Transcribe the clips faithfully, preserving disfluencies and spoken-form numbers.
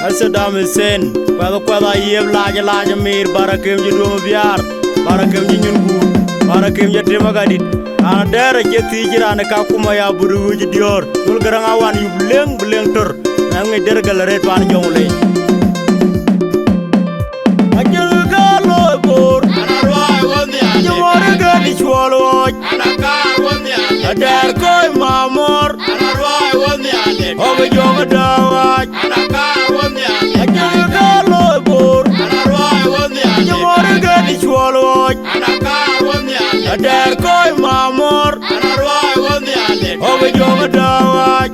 Saddam Hussein, kuɛth kuɛth ayiëp, lac lac amir, bara kem cï duöm biaar, bara kem cï nyun guur, bara kem cï tim agadït. Raan dɛ̈ɛ̈r acie thiic, raan ë Kakuma ya bur wïc diöör. Col Gäräŋ awan yup leŋ bï leŋ tör, na ŋic der gäl arëët pan jɔŋ lei. Acïn kë looi Bor, cï mɔ̈r ë gɛ̈t cuɔl ɣɔɔc, adɛɛr kɔc mamɔ̈r, ɣɔ̈k jɔŋ dääu ɣaac. Acïn kë looi Bor, cï mɔ̈r ë gɛ̈t cuɔl ɣɔɔc, adɛɛr kɔc mamɔ̈r, ɣɔ̈k jɔŋ dääu ɣaac.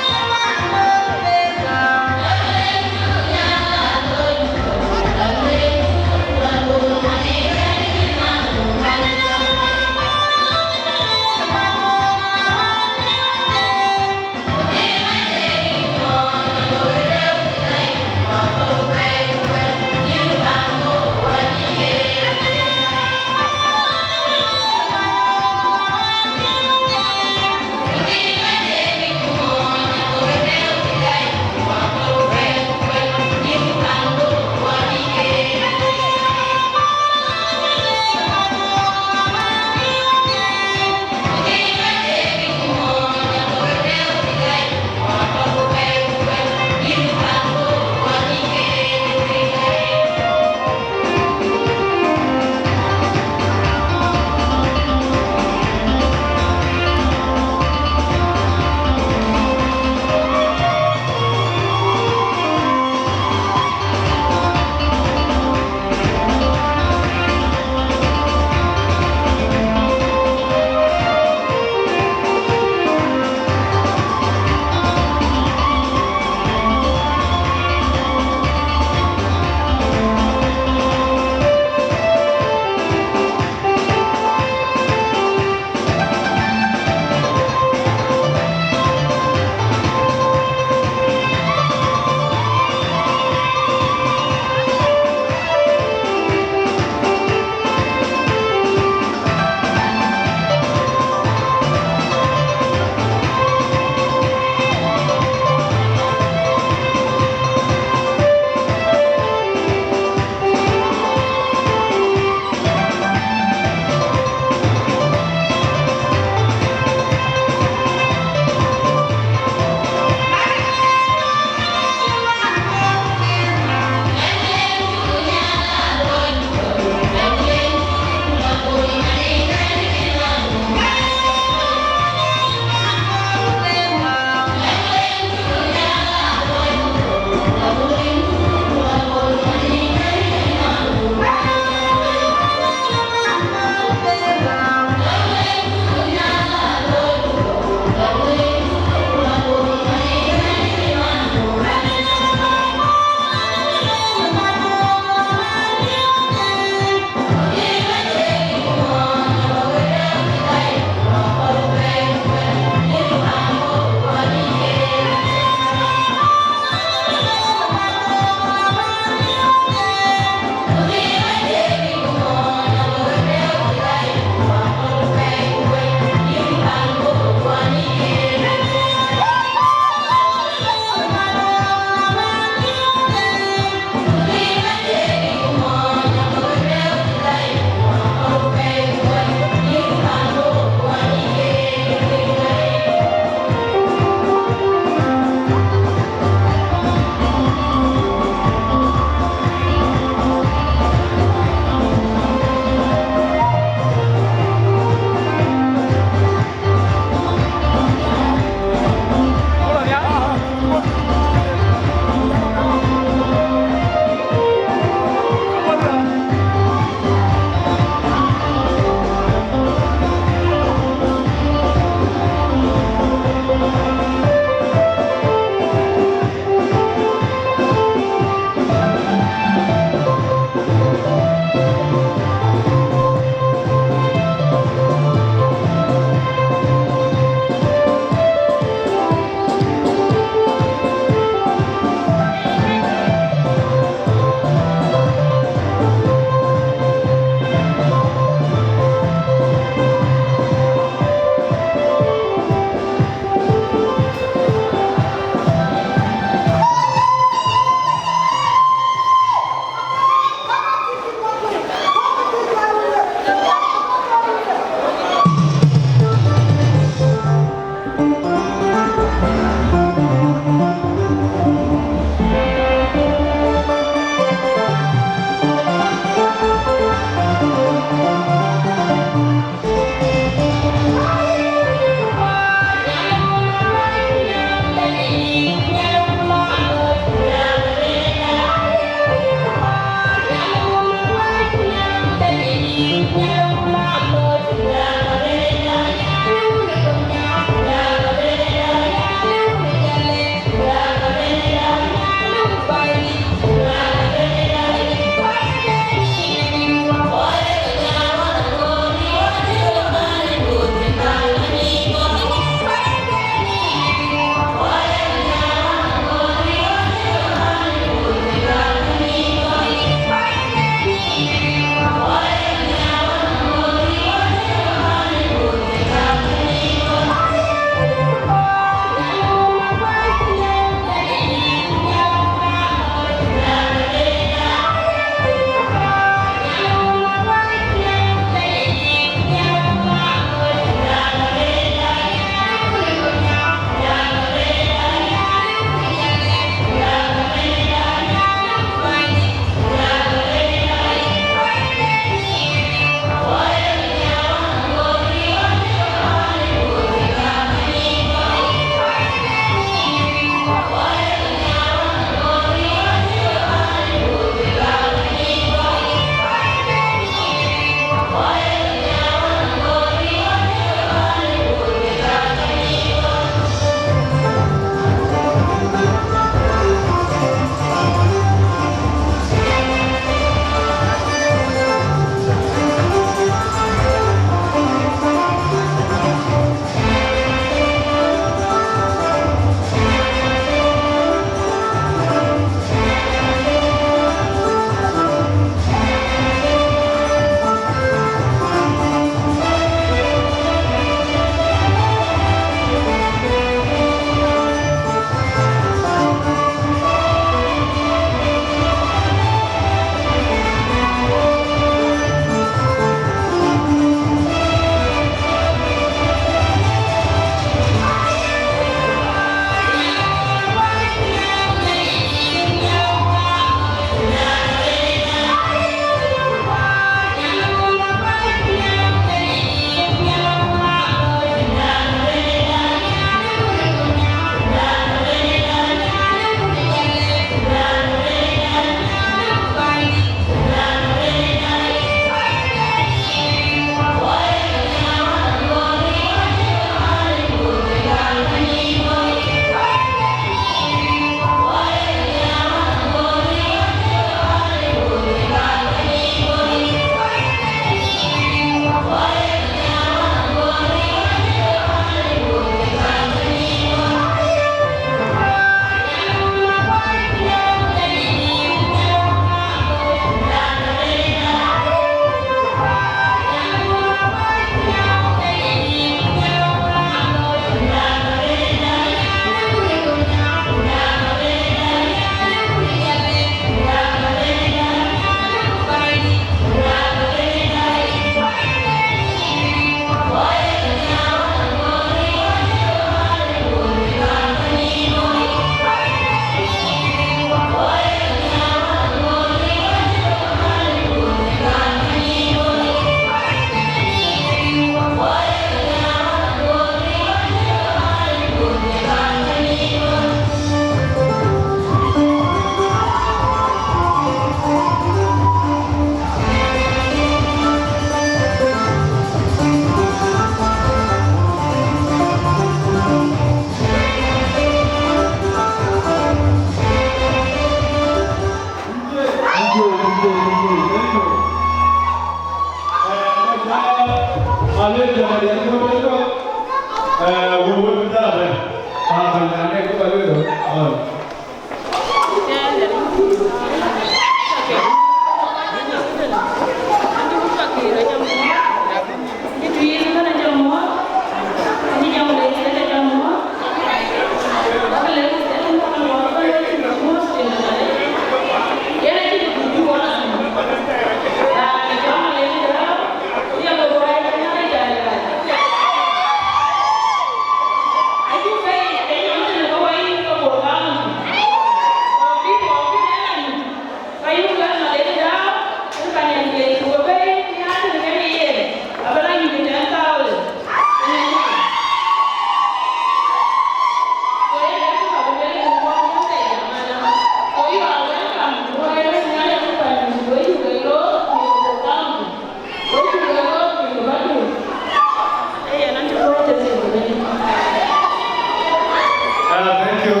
Ah, thank you.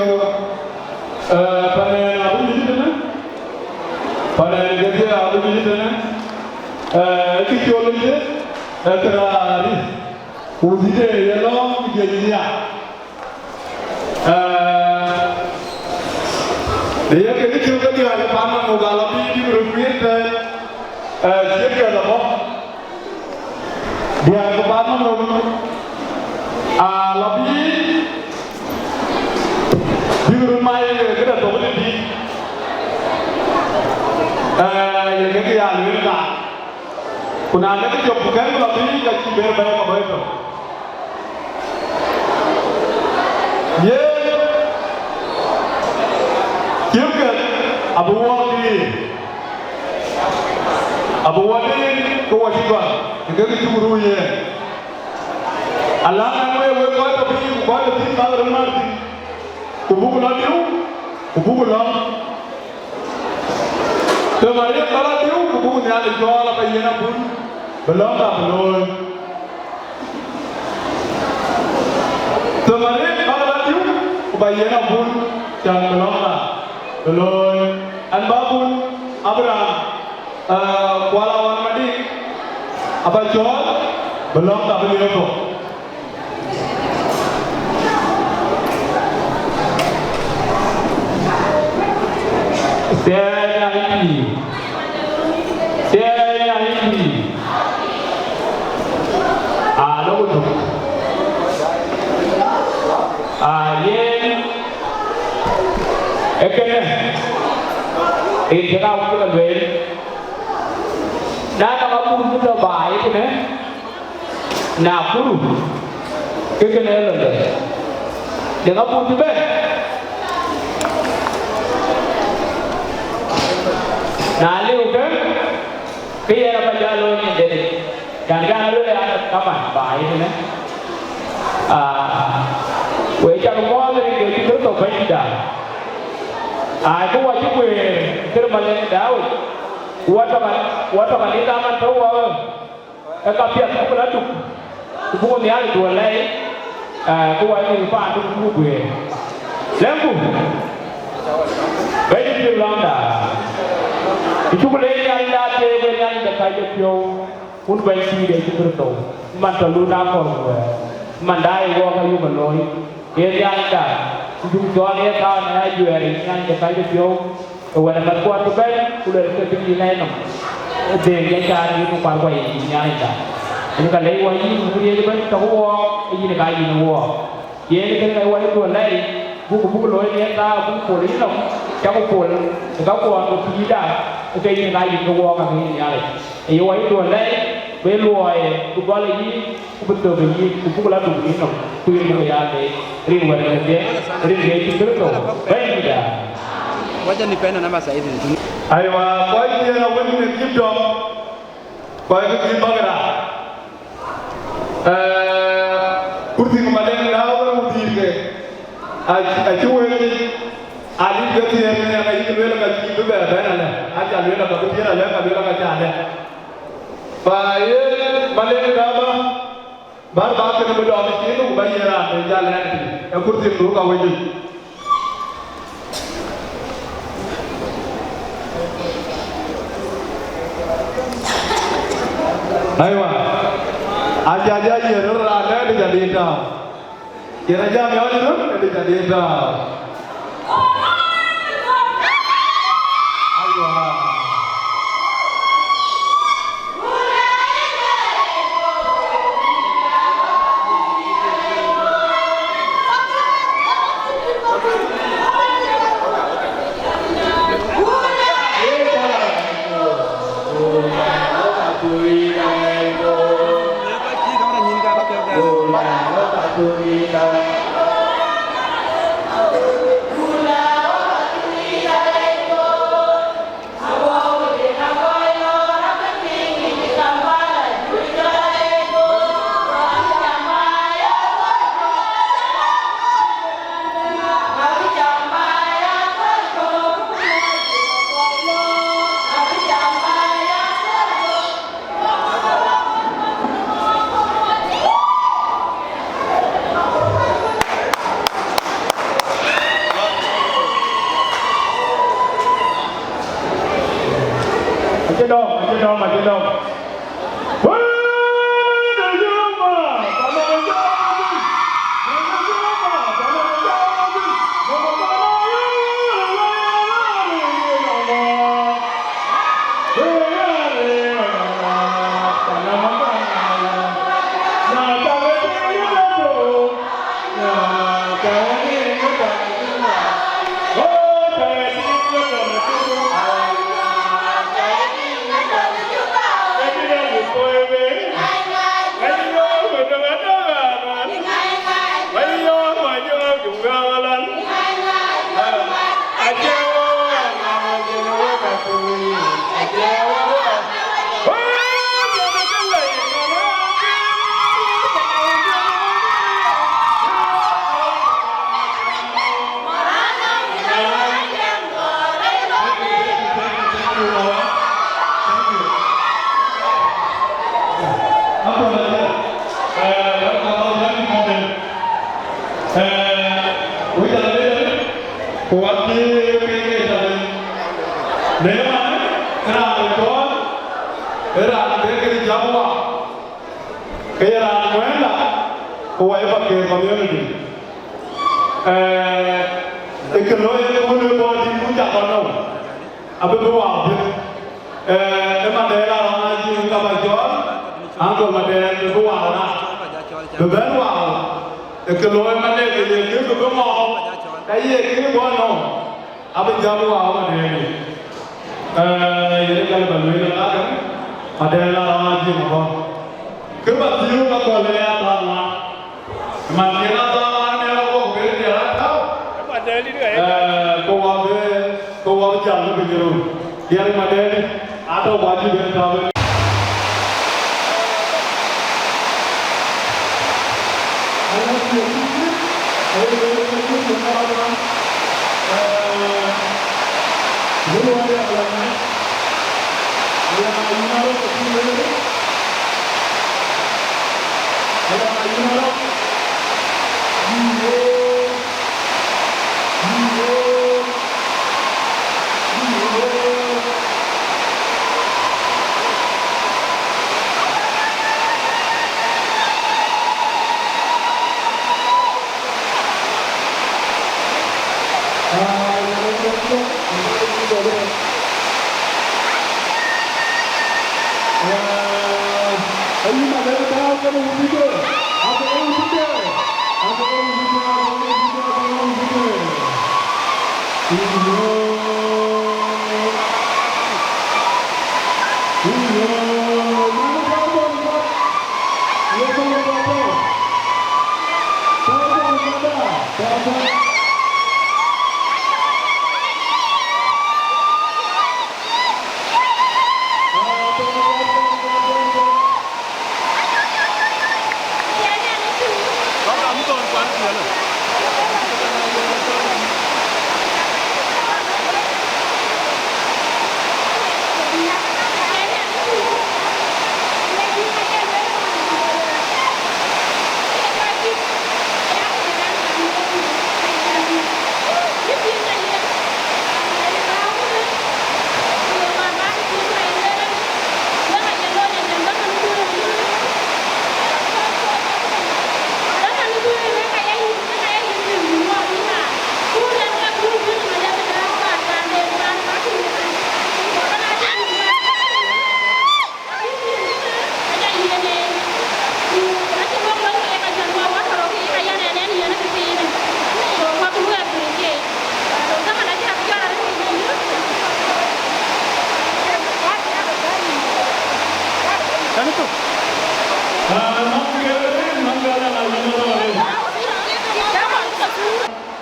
Eh, panel abï yï tënë. Panel kedhie abï yï tënë. Eh, kë cɔl yï, eh, këraari. Ku dhïde ye lɔ̈ɔ̈m ku jɔl yï ya. Eh, de ye kë cï ke diäär pan nɔm ku ka lɔ bï bïk röt guiir tɛ̈n, eh, ciɛ̈t ke lɔ bɔ̈. Diäär ke pan nɔm, aa lɔ bï bïk röt mai këde thok tëdï. Eh, ye kek ya lueel ka. Ku na lek jɔk ku kɛ̈n lɔ bï ka cï ber bɛ̈ɛ̈i ka bɔ̈ ëtök. Yen, cïmkë abï wɔɔk diin, abï wɔ diin ke wɔ cï gɔl, ke kek cuk ruu yen. Alaŋ ɛn wek, wek kɔc tɔ̈ piny ku kɔc tɔ̈ thïn bäk röt mat thïn, ku buk lɔ diu, ku buk lɔ. Thamarin ka lɔ diu, ku buk Nhialic cɔɔl aba yen abun, bï lɔ̈ŋda bï looi. Thamarin ka lɔ diu, ku ba yen abun, can bï lɔ̈ŋda bï looi. An ba bun Abraham, eh, Kuɔl Awan Madiŋ, aba cɔɔl, bï lɔ̈ŋda bï liep thok. Thiɛɛny aa yï pïïr. Thiɛɛny aa yï pïïr. Aa, lɔ ku thök. Aa, yen, ee kënë, ee cï ka wun cï ke lueel. Na nɔŋ abun cï tɔ̈ baai ë kënë, Nakuru, ke kënë ë lɔnde. Deŋ abun cï bɛ̈n. Na liu ke, ke yen aba jɔ looi nyin dɛ̈t. Yan kan aluel an, kaman baai tënë. Aa, we cak muɔɔth rin ke cï Kërtho Bɛ̈nyda. Aa, ku wɔ cï guëër, kërë malɛŋ Daud. Ku wɔ tɔ̈ ka, wɔ tɔ̈ ka nin kaman tɔ̈ wɔ. Ee ka piɛth buk la duk, ku buk Nhialic duɔ̈ɔ̈r lɛi, ee, ku wɔ nïïm paandu ku buk guëër. Lɛ̈ŋku, Bɛ̈nydït lɔ̈ŋda, ku cuk leec Nhialic de ateek, wek Nhialic de kɔc de piɔ̈u, wun Bɛ̈ny Tiit Yecu Kërtho, man tɔ̈ lun akɔ̈l ku wɛ̈ɛ̈r, man daai wɔɔk ayuk ë looi, ee Nhialicda, ku cuk cɔɔl ye thaau në ajuɛɛr yic Nhialic de kɔc de piɔ̈u. Ë wɛ̈t ë mäthkuɔn cï bɛ̈n, ku luelkë bï yïn lɛ̈i nɔm. Ë dhëëŋ ya caan yïn kuarkuɔ yic Nhialicda. Yen ka lɛ̈i wɔ yïn, ku riëëc ëbɛ̈n tɔ̈ ke wɔɔk, ë yïn ka yïn ë wɔɔk. Yen kënë ka wɔ yï duɔ̈n lɛ̈i, buk, buk looi në yen thaar, buk pol yï nɔm, cäku pol ë kakuɔn ku pïïrda, ë ke yïn ka yïn ke wɔɔk, ka ke yïn Nhialic. Ë ye wɔ yï duɔ̈n lɛ̈i, bï luɔi, bï gɔl ë yïn, ku bï thök ë yïn, ku buk la duk yïn nɔm, ku yïn buk ya leec, rin wɛ̈t ë Nhialic, rin Yecu Kërtho, Bɛ̈nydïtda. Wacha nipende namba zaidi. Aywa, kɔc yen awën në Kiptɔŋ, kɔc ke Kiptɔŋ rac. Eh, kurthi ku malɛŋ na wën wudhiirke, a, acï wël, a lit ke thiëër, ne ka yïk lueel ka cï bï bɛ bɛ̈n alɛ, aca lueel ka bï thiëër alɛ, ka lueel ka ca alɛ. Ba ye malɛŋ da ba, Bär ba kënë bï dɔm cin, ku ba yiɛ̈n raan bï jal ɛn piny ë kurthi dhuk awëc yic. Aywa, aca jɔ yiɛ̈n rɔt raan dɛ̈t, ca dït tääu. Yen ajam ya wali run, ëdï ca diɛt tääu. Aywa. Acï dɔm, acï dɔm, acï dɔm. Ku wak cï ke ke cä lëu. Në man, raan ë cɔɔl, ë raan bï ke jam wak, ke ye raan muɛ̈ɛ̈nda, ku wak ë Pakeer community. Ee, ë kë looi ë kun ë bɔ̈ dït kun cä kɔn nɔm, abï bï wak bï. Ee, ë Madɛɛl Arɔŋ Ajiëŋ ka ba cɔɔl, Uncle Madɛɛl bï bï wak rac. Bï bɛ̈n wak, ë kë looi Madɛɛl ke ye kë bï bï ŋɔɔk, ka ye kë bɔ̈ nɔm, abï jam wak Madɛɛl. Ee, yen ë kɛ̈l ba lueel ë dhakë, Madɛɛl Arɔŋ Ajiëŋ abɔ̈. Kë ba thiëëu ka gɔl ë ya thaŋ ŋa? Man yen a thaŋ ŋa ne a wok ber diɛɛr a tääu? Ee, ku wa bï, ku wa bï jam në piny röör. Diɛɛr Madɛɛl, atɔ̈ wa cï ben tääu.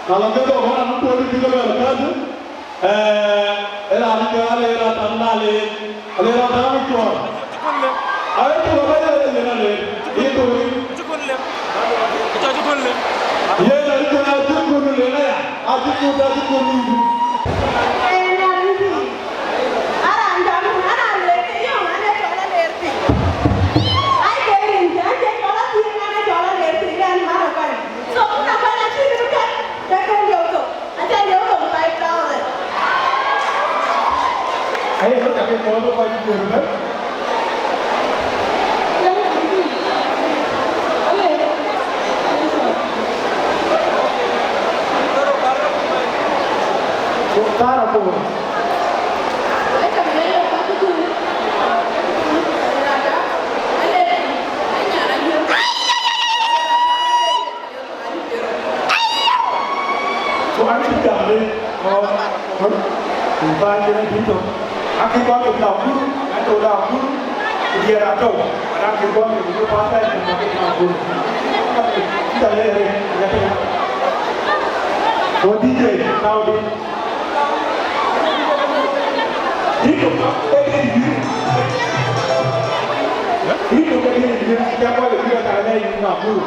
Na lɔ ke dhɔ̈k ɣɔn anɔŋ tuɔɔc cï ke lueel kädï, ee, ee raan ke ale raan taŋ na le, ale raan taŋ cuɔɔr. Aye tuɔɔc ba ye yen ale, ye tuɔɔc. Yen a cï kun le aya, a cï kun, a cï kun le. Aran jam, aran le ke yom, ane cɔl aler piny. Ai ke rin ke, ane cɔl athïn, ane cɔl aler piny, ane mara kɔc. So, kuna kɔc acï ke kɛt, ke ke lieu thok. Aca lieu thok five thousand. Aye, lo cak ke kɔɔr kɔc juëc bɛ̈n. Ku thaar apuɔ̈u. Ku an cï jam le kɔn kɔn ku bä jënë piny tök. Akï kɔn ke tɔ̈ Nakuru, an tɔ̈ Nakuru, ku diɛɛr atɔ̈u, an akï kɔn ke bï bä thɛɛr ku bä ke Nakuru. Ka ke cï jam le rëër, ya ke ya. Ku D J, now D J. Rito ka ke diɛɛr. Rito ka ke diɛɛr, ya kɔn ke bï bä thɛɛr Nakuru.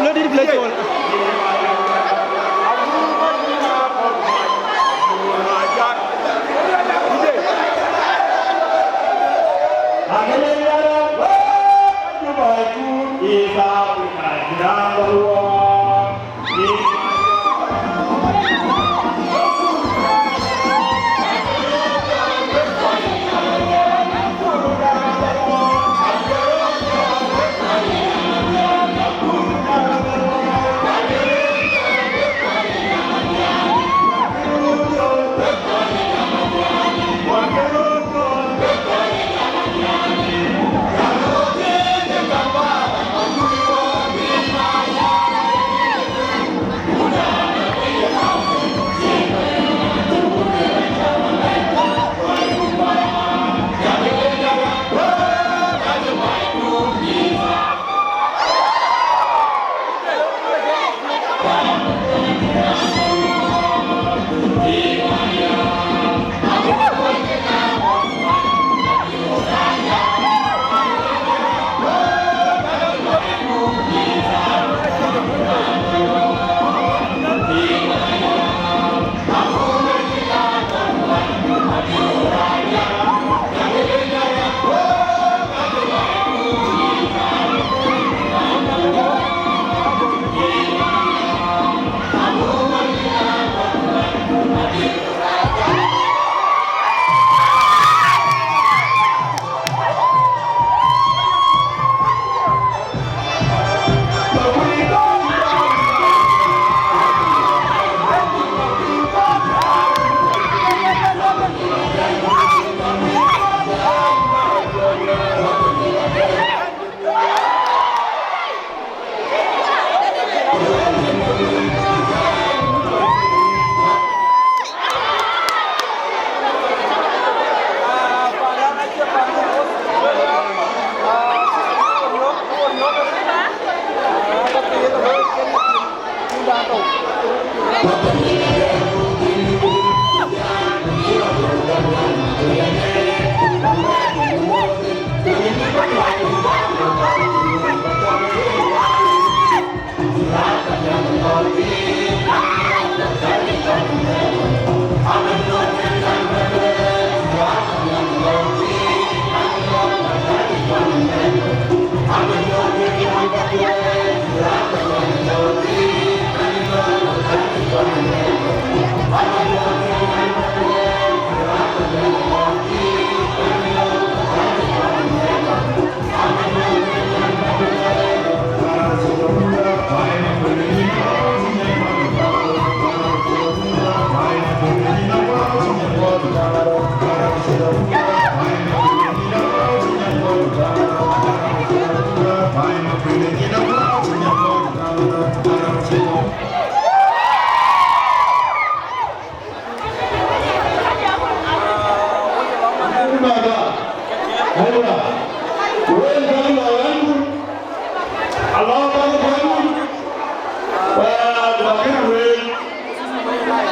Let it play, Joel.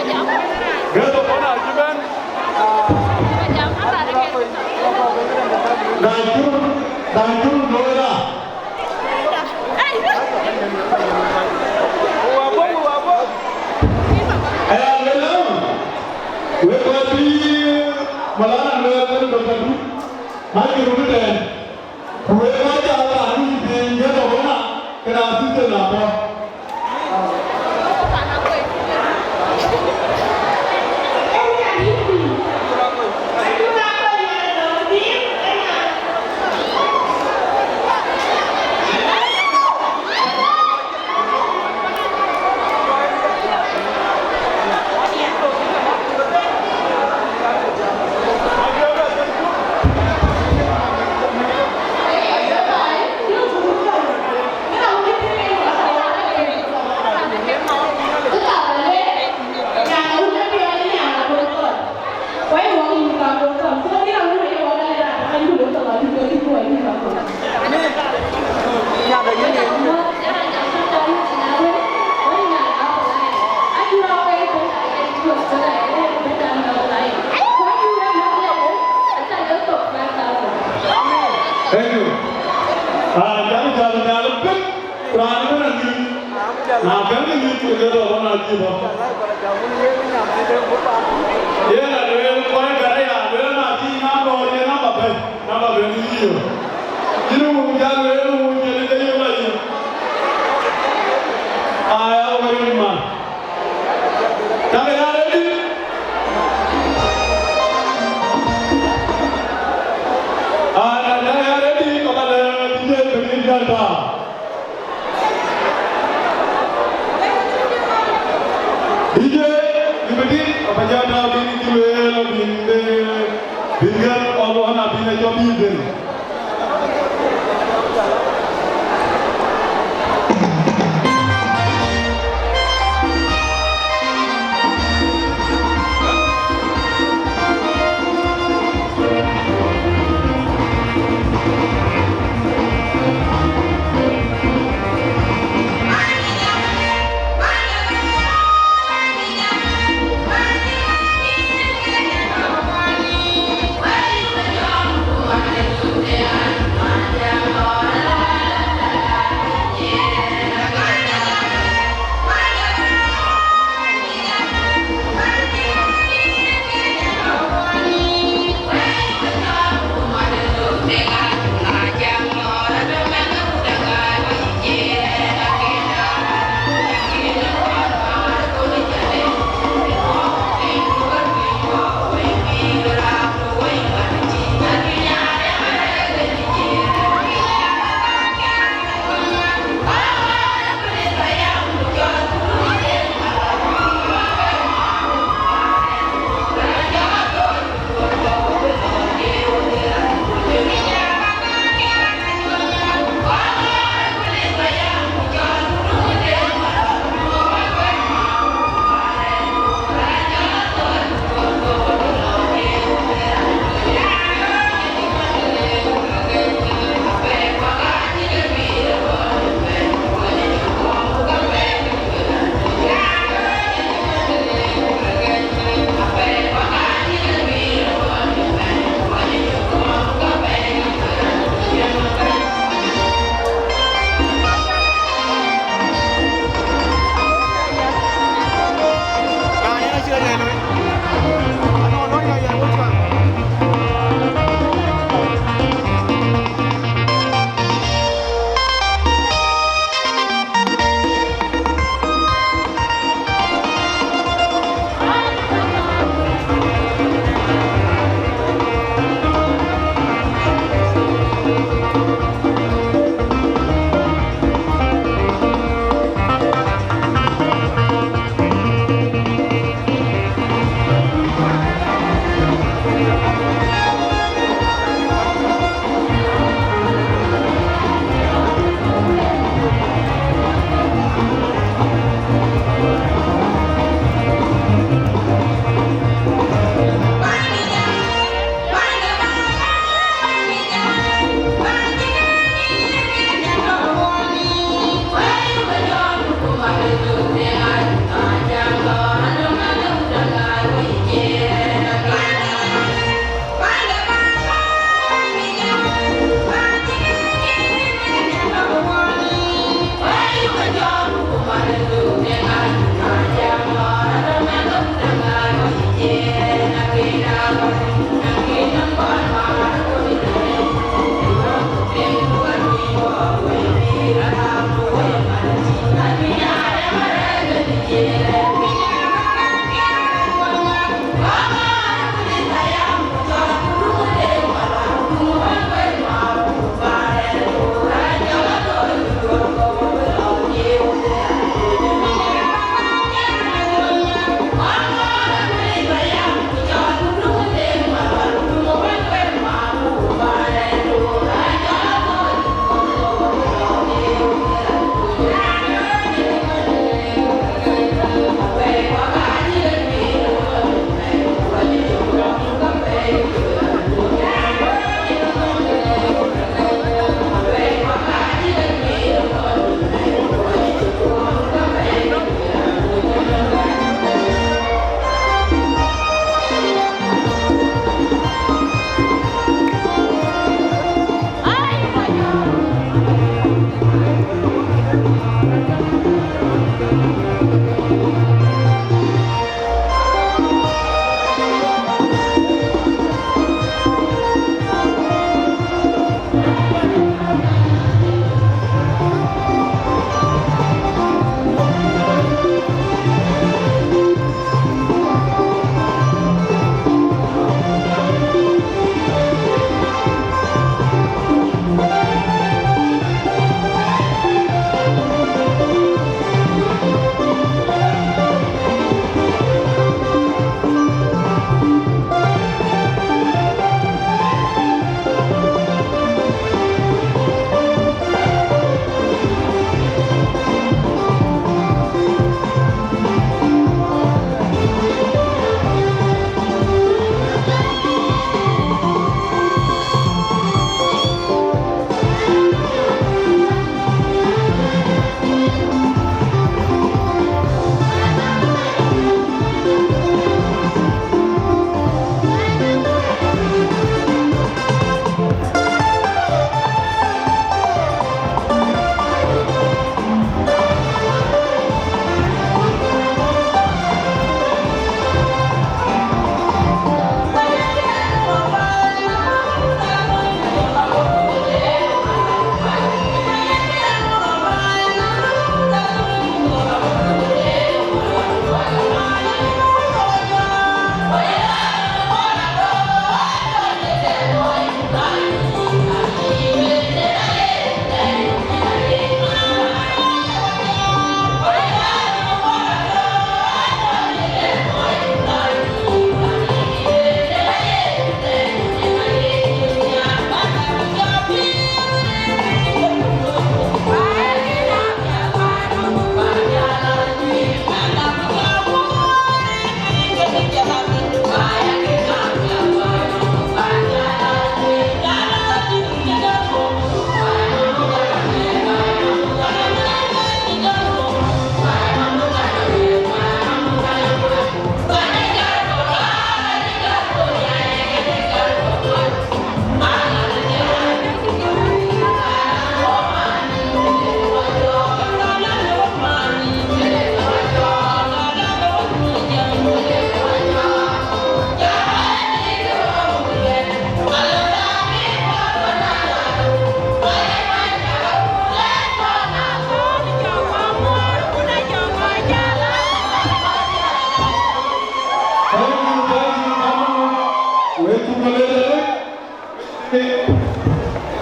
Guest of honor cï bɛ̈n. Dacur, dacur looi la. Aya luel ëlä, wek kɔc bï Maulana lueel ëlä, Doctor Dut, mac kë röt ëtɛ̈ɛ̈n. Ku wek kɔc cä raan nu cï piŋ guest of honor, kënë assistant apɔ̈l. Thank you. Ah, jam jam jam pek. Raan ëbɛ̈n anïï, na kɛ̈n ke nyuc, ke ke rɔt ɣɔn acïï bɔ̈. Yen alueel kɔc gɛ̈t aya, alueel na cï namba ɣɔn ye namba bɛ̈n, namba bɛ̈n yï yök. Yïn wun jal lueel wun jël ke yök la yïn. Aya wël man. Thank you, ready? Ah, na, na, ready, kɔc ba lɛ̈k D J bï jal ta. D J, bï bï dït, kɔc ba jal ta, bï dït, bï bï bï bï gɛ̈t, ɣɔn, ɣɔn abï na jɔ bï dhël.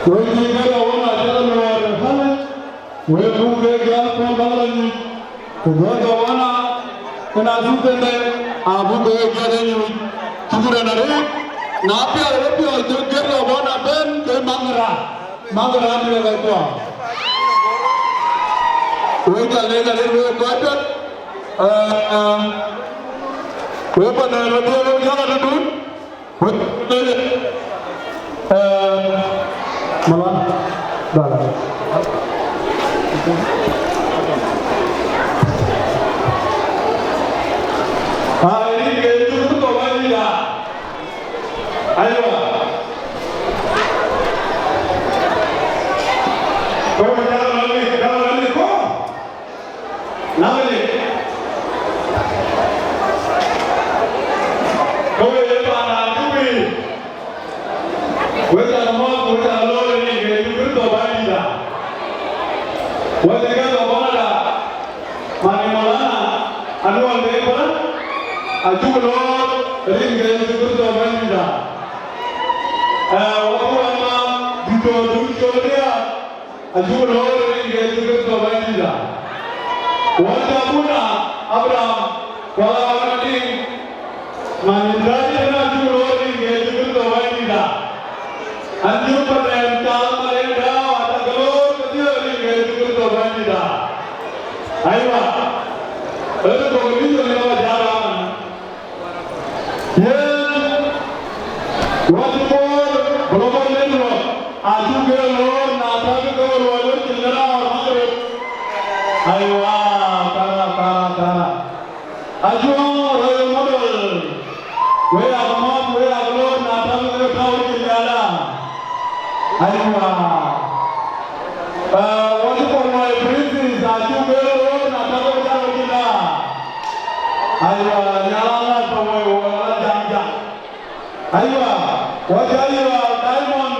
Wek cï kek awën acï lɔ luɔɔr ë päl, wek buk kek jäl pɔ̈l bäk lɔ nyuc, ku duɔ̈kkë wën a, ën acuk tëde, abuk kek jäl ë nyuc. Cuk rɛn arëët, na pial ë piɔl cï kek lɔ wën a bɛ̈n, ke maŋ raan, maŋ raan ë kɔckuɔ. Wek jɔ leec arëët wek kɔc piɛth, ë, ë, wek bä nɛn röt wek jäl adudun. Eh, Malan, dala. Ah, ini ke itu tu kau lagi dah. Ayo. Kau jangan lagi, jangan lagi kau. Naŋ lik, ke we ye paan Ajuki, we cä ke mɔ̈ɔ̈th, we cä ke loor rin ke Yecu Kërtho Bɛ̈nydïïtda. Wek cï kek lɔ Kanada, man ë Maulana Anuɔl Deng Palan, acuk loor rin ke Yecu Kërtho Bɛ̈nydïïtda. Ee, wek wek ma Diktor Dut Col Riääk, acuk loor rin ke Yecu Kërtho Bɛ̈nydïïtda. Wɔ cä abuna Abraham Kuɔl Awan Madiŋ, man ë Thac ëbɛ̈n acuk loor rin ke Yecu Kërtho Bɛ̈nydïïtda. An cuk Patɛɛn Cal Malek Dääu acä ke loor kedhie rin ke Yecu Kërtho Bɛ̈nydïïtda. Aywa, ëlë kɔ̈k ë bï jɔ lɔ jäl raan. Yen, wɛ̈t Bor Global Network, acuk ke loor na tak ke luɔi wecin në raan Maghrib. Aywa, kara, kara, kara. Ajuɔŋ Royal Model, we yak mɔ̈ɔ̈th, we yak loor na tak ke tɔ̈ wecin në raan. Aywa. Eh, wɔ cï Kɔŋɔi Princess acuk ke loor na tak wek jäl wecin da. Aywa, Nhial aŋäth tɔ̈ wei, wek ala jam jam. Aywa, wɔ cï Aywa Diamond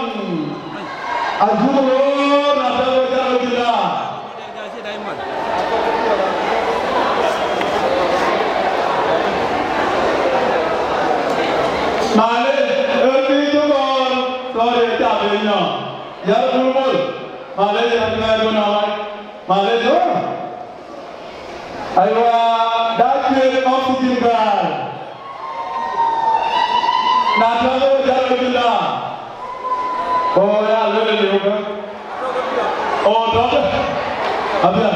acuk loor na tak wek jäl wecin da. Malec, ë bï cï kɔɔr, sorry, ca ben nyɔk. Yar Bul Bol. Malec, yar Bul Bol, malec. Malec, oh. Aywa, da cuet oxygen guy. Na tɔ̈ ke we jäl wecin da. Oh, ya luel liu ke. Oh, tɔ̈ ke. Abia.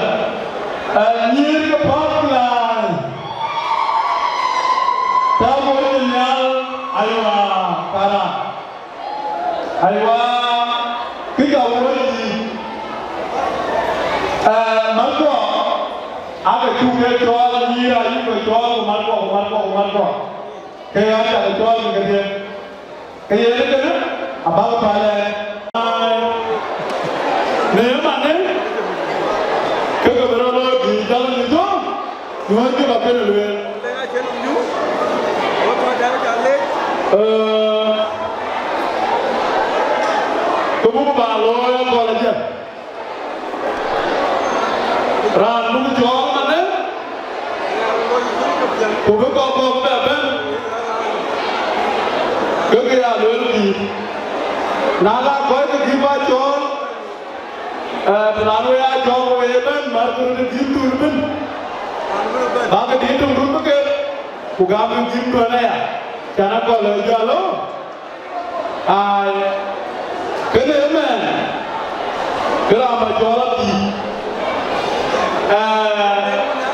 Eh, nyïïr ke pop line. Tɔ̈ ke wecin nhial, aywa, kara. Aywa, kë ka woi yic, eh, Marko, ake cuk ke cɔɔl nyïïr, ayï ke cɔɔl ku Marko, ku Marko, ku Marko. Ke ɣɛn cak cɔɔl ke kedhie. Ke yen kënë, abäk päl ɣɛn. Në ëmënë, ke ke bï rɔt looi bï jäl në jɔ̈ɔ̈k. Nyuɔ̈ɔ̈c kë ba kënë lueel. Ee, kë buk ba looi akɔ̈l ajiɛth. Raan buk cɔɔl ëmënë, ku bï kɔ̈k kɔ̈k bɛ bɛ̈n, ke ke ya lueel pïïr. Na la kɔc ke kï ba cɔɔl, Ee, të raan wek aa cɔɔk wek ëbɛ̈n, märkë röt ë dhil dhul ëbɛ̈n. Bäkë dhil töŋ röt bï ket, ku gäm ë dhil duɔ̈n aya, cän akɔ̈l ë jɔl ë. Ai, kënë ëmɛn, kë raan bä cɔɔl apïïr. Ee,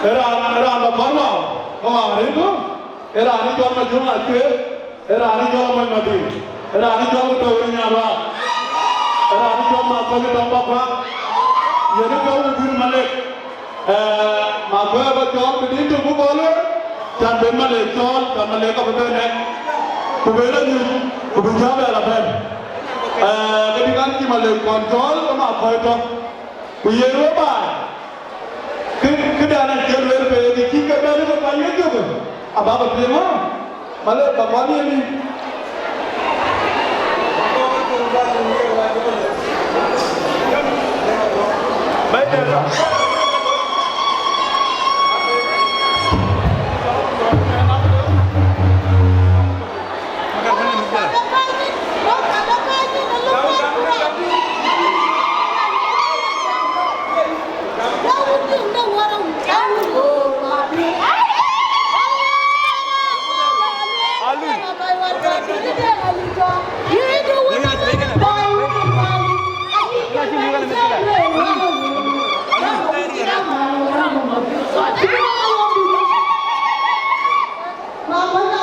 ë raan, ë raan bä kɔn wau, kɔn wau arëët. Ë raan ë cɔl Majöŋ Acueer, ë raan ë cɔl Mony Madïŋ, ë raan ë cɔl Këtɔ̈u ë Nyaruaak, ë raan ë cɔl Makuëc ë Tɔŋ Pakuak, yen ë cɔl Wudïr Malek. Ee, Makuëc aba cɔɔl bï dït tök bï bɔ̈ looi, cän ben Malek cɔɔl, cän Malek abï ben nɛ̈k, ku ben lɔ nyuc, ku bï cä bɛ lɔ bɛ̈n. Ee, këdï kan cï Malek kɔn cɔɔl, ke Makuëc tɔ̈. Ku yen wek baai, kë, këdan acï lueel ke ye kë cï ke bɛ̈n ke kuany wek cök, abäkï piŋ ɣɔn, malë bä kuany yen yï.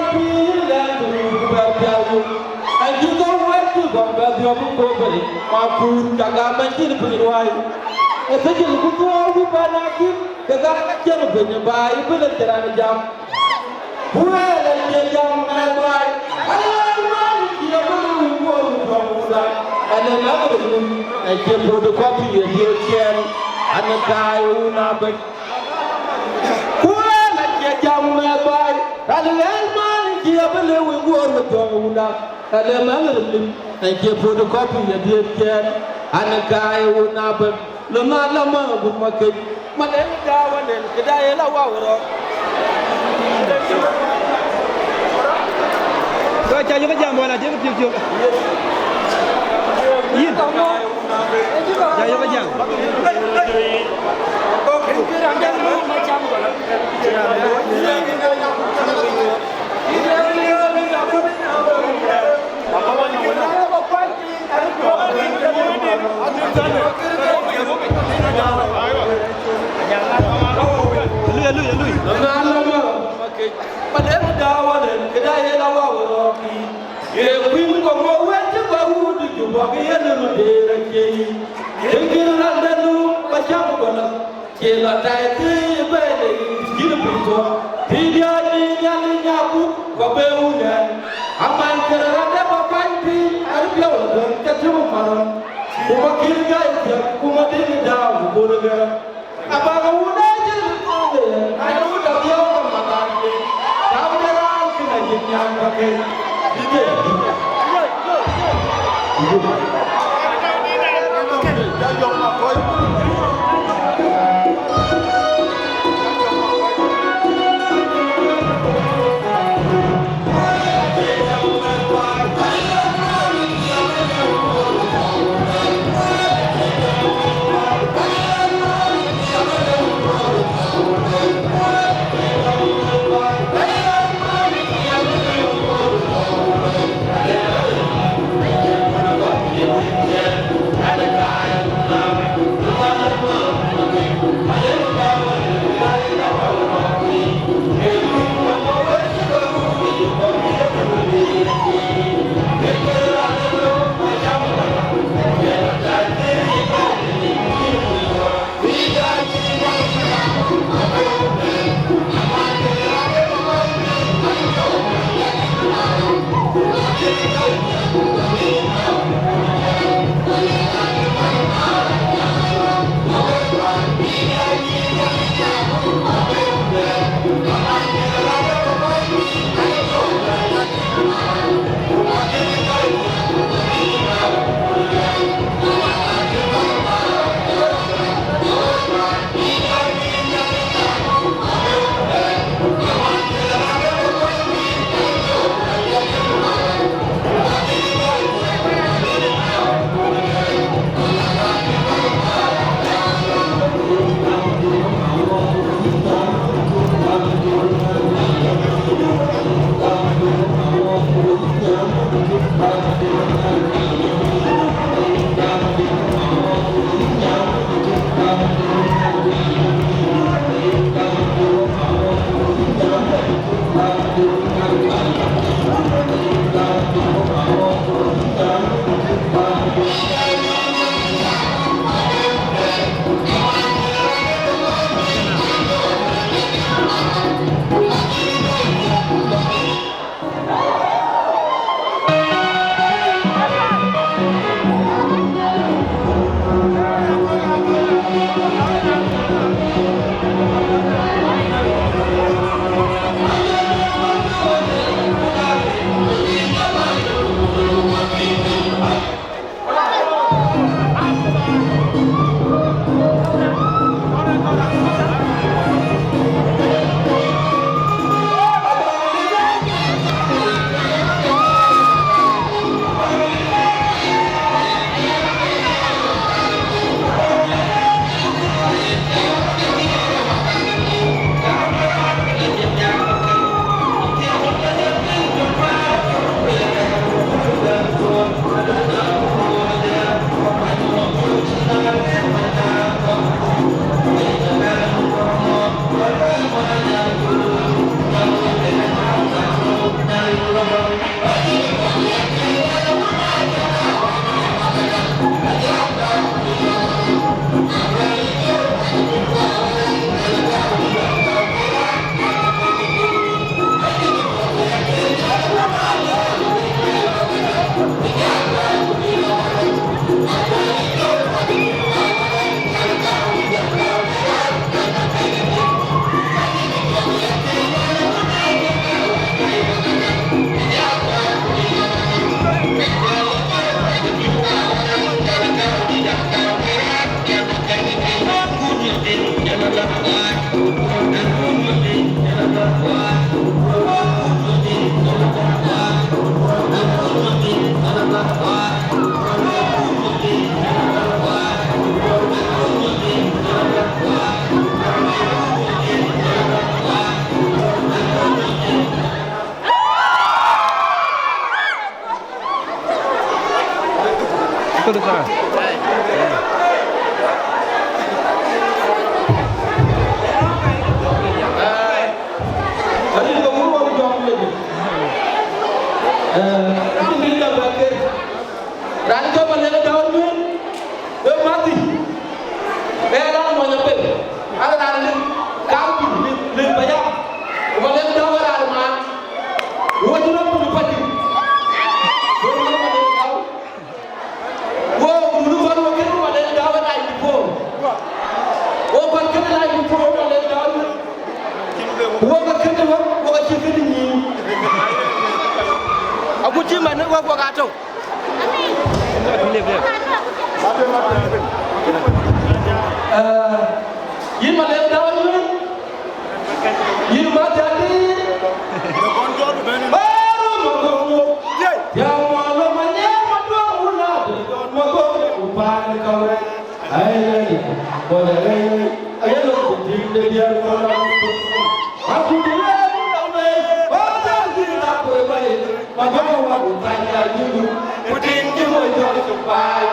Piɔ̈ɔ̈c pïïr lɛ̈ŋ ku bɛ pial yök. Ɛn cï thou wɛ̈t cï gɔm bɛ dhiɔp ë kobel, ma kuur cak gam ɛn cïn piny ruai. Ë thëcïn ku thuɔɔu ku bɛn akïm, ke ka cïn piny baai bï lë cï raan jam. Ku wël acie jam mɛ̈th baai, aye man cï abï lë wïc guɔ̈ɔ̈r ku tɔ̈ŋ ku dac. Ɛn ë mɛ̈th röt ŋum, ɛn cie puɔ̈t ë kɔ̈th ye dhiëëth ciɛɛn, an ë kaai wun abëc. Ku wël acie jam mɛ̈th baai, raan ɣɛl man cï abï lë wïc guɔ̈ɔ̈r ku tɔ̈ŋ ku dac. Ɛn ë mɛ̈th röt ŋum, ɛn cie puɔ̈t ë kɔ̈th ye dhiëëth ciɛɛn, an ë kaai wun abëc. Lë na lama gum ma kec, ma den da wanen, ke da ye la wa woro. Ko ca yök jam wala dek piu piu. Yin. Ca yök jam. Alui, alui, alui. Lama, lama, okay. Paden da wanen, ke da ye la wa woro ki. Ye kuin ko mo wet ba wut Juba ke ye ru de ra ke. Ye kir na da nu ba jam ko na. Cï lɔ tai thïï bɛ̈ɛ̈i de yïn piny thuɔɔu, pïïr diäär de Nhialic nyakku, ku abë wun ɛn. Aman kërë rɔt dɛ bä kuany piny, an, piɔ̈u ë dhöŋ ca tïm ë marɔn. Ku bä kïn gäi thiäk, ku bä dïŋ ë dääu, ku bun ë gɛ̈rä. Abäk wun ë jël ë kööl ë, na ye wun dap yɔ̈ɔ̈k ë mathar piny. Tääu de raan kën acïn nyan bä keny. Arïn ke wun wok jɔk lec. Eh, acïn bï jam bä ker. Raan cɔl Malek Dau Nyuc, ee Mathi. Ee raan mɔny apel. Ala raan lëk kaunti, lëk, lëk payam. Ku Malek Dau ee raan man. Wo cï rɔt piny pati. Wo cï rɔt Malek Dau. Wo, munu kɔn wo kën Malek Dau ninety-four. Wo kɔn kën ninety-four Malek Dau. Wo ka kën wo, wo ka cï kën nyin. Aku cï man wo, wo ka tɔ̈. Eh, yïn Malek Dau. Yïn Mathi adï? Baru magogo. Ya mwana manya madwa una. Magogo upande kawe. Ai, ai, ai. Boya ai. Ayelo kutimde dia mwana. Akudile mwana. Wada zira kwa bai. Magogo wa upande ya juu. Kutimde mwana. Bai.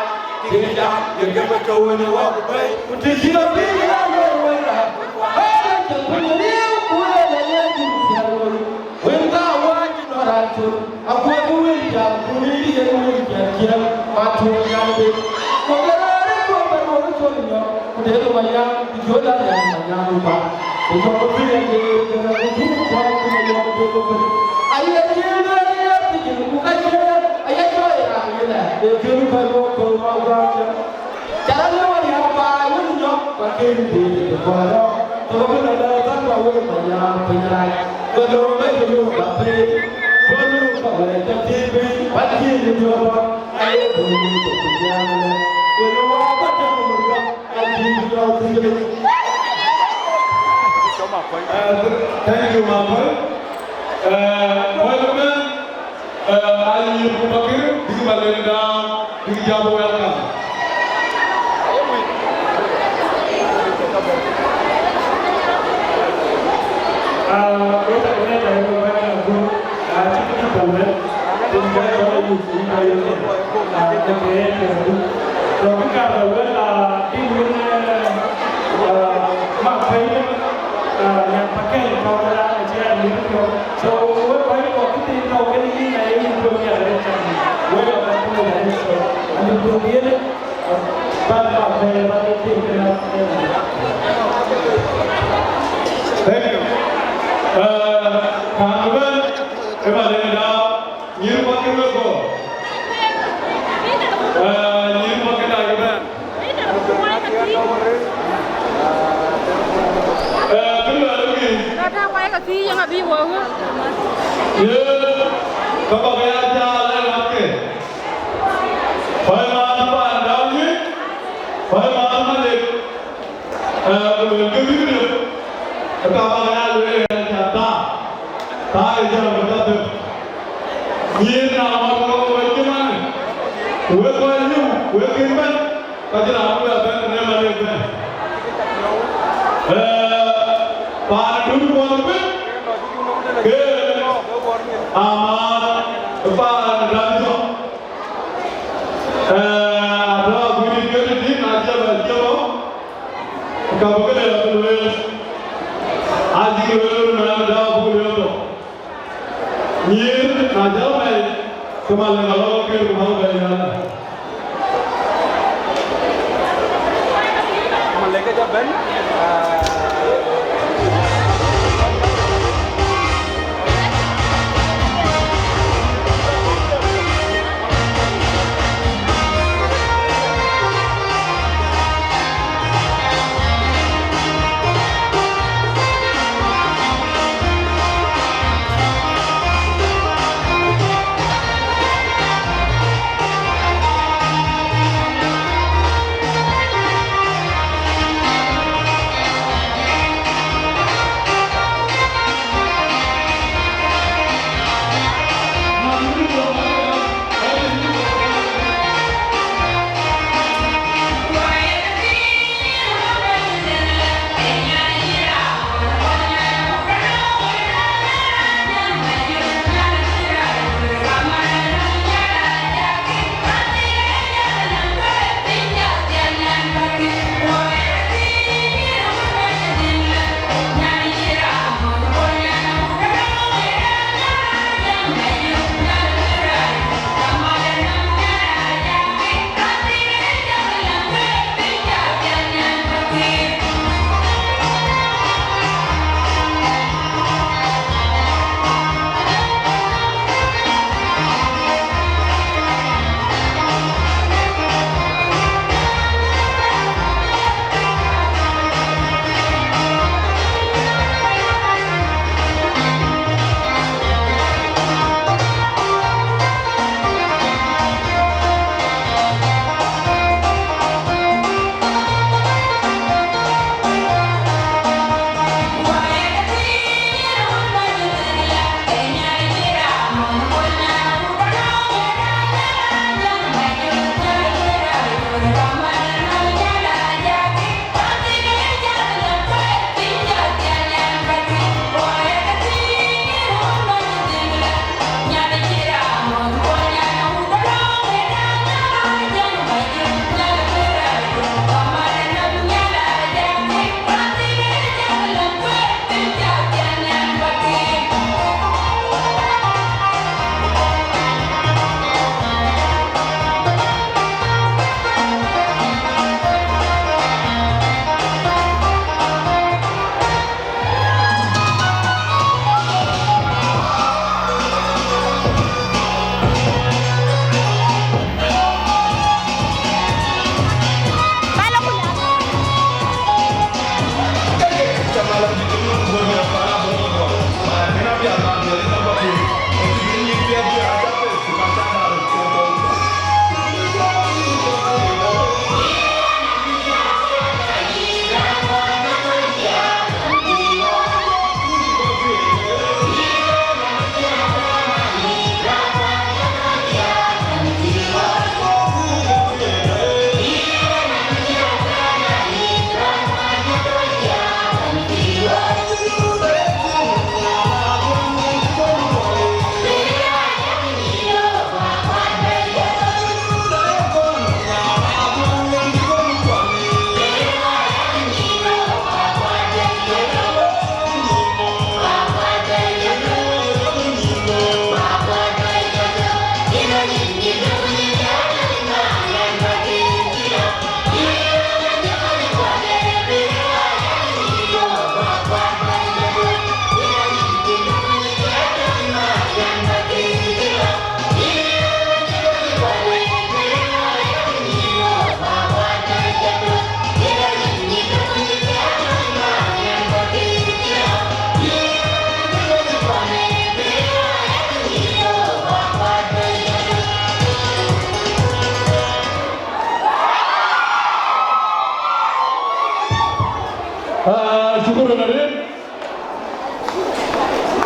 Kini jam, yeke ma tɔ̈u wën ë wok bɛ̈i. Ku të cïn apïïr ya loi wën raan. Bɛ̈ɛ̈r ë cïn piny riëëu, ku wël ë ye jur piɛl woi. Wën ka awääc cï nɔn raan col, akuɔ̈th wël pial, ku rïïr yen wël pial ciëën, ma tuɔɔc nyan piny. Ku ke raan ë tuɔɔc bɛ̈n wok col nyɔk, ku dek ma nyan, ku col a nyan ma nyan ku ba. Ku jɔku piny ë geer, ke raan ku cïn kuɔl, ku ma yɔk dek ku piny. Aye cïn ë ye piny, ku ka cïn, aye cɔɔl raan yen ë, ee kën kɔc wok kɔ̈u ma gɔ̈ɔ̈r. Cara lëu ariäk baai wën nyɔk, ba kën dïït ë kɔɔr rɔt, tɔ̈ bï lɔ lɛ̈ɛ̈r thäŋ ba wël ma nyaar piny rac, bï lɔ bï lɔ ba piny, bï lɔ ba wël ca thiëëc piny, ba thiëëc ë jɔ̈ɔ̈r rɔt, aye bï lɔ bï piny nyaar ëlë, wël wä ba tɛ̈m ë mur rɔt, a thiëëc bï lɔ thiëëc piny. Uh, th-, thank you, Makuei. Uh, welcome. Eh, Anyir ku Pakïr, bïk Malek Dau, bïk jam welcome. Ah, wek aye lɛ̈k, aye lɛ̈k, ah, cï kï bɛ̈n wek. Tïŋ kë tɔ̈ ayï, yïn ba yök. Ah, ke ke yen ke du. Tɔ̈ kï ka bɛ̈n wek, ah, tïŋ wën, eh, ah, Makuei, ah, nyan Pakël, tɔ̈ ke raan acï Anyir piɔ̈u. So, wek kɔc kɔ̈k kë thiin tɔ̈u kënë yïn, aye yïn tueŋ ya arëët cam. Wek aa kɔc tueŋ arëët, so, anï tueŋ yen, bä, bä, bä, bä, bä, bä, bä, Thank you. Eh, kääŋ ëbɛ̈n, ë Malek Dau, nyïïr Pakël wek kɔ̈k. Eh, nyïïr Pakël aa ëbɛ̈n. Eh, kë luɛɛl kï. Rɔt aa kuai ka thii, yeŋa bï wɔ wä? Ye, ka bä ke ya jal ë mat ke. Kɔc mat paan Dau Nyuc, kɔc mat Malek. Eh, ku luel ke bï këdë, ka bä ke ya lueel ë ca thaa, thaa ë jam ke thaa thep. Nyïïr na mat ke wek cï man, ku wek kɔc liu, wek kën bɛ̈n. Ka cïn raan bï bɛ bɛ̈n tënë Malek bɛ̈n. Eh, paan ë tun kuɔth ëbɛ̈n, ke amääth ë paan ë Dau Nyuc. Eh, atɔ̈ akuc dït ke tïŋ, na cï bɛ cï bɔ̈, ka bï këde abï lueel, acï lueel mɛn Dau buk lueel thok. Nyïïr, na jɔl bɛ̈ɛ̈i, ke Malek alɔ ke ku bäk bɛ̈ɛ̈i yäl. Malek ke jɔ bɛ̈n, ah,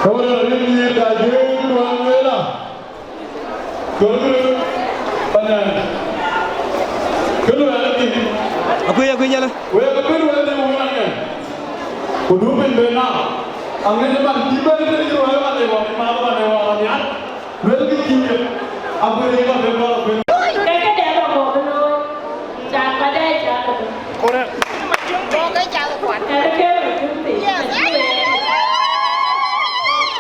Ka wën arëët nyïïr ka jëë duɔ̈n wëla. Kërkërë, panɛn. Kënë wɛ̈ɛ̈r ë piny. Akuc, akuc, jälë. Wek abï wɛ̈ɛ̈r de wun aŋɛn. Ku du piny ben na. Aŋɛn ë man cï bɛ̈n tëde cï ruääi man ë wɔ, man ë wɔ anhiar. Luelkï cïï ye. Aguëër ë lɔ ben bɔ̈, aguëër. Ke këde abä bɔ̈ bï looi. Can ba dai can ba dai. Correct. Jɔk ke cath kuat. Ɛn ke ma jum ti. Yes.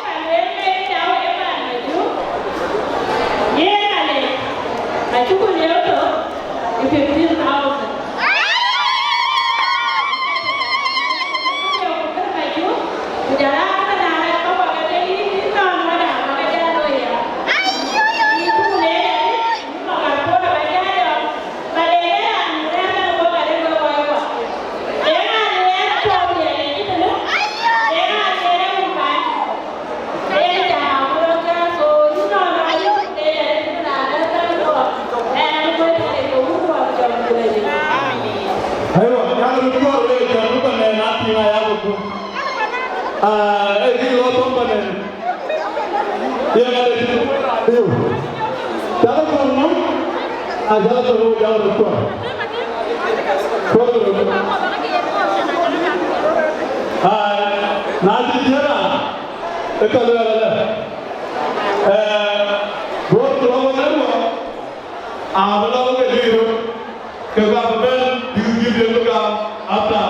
Ka luel ke caw e man ma jum. Ye ka le. Acuku lieu to. Fifteen thousand. Ku jɔl a ka na ka ba ka ke yi nɔn ma da ma ka ja lo ya. Ni ku le ya. Aywa, ya röt kɔɔr wek, cän bï bä nɛn a piŋ aya ku ku. Ah, ee kï lɔ thɔ̈m bä nɛn. Ye ŋa de tïŋ? Iu. Cakë thɔ̈m ŋö? A cakë thɔ̈m ŋö, cakë röt kɔɔr. Kɔɔr röt. Ah, na cï tiëër raan, ë ka luɛɛl ëlë. Eh, duɔ̈ɔ̈r ku lɔ wek ë ruɔ̈ɔ̈k, abï lɔ wek ë dïïr röt. Ke ka bï bɛ̈n, bïk gift yen bï gam after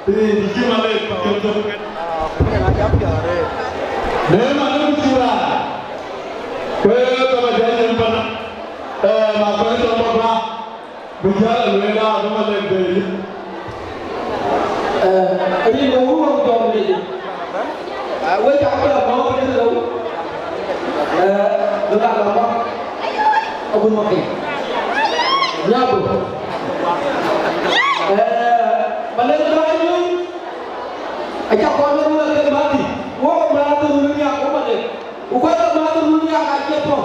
the, the Jim Alek, Jim Tök. Neem Alek Kura, ke ka bä jal yen pan, eh, ma kɔc tɔŋ bä bä, bï jal a lueel aa bï Malek bɛ̈ɛ̈i. Eh, rin de wun wok jɔŋ de. Ah, we cak bɛ mɔ ke de lo. Eh, lo da lo mɔ. Abun mɔ ke. Nyabu. Eh, Malek da ni. Aca kɔn lo la ke mati. Wo ma tu ni ya ko Malek. Ku ko ma tu ni ya ka ke to.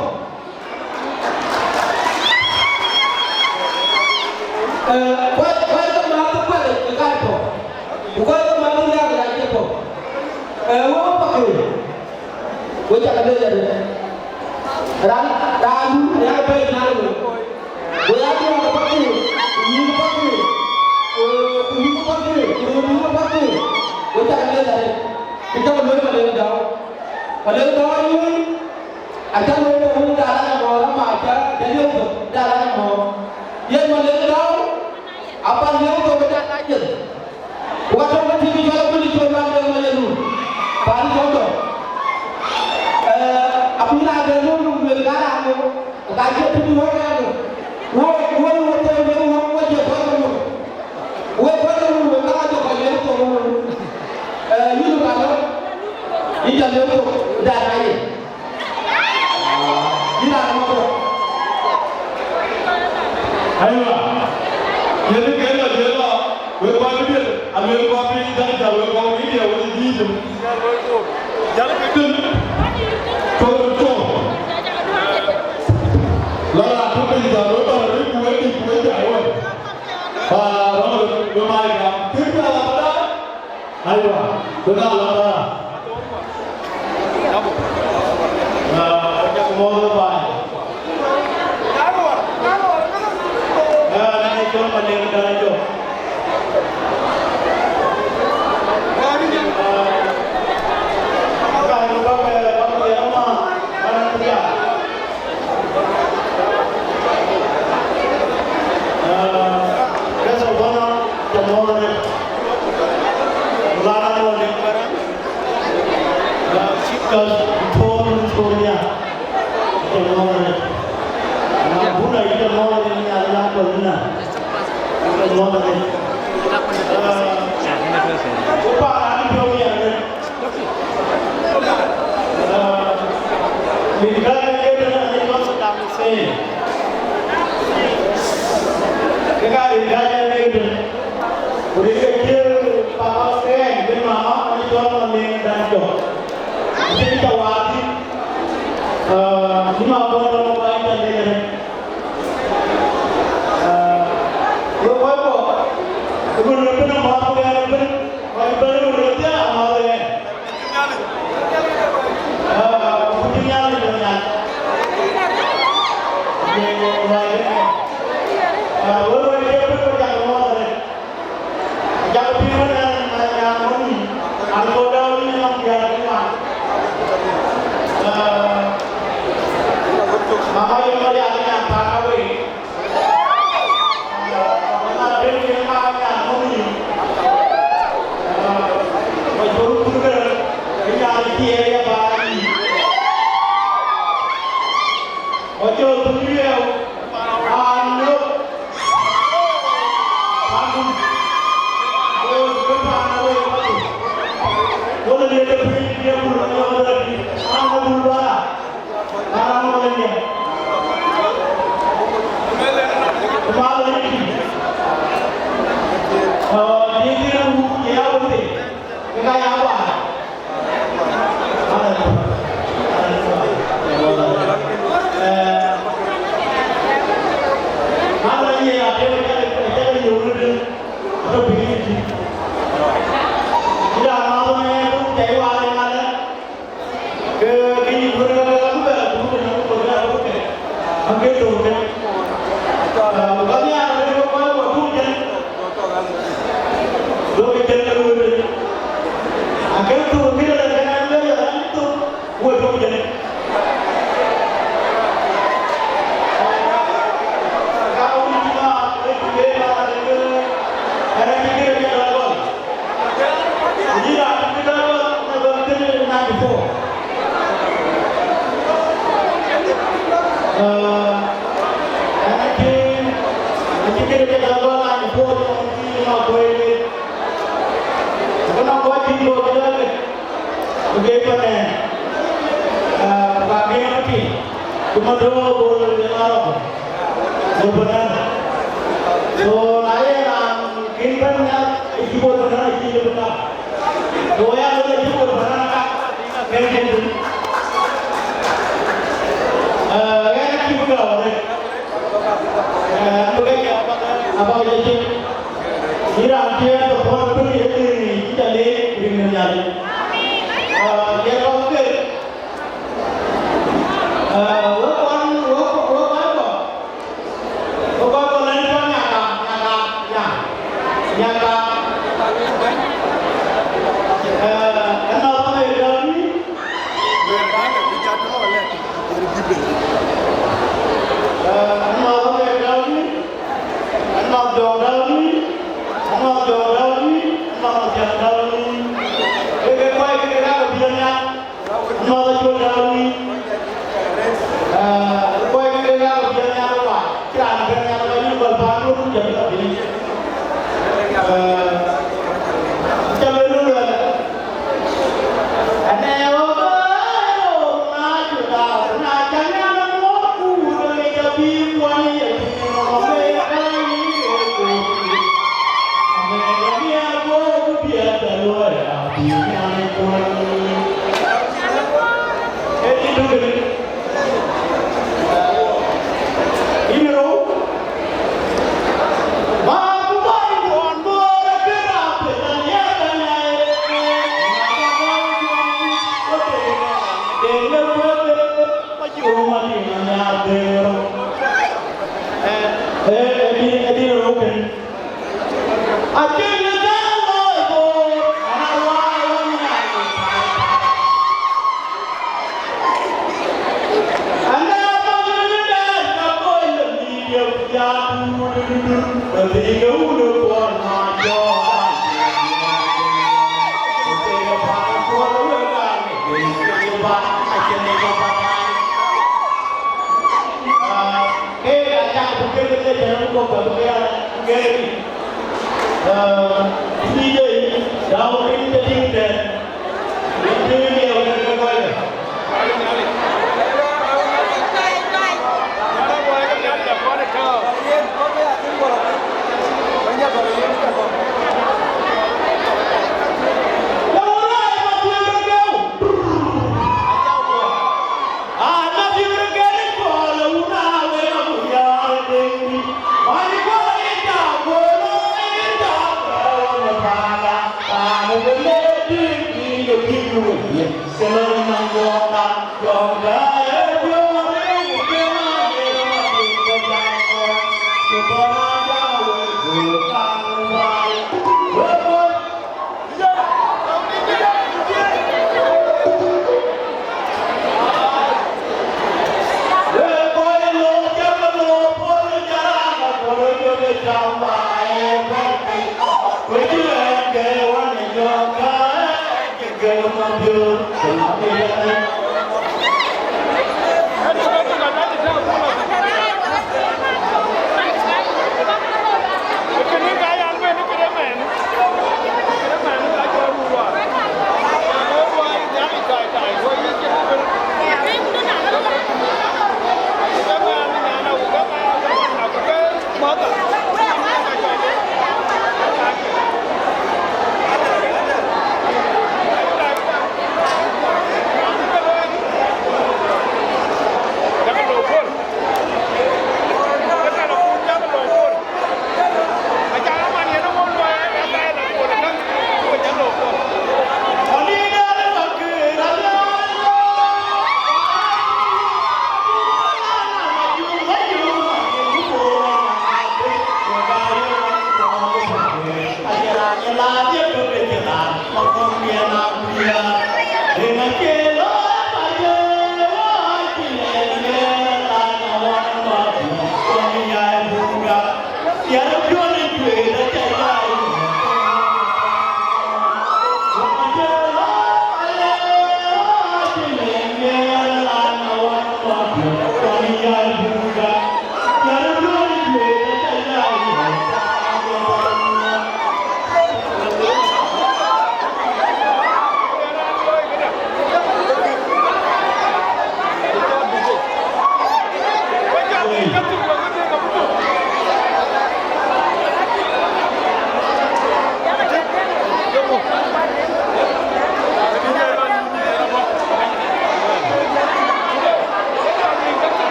Eh, kuat, kuat ke math kuat ë ka tɔ̈. Ku kuat ke math riak riak cï tɔ̈. Eh, wek pakëër. Wek cak lec adï. Raan, raan dun, ya ke bɛ̈ɛ̈i nal wek. Ku ya ke pakëër, ku yïn pakëër. Eh, ku yïn pakëër, ku yïn pakëër. Wek cak lec adï. Kë cak looi Malek Dau. Malek Dau ayuui. Aca looi de wun de Alanya Mɔɔr, ama aca, aca liep thok de Alanya Mɔɔr. Yen Malek Dau, apan liep thok de Alanya. Ku ka tɔ̈ ke tïŋ cɔl abun cɔl man de Malek nu. Pan cɔl dɔ. Eh, abun ade nu nu luel ka raan nu. Ka cie tïŋ wok raan nu. Wok, wok, wok, wok, wok, wok, wok, wok, wok. Wek kɔc de wun, wek ka jɔ kɔc yen thok wun. Eh, yïn ba lɔ. Yïn jɔ lëu thok, da na ye. Yïn a lɔ thok. Aywa. Yen ke lɔ, yen lɔ. Wek kɔc bï diël, a wek kɔc bï jal jal, wek kɔc bï diël, wek bï diël. Jal ke tïŋ. Thok, thok. La la, thok piny jal, wek ba la rip, wek dït, wek jal, wek. Ba rɔm bï mai gam. Kï pial abada. Aywa, bï na la ba. Ah, mɔ̈ɔ̈th ba. Ah, na ni cɔl ma ler da jɔ. Ah, ka ni ba ke, ba ke ya ma, ba na ya. Ah, guest of honor, cä mɔ̈ɔ̈th arëët. Ku la raan wä lëk Garaŋ. Ah, chief guest, Paul Victoria, cä mɔ̈ɔ̈th arëët. Na buna, cä mɔ̈ɔ̈th arëët, nya la kɔl na. Cä mɔ̈ɔ̈th arëët. Ah, ku pa raan piɔ̈u ya arëët. Rin gäi ë Saddam Hussein. Ke ka rin gäi ë Saddam. Ku rin ke cï papa kɛɛny, ke mama, ë cɔl Maleŋ Dan Jɔk. Cïn cä wath. Ni ma bɔ̈ lɔ ba ita le. Wek kɔc bɔ̈, ëmën ë bën amääth wɛɛr ëbën, kɔc bɛ̈n ëmën ë Ke jɔl bä ŋany puɔ̈u ë nɔm kueer wek. Ku nɔm kɔc cï bɔ̈ ke jɔl ke, ku ke panë, ah, ku ka ke yen piny, ku man röör bɔ̈ ë yen arɔ̈k, bɔ̈ panë. So, na ye raan kën bɛ̈n nhial, ë cï bɔ̈ panë, ë cï lëu bï gam. So, ya lëu ë cï bɔ̈ panë, ka, ka, ka, ka, ka, eh, ɣɛn acï bï gam arëët. Eh, an bï kɔc abä, abä ke cï. Yïn raan cï yen tɔ puɔ̈n ëbën ye dhil ŋic cï ca leec rin ë Nhialic. Ah, ye kɔc ke, ah, wek kɔn, wek, wek kɔc kɔ̈k, wek kɔc kɔ̈k lɛ̈k cɔl Nyaka, Nyaka, Nya-, Nyaka. Eh, ënɔɔth ë Dawid. Eh, ënɔɔth ë Dawid. Anɔth Jɔk Dawid, anɔth Jɔk Dawid, anɔth Mathiaŋ Dawid. Ke ke kɔc ke ke rak abï nhial, anɔth Acuɔl Dawid. Ah, kɔc ke ke rak abï nhial wa, cï raan bɛ̈n nhial wa, yïn gɔl paan duɔ̈n ku jɔl abï. Ah, ca bï lueel.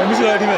Mishkila ya team.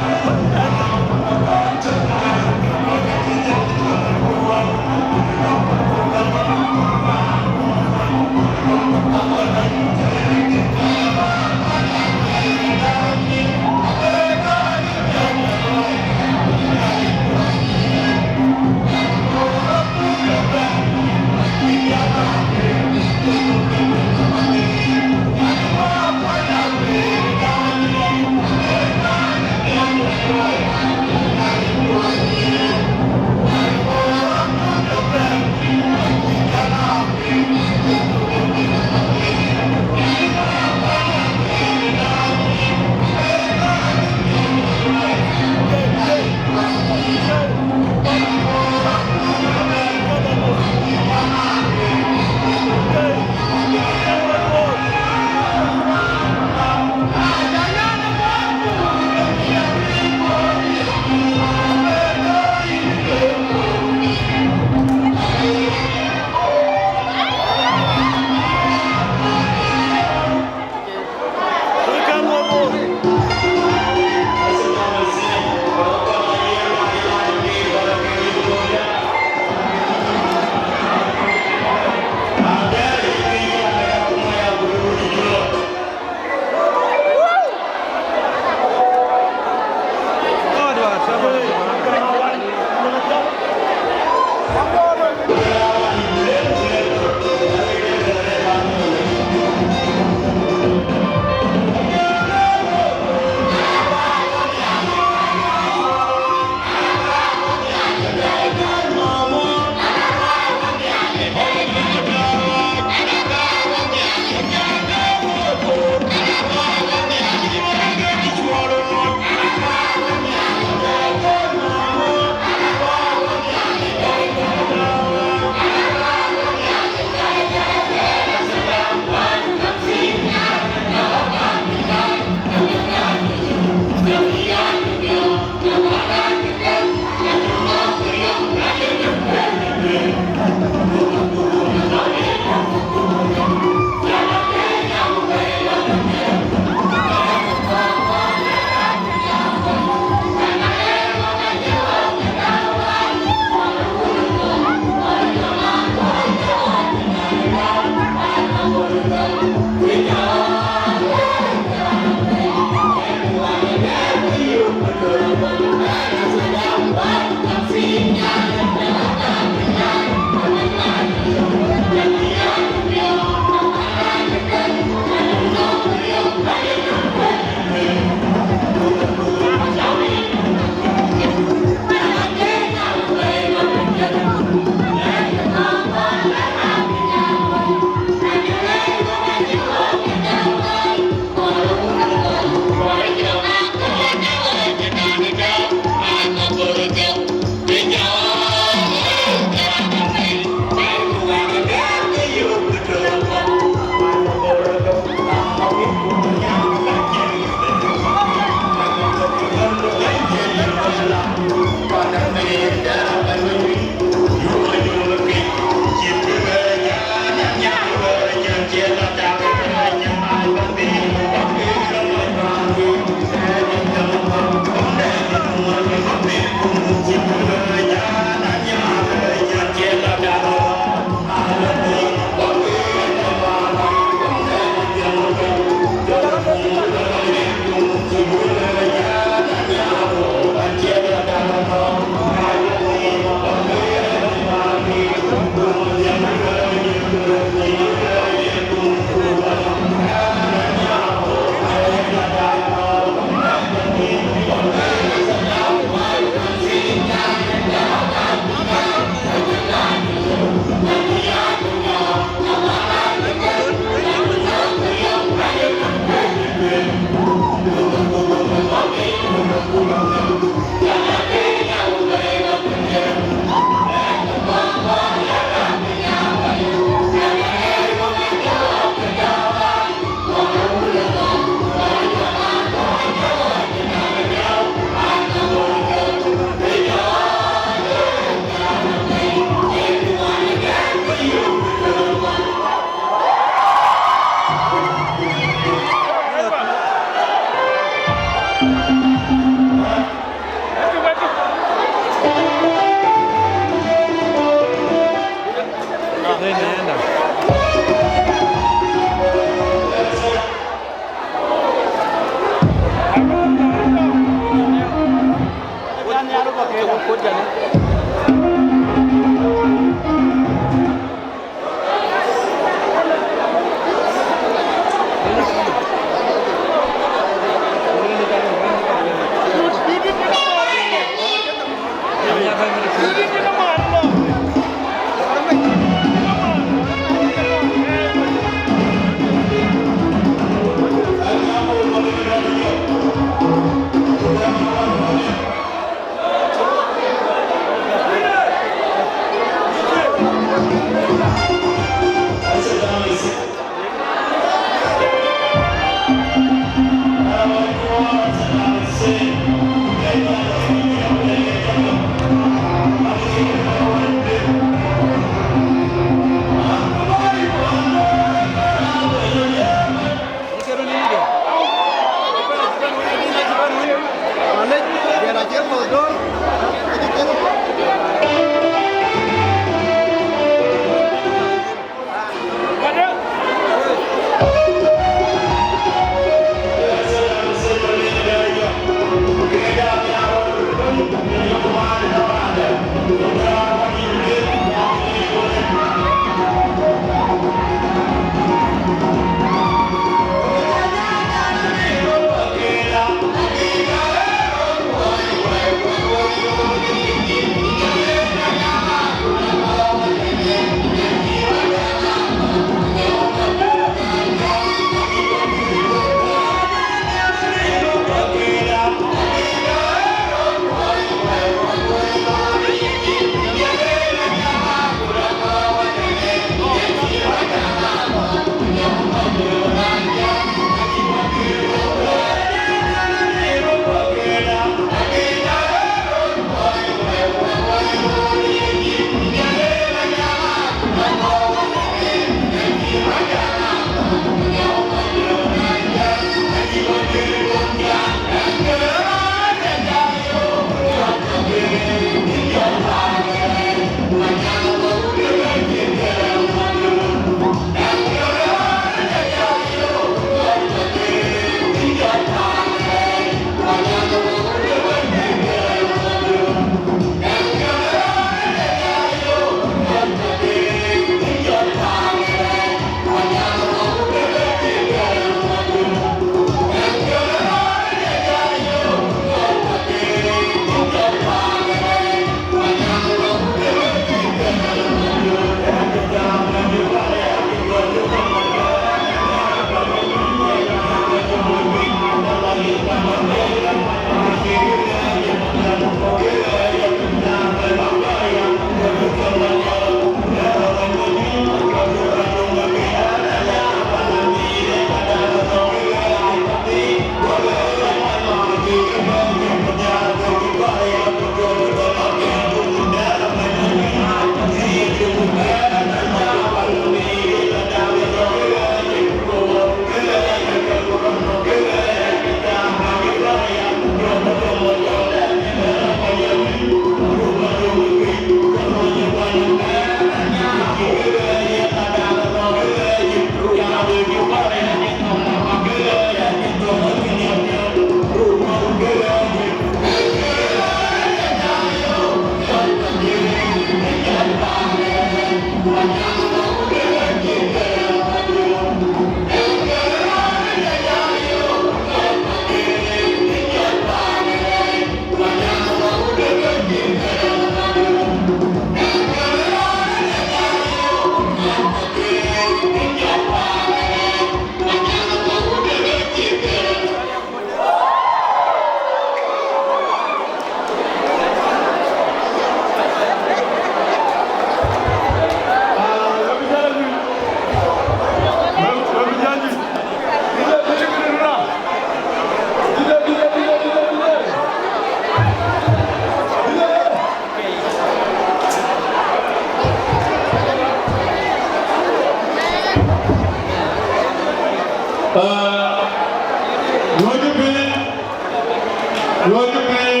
Nyuɔ̈th piny,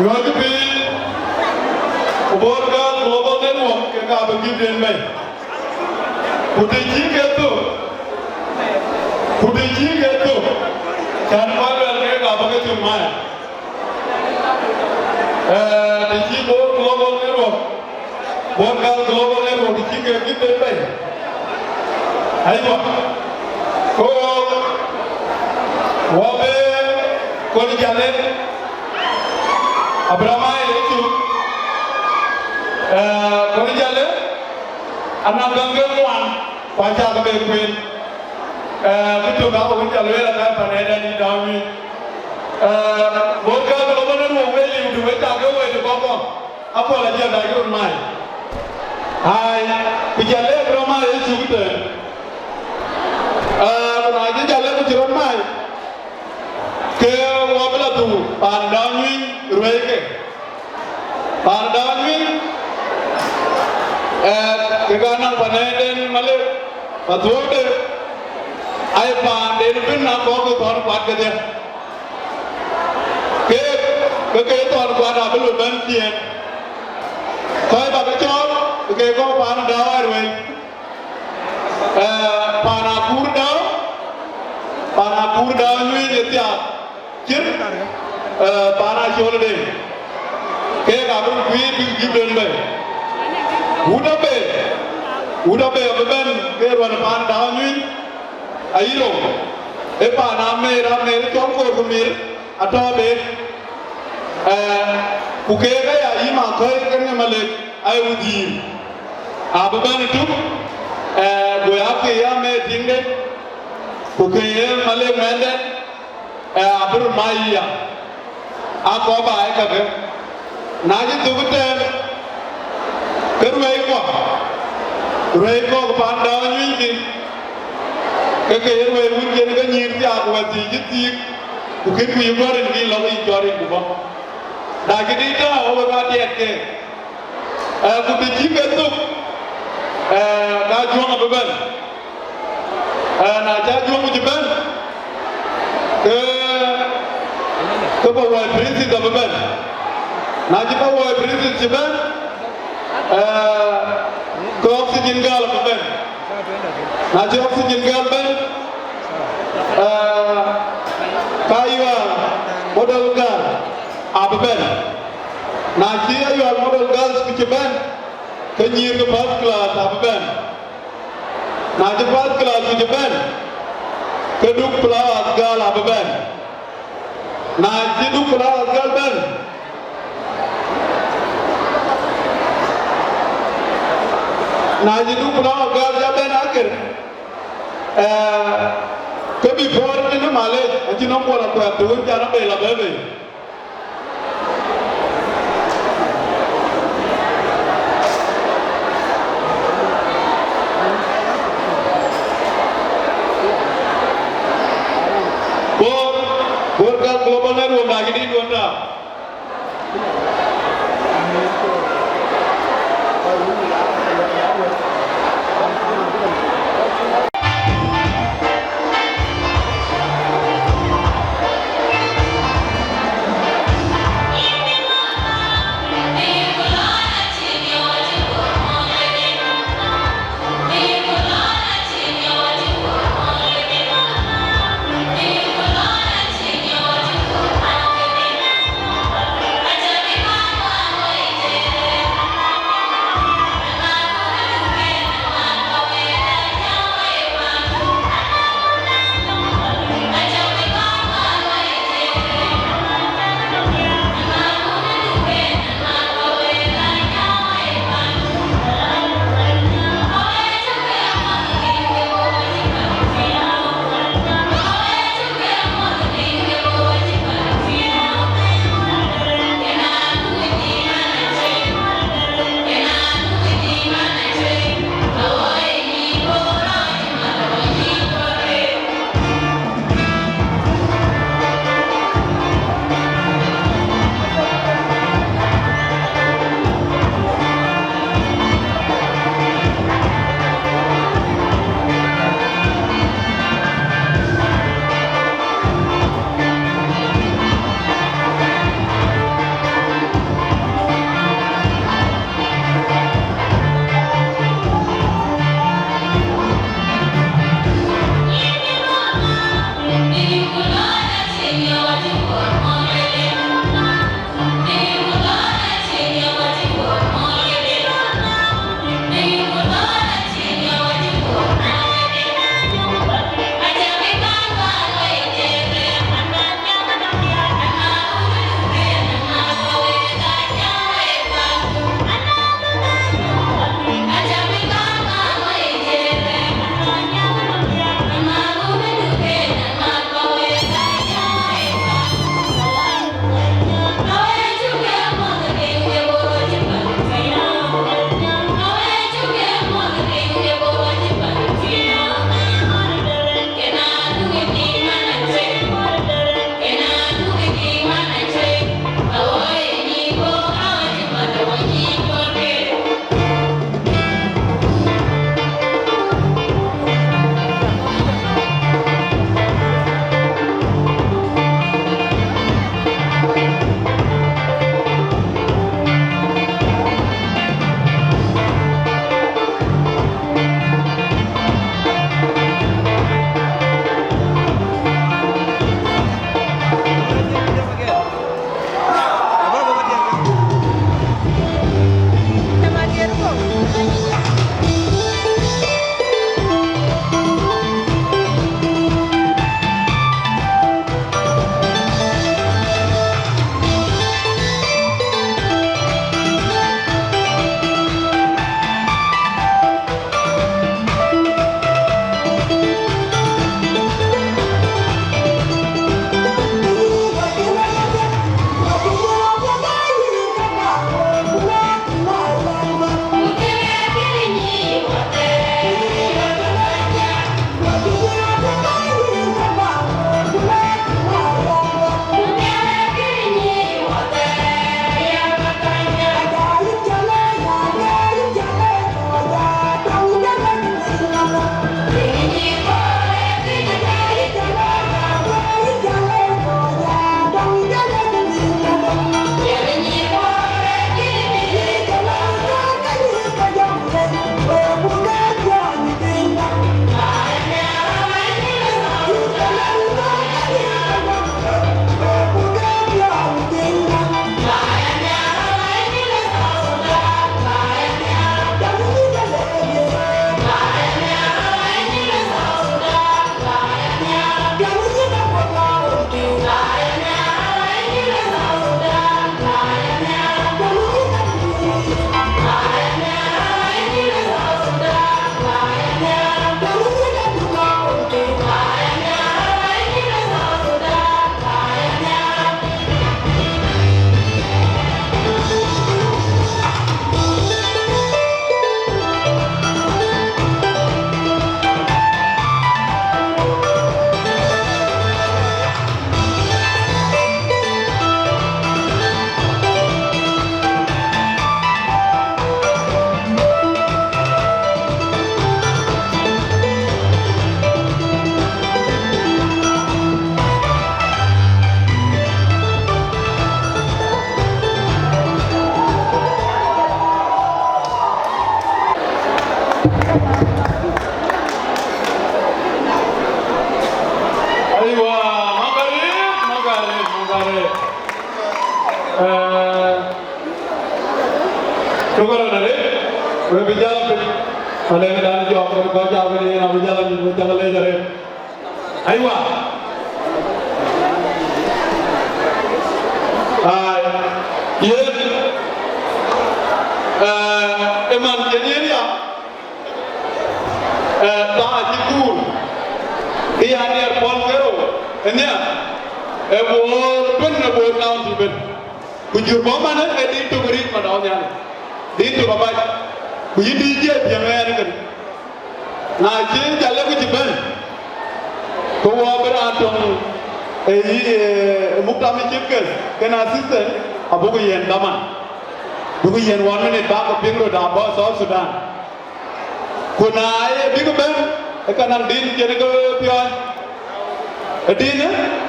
nyuɔ̈th piny, ku Bor Girl Global Ruɔk ke ka bï gïpden bɛ̈i. Ku të cï ke thök, ku të cï ke thök, cän kɔc luɛl ke ka bï ke cök maai. Ee, të cï Bor Global Network, Bor Girl Global Network, të cï ke gïpden bɛ̈i. Aywa, ku wɔ bï kɔn jäl ë Abraham Ayuku, ee, kɔn jäl ë, anɔŋ käŋ ke ŋuan, ku acä ke bɛ kueen. Ee, bï tök aa wën ca lueel aka panɛɛrdan dït dɔ̈ɔ̈r nyuc. Ee, Bor Girl Global Network wek liu të wek cak ke wɛ̈t ë kɔ̈k kɔ̈k, apuɔl ajiɛth aa cï röt maai. Ai, ku ca lɛ̈k rɔt maai ë cuk tëën. Ee, ku na cï ca lɛ̈k ku cï röt maai, ke wɔ bï la dhuk paan dɔ̈ɔ̈r nyuc ruɛ̈ike. Paan dɔ̈ɔ̈r nyuc, ee, kek anɔŋ panɛɛrden Malek, Mathuɔ̈ɔ̈kde, aye paanden ëbën akɔ̈k ke thɔ̈n kuat kedhie. Keek, ke ke thɔ̈n kuat abï lɔ bɛ̈n ciëën. Kɔc ba ke cɔɔl, ke ke kɔ̈k paan dɔ̈ɔ̈r ë ruɛ̈i. Ee, paan Akur dɔ̈ɔ̈r, paan Akur dɔ̈ɔ̈r nyuc ë thiaak. Cït, ee, paan Acol Deŋ, keek abï kuiir bïk gïpden bɛ̈i. Wut Abei, wut Abei abï bɛ̈n ke ruɛ̈n paan dɔ̈ɔ̈r nyuc, ayï rou, ë paan Amer, Amer cɔl Koor ku Mir atɔ̈ Deŋ. Ee, ku keek aya yï Makɔ̈i kenë Malek, aye wudhiir. Abï bɛ̈n ë tuk, ee, go ya ke ya Amer tiŋde, ku ke ye Malek mɛnhde, ee, abï röt mac ya, akɔ̈k ba ë kakë. Na cï thök ëtɛ̈ɛ̈n, ke ruɛ̈i kɔ̈k, ruɛ̈i kɔ̈k paan dɔ̈ɔ̈r nyuc kï, ke ke ye ruɛ̈i wun cïn ke nyïïr thiaak wɛ̈t thii cï thiik, ku kën ku yï gɔ̈r rin kï lɔ̈k yic cɔl rin ku bɔ̈. Na cï dït tääu, wek aa diɛt keek. Ee, ku të cï ke thök, ee, ka Ajuɔŋ abï bɛ̈n. Ee, na cï Ajuɔŋ cï bɛ̈n, ke, ke Pawuoi Princess abï bɛ̈n. Na cï Pawuoi Princess cï bɛ̈n, ee, ke Oxygen Girl abï bɛ̈n. Na cï Oxygen Girl bɛ̈n, ee, ka Ayual Model Girl abï bɛ̈n. Na cï Ayual Model Girls ku cï bɛ̈n, ke nyïïr ke First Class abï bɛ̈n. Na cï First Class ku cï bɛ̈n, ke Duk Flowers Girl abï bɛ̈n. Na cï Duk Flowers Girl bɛ̈n, na cï Duk Flowers Girl ya bɛ̈n akhir, ee, ke before tënë malec, acïn nɔm Bol Akuɛth të wën can abël abɛ̈ bei. Bor, Bor Girl Global Network, na cï dït duɔ̈n tääu. Shukran arëët, we bï jäl piny. Alëkë dan jɔk, we kɔc jam yen abï jäl, we jäl lec arëët. Aywa. Ai, yen, eh, ë man yen yen ya, eh, thaa cï kuur, ë ya nhiɛɛr puɔl kerou, ë nhiɛɛr, ë Bor ëbën, ë Bor County ëbën. Ku jur bɔ̈ manë ë dït tök ric madɔu nhial, dït tök abac, ku yïn dït jiëë piɛŋ ɣɛɛr kënë. Na cï Jalë ku cï bɛ̈n, ke wɔ bï raan töŋ ë yï, ë muk tam ë chief guest, kën assistant, abuk yen dhaman. Buk yen one minute bak ke piŋ röt abɔ̈ South Sudan. Ku na ye bïk bɛ̈n, ë ka naŋ din cïn ke piɔ̈ɔ̈c. Ë din,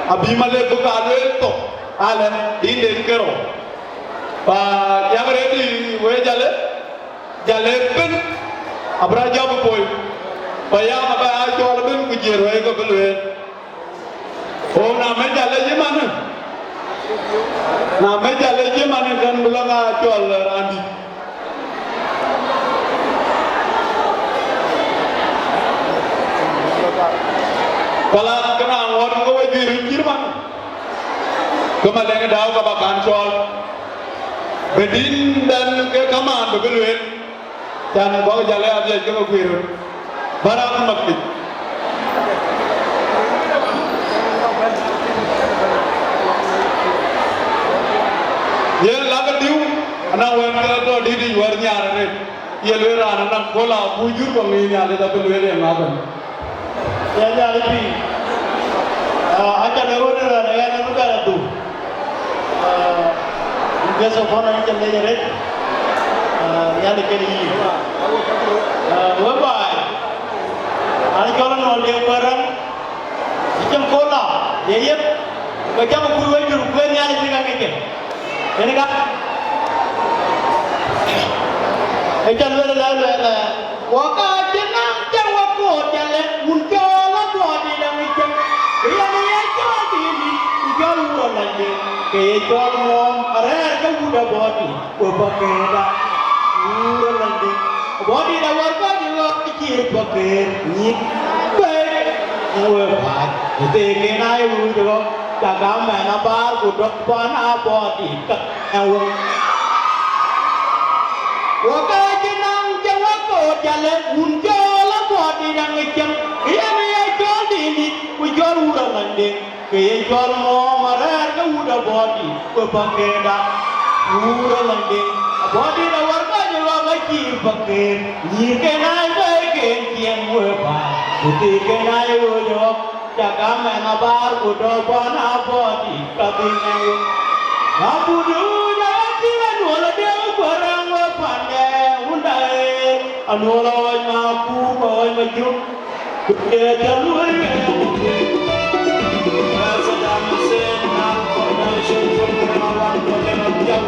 abï Malek bï ka lueel thok, alë, din den kerou. Pa yak ready we Jalë, Jalë ëbën, abï rɔt jɔk poi. Pa yak abï a cɔl ëbën ku jiëër wei ke bï lueel. Ku na mec Jalë cï manë, na mec Jalë cï manë, kën bï lɔ ka cɔl raandït. Kalas, kënë aŋuɔ̈t ke we juëc röt cït man. Ke Malek Dau ka ba kan cɔl. Bï din dɛn ke kamaan bï bï lueel. Can bɔ̈ Jalë adhiac ke we guiir röt. Bära ku mat piny. Yen lakë diu, anɔŋ wɛ̈t ke tɔ̈ dït yic wär nhiaar arëët. Ye lueel raan anɔŋ kööl abuk jur, ku ŋic Nhialic abï lueel ye ŋa bɛ̈n. Ya Nhialic pïïr. Ah, aca lɔ ɣöt raan ë ɣɛn abï bɛ̈n adhuk. Ah, in case of honor, in cä lec arëët. Ah, Nhialic kën yïn. Ah, whereby, an cɔl Anuɔl Deŋ Kuɛ̈r Raŋ, acïn kööl la, ye yeth, ke cäk kuc wec jur, ku Nhialic cï ka ŋic ke. Yen ka, ë cä lueel ëlë, lueel ëlë, wɔ ka cïn naŋ cä wä koor Jalë, wun cɔl abɔ̈ dït aŋic cäŋ. Yen ye cɔl dït, ku cɔl wur alany dït, ke ye cɔl muɔɔm arɛ̈ɛ̈r ke wut abɔ̈ dït, ku bɔ̈ këda. Wur alany dït, abɔ̈ dït awär kɔc ë ɣɔ̈k ë cïï bɔ̈ këër, nyïïr kueer, ë wëë päl, ë theek en aa ye wur ë ɣɔ̈k. Cak amɛn abaar ku dɔ̈k pan abɔ̈ dït ka ë wëu. Wɔ ka cï naŋ cä wä koor Jalë, wun cɔl abɔ̈ dït aŋic cäŋ, yen ye cɔl dït dït, ku cɔl wur alany dït, ke ye cɔl muɔɔm arɛ̈ɛ̈r ke wut abɔ̈ dït, ku bɔ̈ këda. Wur alany dït, abɔ̈ dït awär kɔc ë ɣɔ̈k acïï bɔ̈ këër, nyïïr ken aa ye bɛ̈ɛ̈iken ciɛɛŋ wëë päl, ku theek ken aa ye ɣööc ë ɣɔ̈k. Cak amɛn abaar ku dɔ̈k pan abɔ̈ dït ka dhil nɛn wek. Abudu jɔl a cïn Anuɔl Deŋ Kuɛ̈r Raŋ we pande wunda ee. Anuɔl aɣɔc ma kuur ku aɣɔc ma jök. Ku ye cä luöi wek. Saddam Hussein na coordination from Ramadan to Ramadan.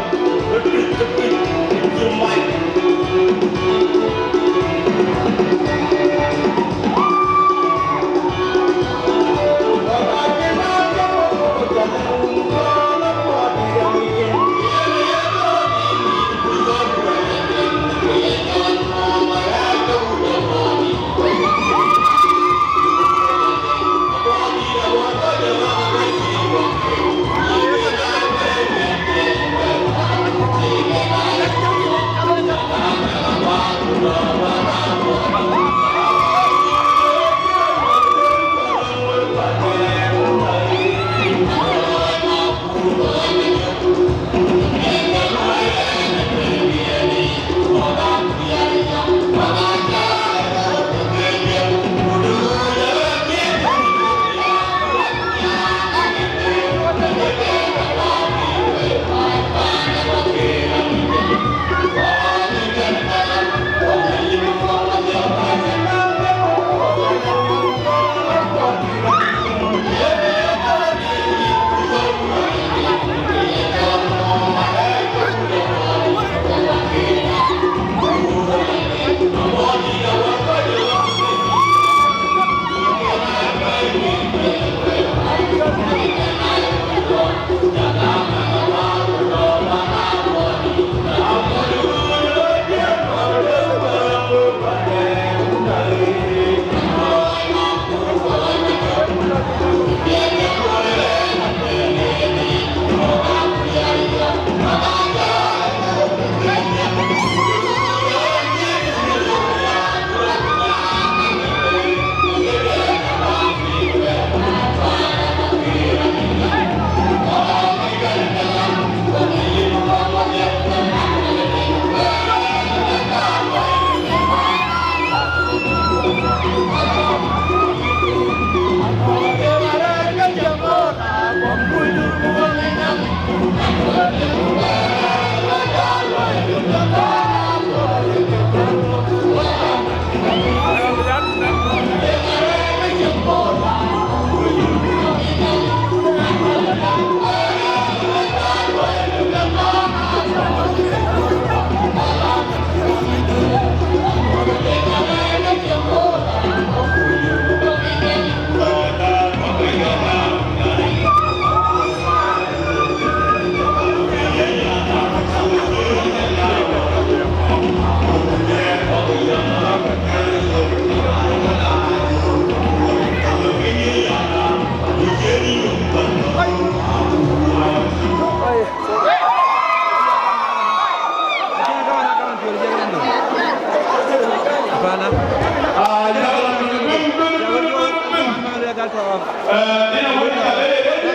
Eh, ënë wën, ka le ready.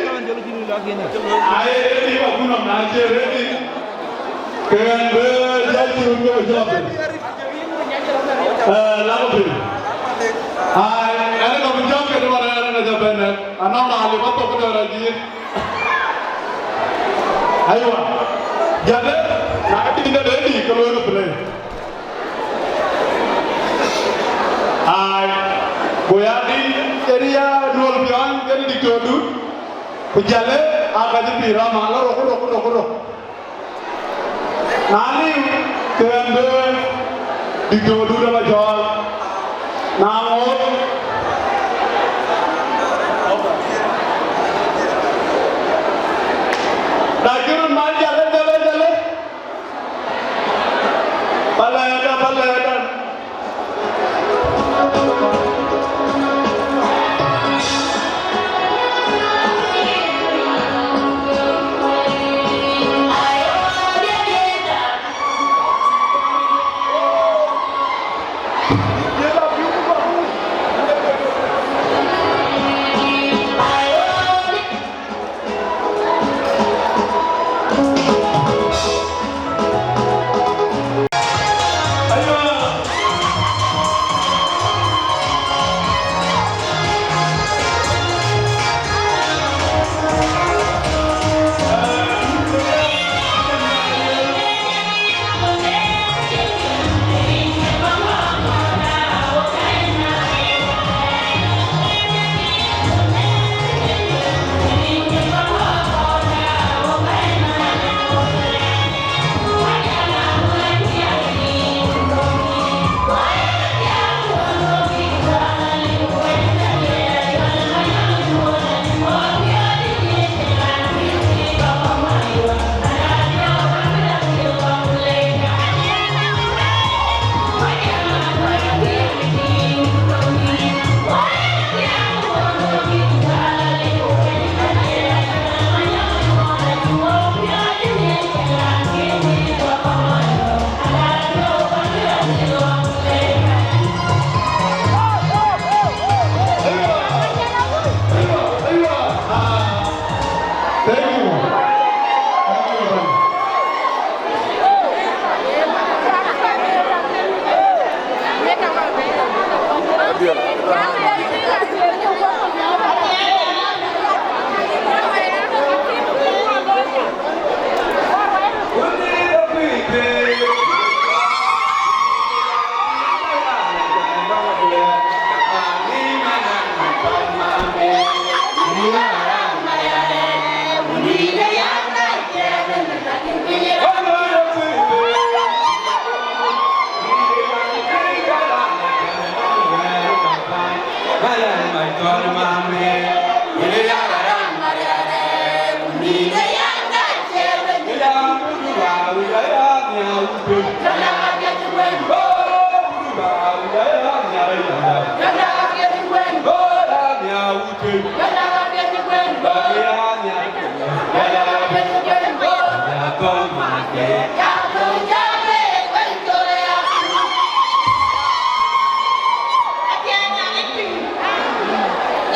Aye ready, ba kun nɔm na cie ready. Ke ɣɛn bï jal cï wun bï jɔ piny. Eh, la ku piny. Ai, ɣɛn ka bï jɔ ke dë wala ɣɛn ka jɔ bɛ̈n ë. Anɔŋ raan lip athok këdë rɔt jiëë. Aywa. Jal ë, na ke tïŋ de ready, ke looi ke play. Ai, ku ya din area Nuɔl Biɔny, kën diktor dut, ku jal ë, aa ka cï pïïr rɔt mal, rok, rok, rok, rok. Na liu, ke ɣɛn bï diktor dut aba cɔɔl. Na ŋoot. Na cï run mal jal ë, jal ë, jal ë. Palɛɛrda, palɛɛrda.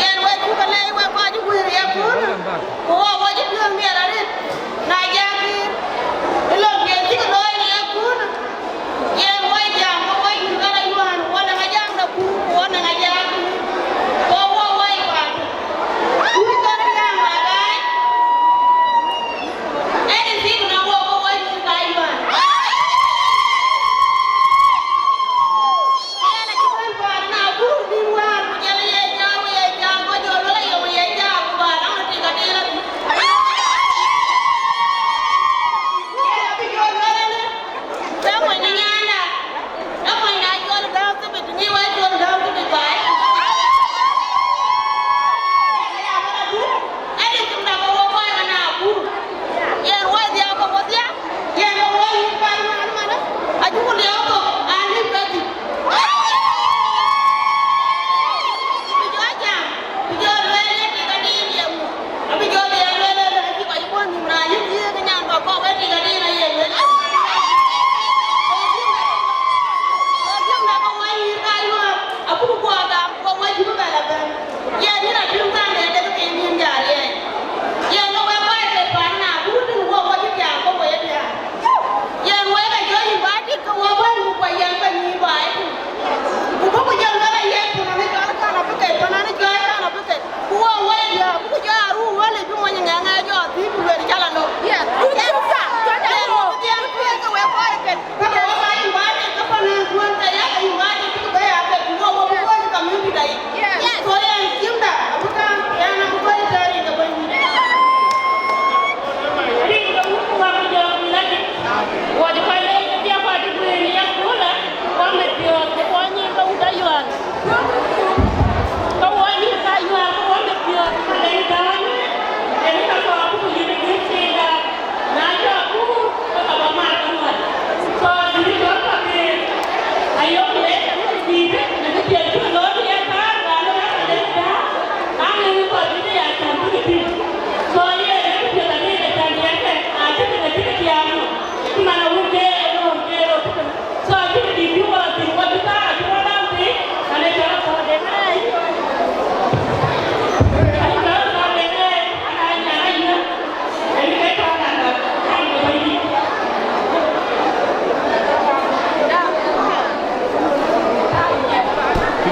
Yen wek cuk alɛɛc wek kɔc wëër ye kun, ku wɔ wɔ cï piɔ̈ɔ̈th miɛt arëët. Na jääk kï, ë lon piɛth cï ke looi në ye kun, yen wɔ jam ke wɔ yïn ɣɛn ayuään, wɔ nɔŋ ajam de kun, ku wɔ nɔŋ ajääk kun.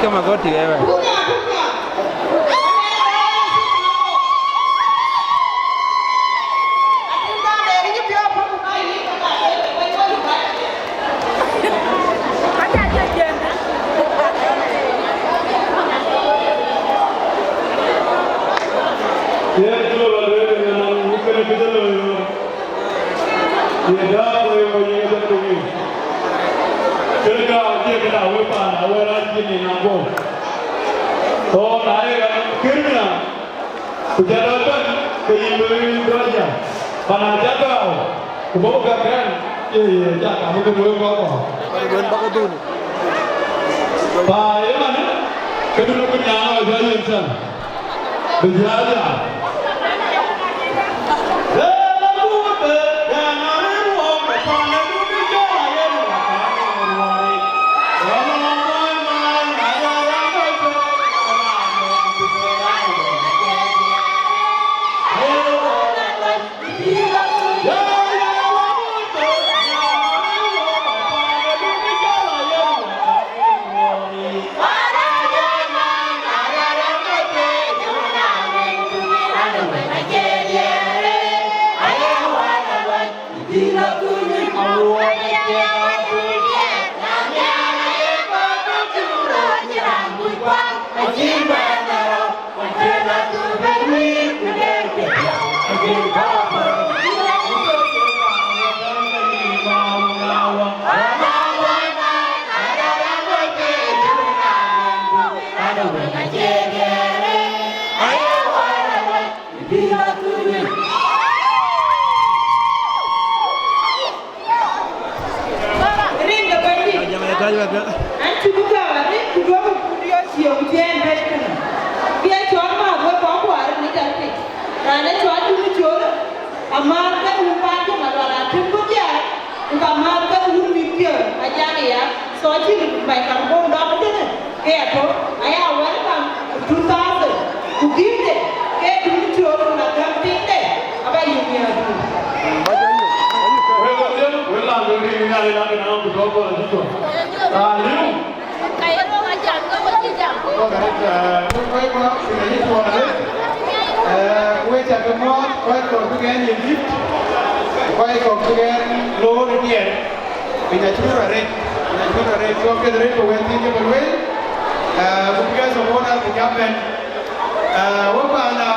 Magoti, ewe. Ye dääk wei wei ye däk wei. Kërë ka acie këda wei paan, awär acïn nin ago. Thɔɔr na ye ɣɛn kër mina, ku ca dɔc bɛ̈n, ke yïn bï dɔc ya. Pan aca gääu, ku bɔ̈ bï gäk kɛn, ye, ye, ca kam ke wei kɔ̈k kɔ̈k. Pa ye manë, ke dun ku nyaŋ ɣɔc bä yen thɛm. Bï jäl ya. Rin de Bɛ̈nydït, an cï bï gäm arëët ku duɔ̈kkë ku riɔ̈ɔ̈c thiëëu ku thiëëc bɛ̈ny kënë. Bï a cɔl määth wek kɔc kuaar ë ŋic arëtic. Raan ë cɔl Dun Col, amääth ke wun paan cï Malual Atem bï diäär, ku ka määth ke wun mïth piɔ̈ɔ̈th Ajak aya. So acï rin bac kam bɔ̈ dɔm ëtënë. Ke atɔ̈, aya welcome two thousand, ku gïïrde, ke Dun Col ku na gäm piŋde, aba yï miäkdu. Wek wadhiël, wek lan wek rin Nhialic lan ke naŋ ku tɔ̈ kɔn acï cuɔt. Raan liu. Kɔc arëët, eh, wek kɔc kɔ̈k, piny ayï cuɔt arëët. Eh, wek ca ke muɔɔth, kɔc kɔ̈k bï gɛn ye gift, kɔc kɔ̈k bï gɛn loor ë diɛɛr. Piny acï röt arëët, piny acï röt arëët, cɔk keth arëët, ku wɛ̈t thiin cï bï lueel, eh, ku bï ke support abï jam bɛ̈n. Eh, wek paanda,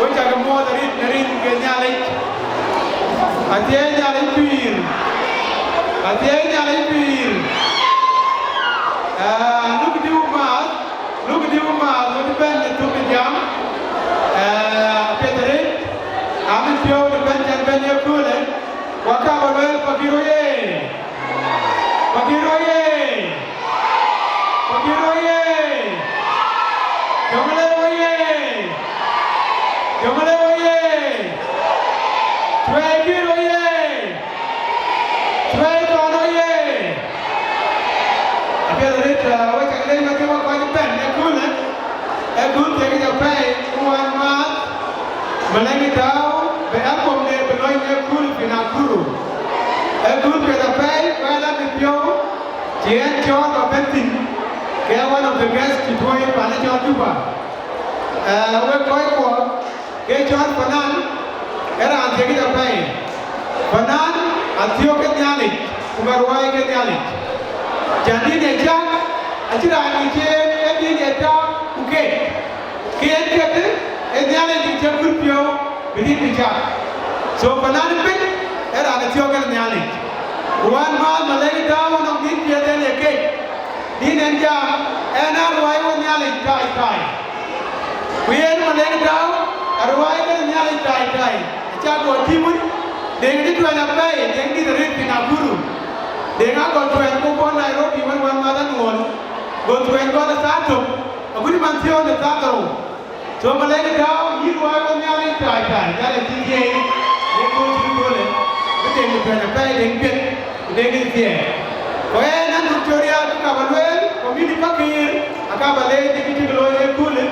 wek ca ke muɔɔth arëët në rin ke Nhialic. Athiɛɛi Nhialic pïïr, athiɛɛi Nhialic pïïr. Eh, luk diu maath, luk diu maath, wek bɛ̈n ë thuk ë jam. Eh, apiɛth arëët, amit piɔ̈u të bɛ̈n cän bɛ̈n ye köölë. Waka ba luel Pakïr oye! Pakïr oye! Pakïr oye! Jonglei oye! Jonglei oye! Tuɛɛi Kïr oye! Tuɛɛi Thɔn oye! Apiɛth arëët, uh, wek cak leec wek ke wek kɔc ëbɛ̈n ë köölë, ë kööl thiëkic apɛi ku wään maath. Malɛŋ ë tääu bï a komde bï lɔny ë kööl piny Nakuru. Ë kööl piɛth apɛi ku ë lat në piɔ̈u, cï ɣɛn cɔɔl ba bɛ̈n thïn, ke one of the guests cï tuɔɔc pan ë cɔl Juba. Eh, wek kɔc kuɔ, ke cɔl Fanan, ë raan thiëkic apɛi. Fanan athiɔ̈k ke Nhialic, ku ka ruääi ke Nhialic. Cän dïn ë cak, acïn raan ŋic en ë dïn ë tääu ku ket. Ke yen ket, ë Nhialic cï cäk kut piɔ̈u bï dït bï cak. So Fanan ëbën, ë raan ë thiɔ̈k ke Nhialic. Ku wään maath Malɛŋ ë tääu anɔŋ dït piɛth en ye ket. Dïn en jam, en aa ruääi wo Nhialic tai tai. Ku yen Malɛŋ ë tääu, aruääi ke Nhialic tai tai. Acä gɔl tïŋ wën, Deŋ cï tuɛny apɛi, Deŋ dït arëët piny Nakuru. Deŋ agɔl tuɛny ku bɔ̈ Nairobi wën wään maath anuɔɔn. Go tuɛny gɔl ë thaa tök, agut man thiɔ̈ɔ̈n ë thaa dhorou. So Malɛŋ ë tääu, yïn ruääi wo Nhialic tai tai, Nhialic cï thiëëi, ye kööl cï köölë, bï Deŋ tuɛny apɛi, Deŋ piɛth, ku Deŋ dït thiëëi. Ku ɣɛn an Victoria, cï ka ba lueel, community Pakïr, aka ba leec, dï kë cï ke looi ë köölë,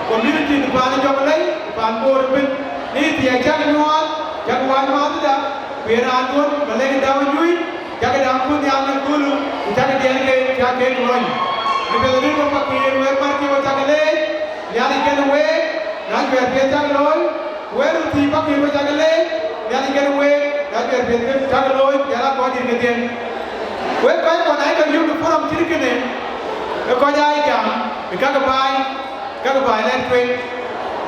community de paan ë Jɔŋlei, paan Bor ëbën, në thiëëc cäk nyuɔɔth, cäk wään maathda, ku ye raanduön, Malɛŋ ë tääu nyuc, cäk dam ku nhial në köölë, ku cäk diɛɛr ke, cäk keek lony. Piɛth arëët wek Pakëër, wek Marti wek cak leec, Nhialic kenë week, na juɛɛr piɛth cak looi, wek Röthii Pakëër wek cak leec, Nhialic kenë week, na juɛɛr piɛth cak looi, ku jɔl aa kɔc dït kedhie. Wek kɔc kɔn aa ke yök në forum cït kënë, ke kɔc aa jam ë kakë baai, kakë baai lɛ̈k tueŋ.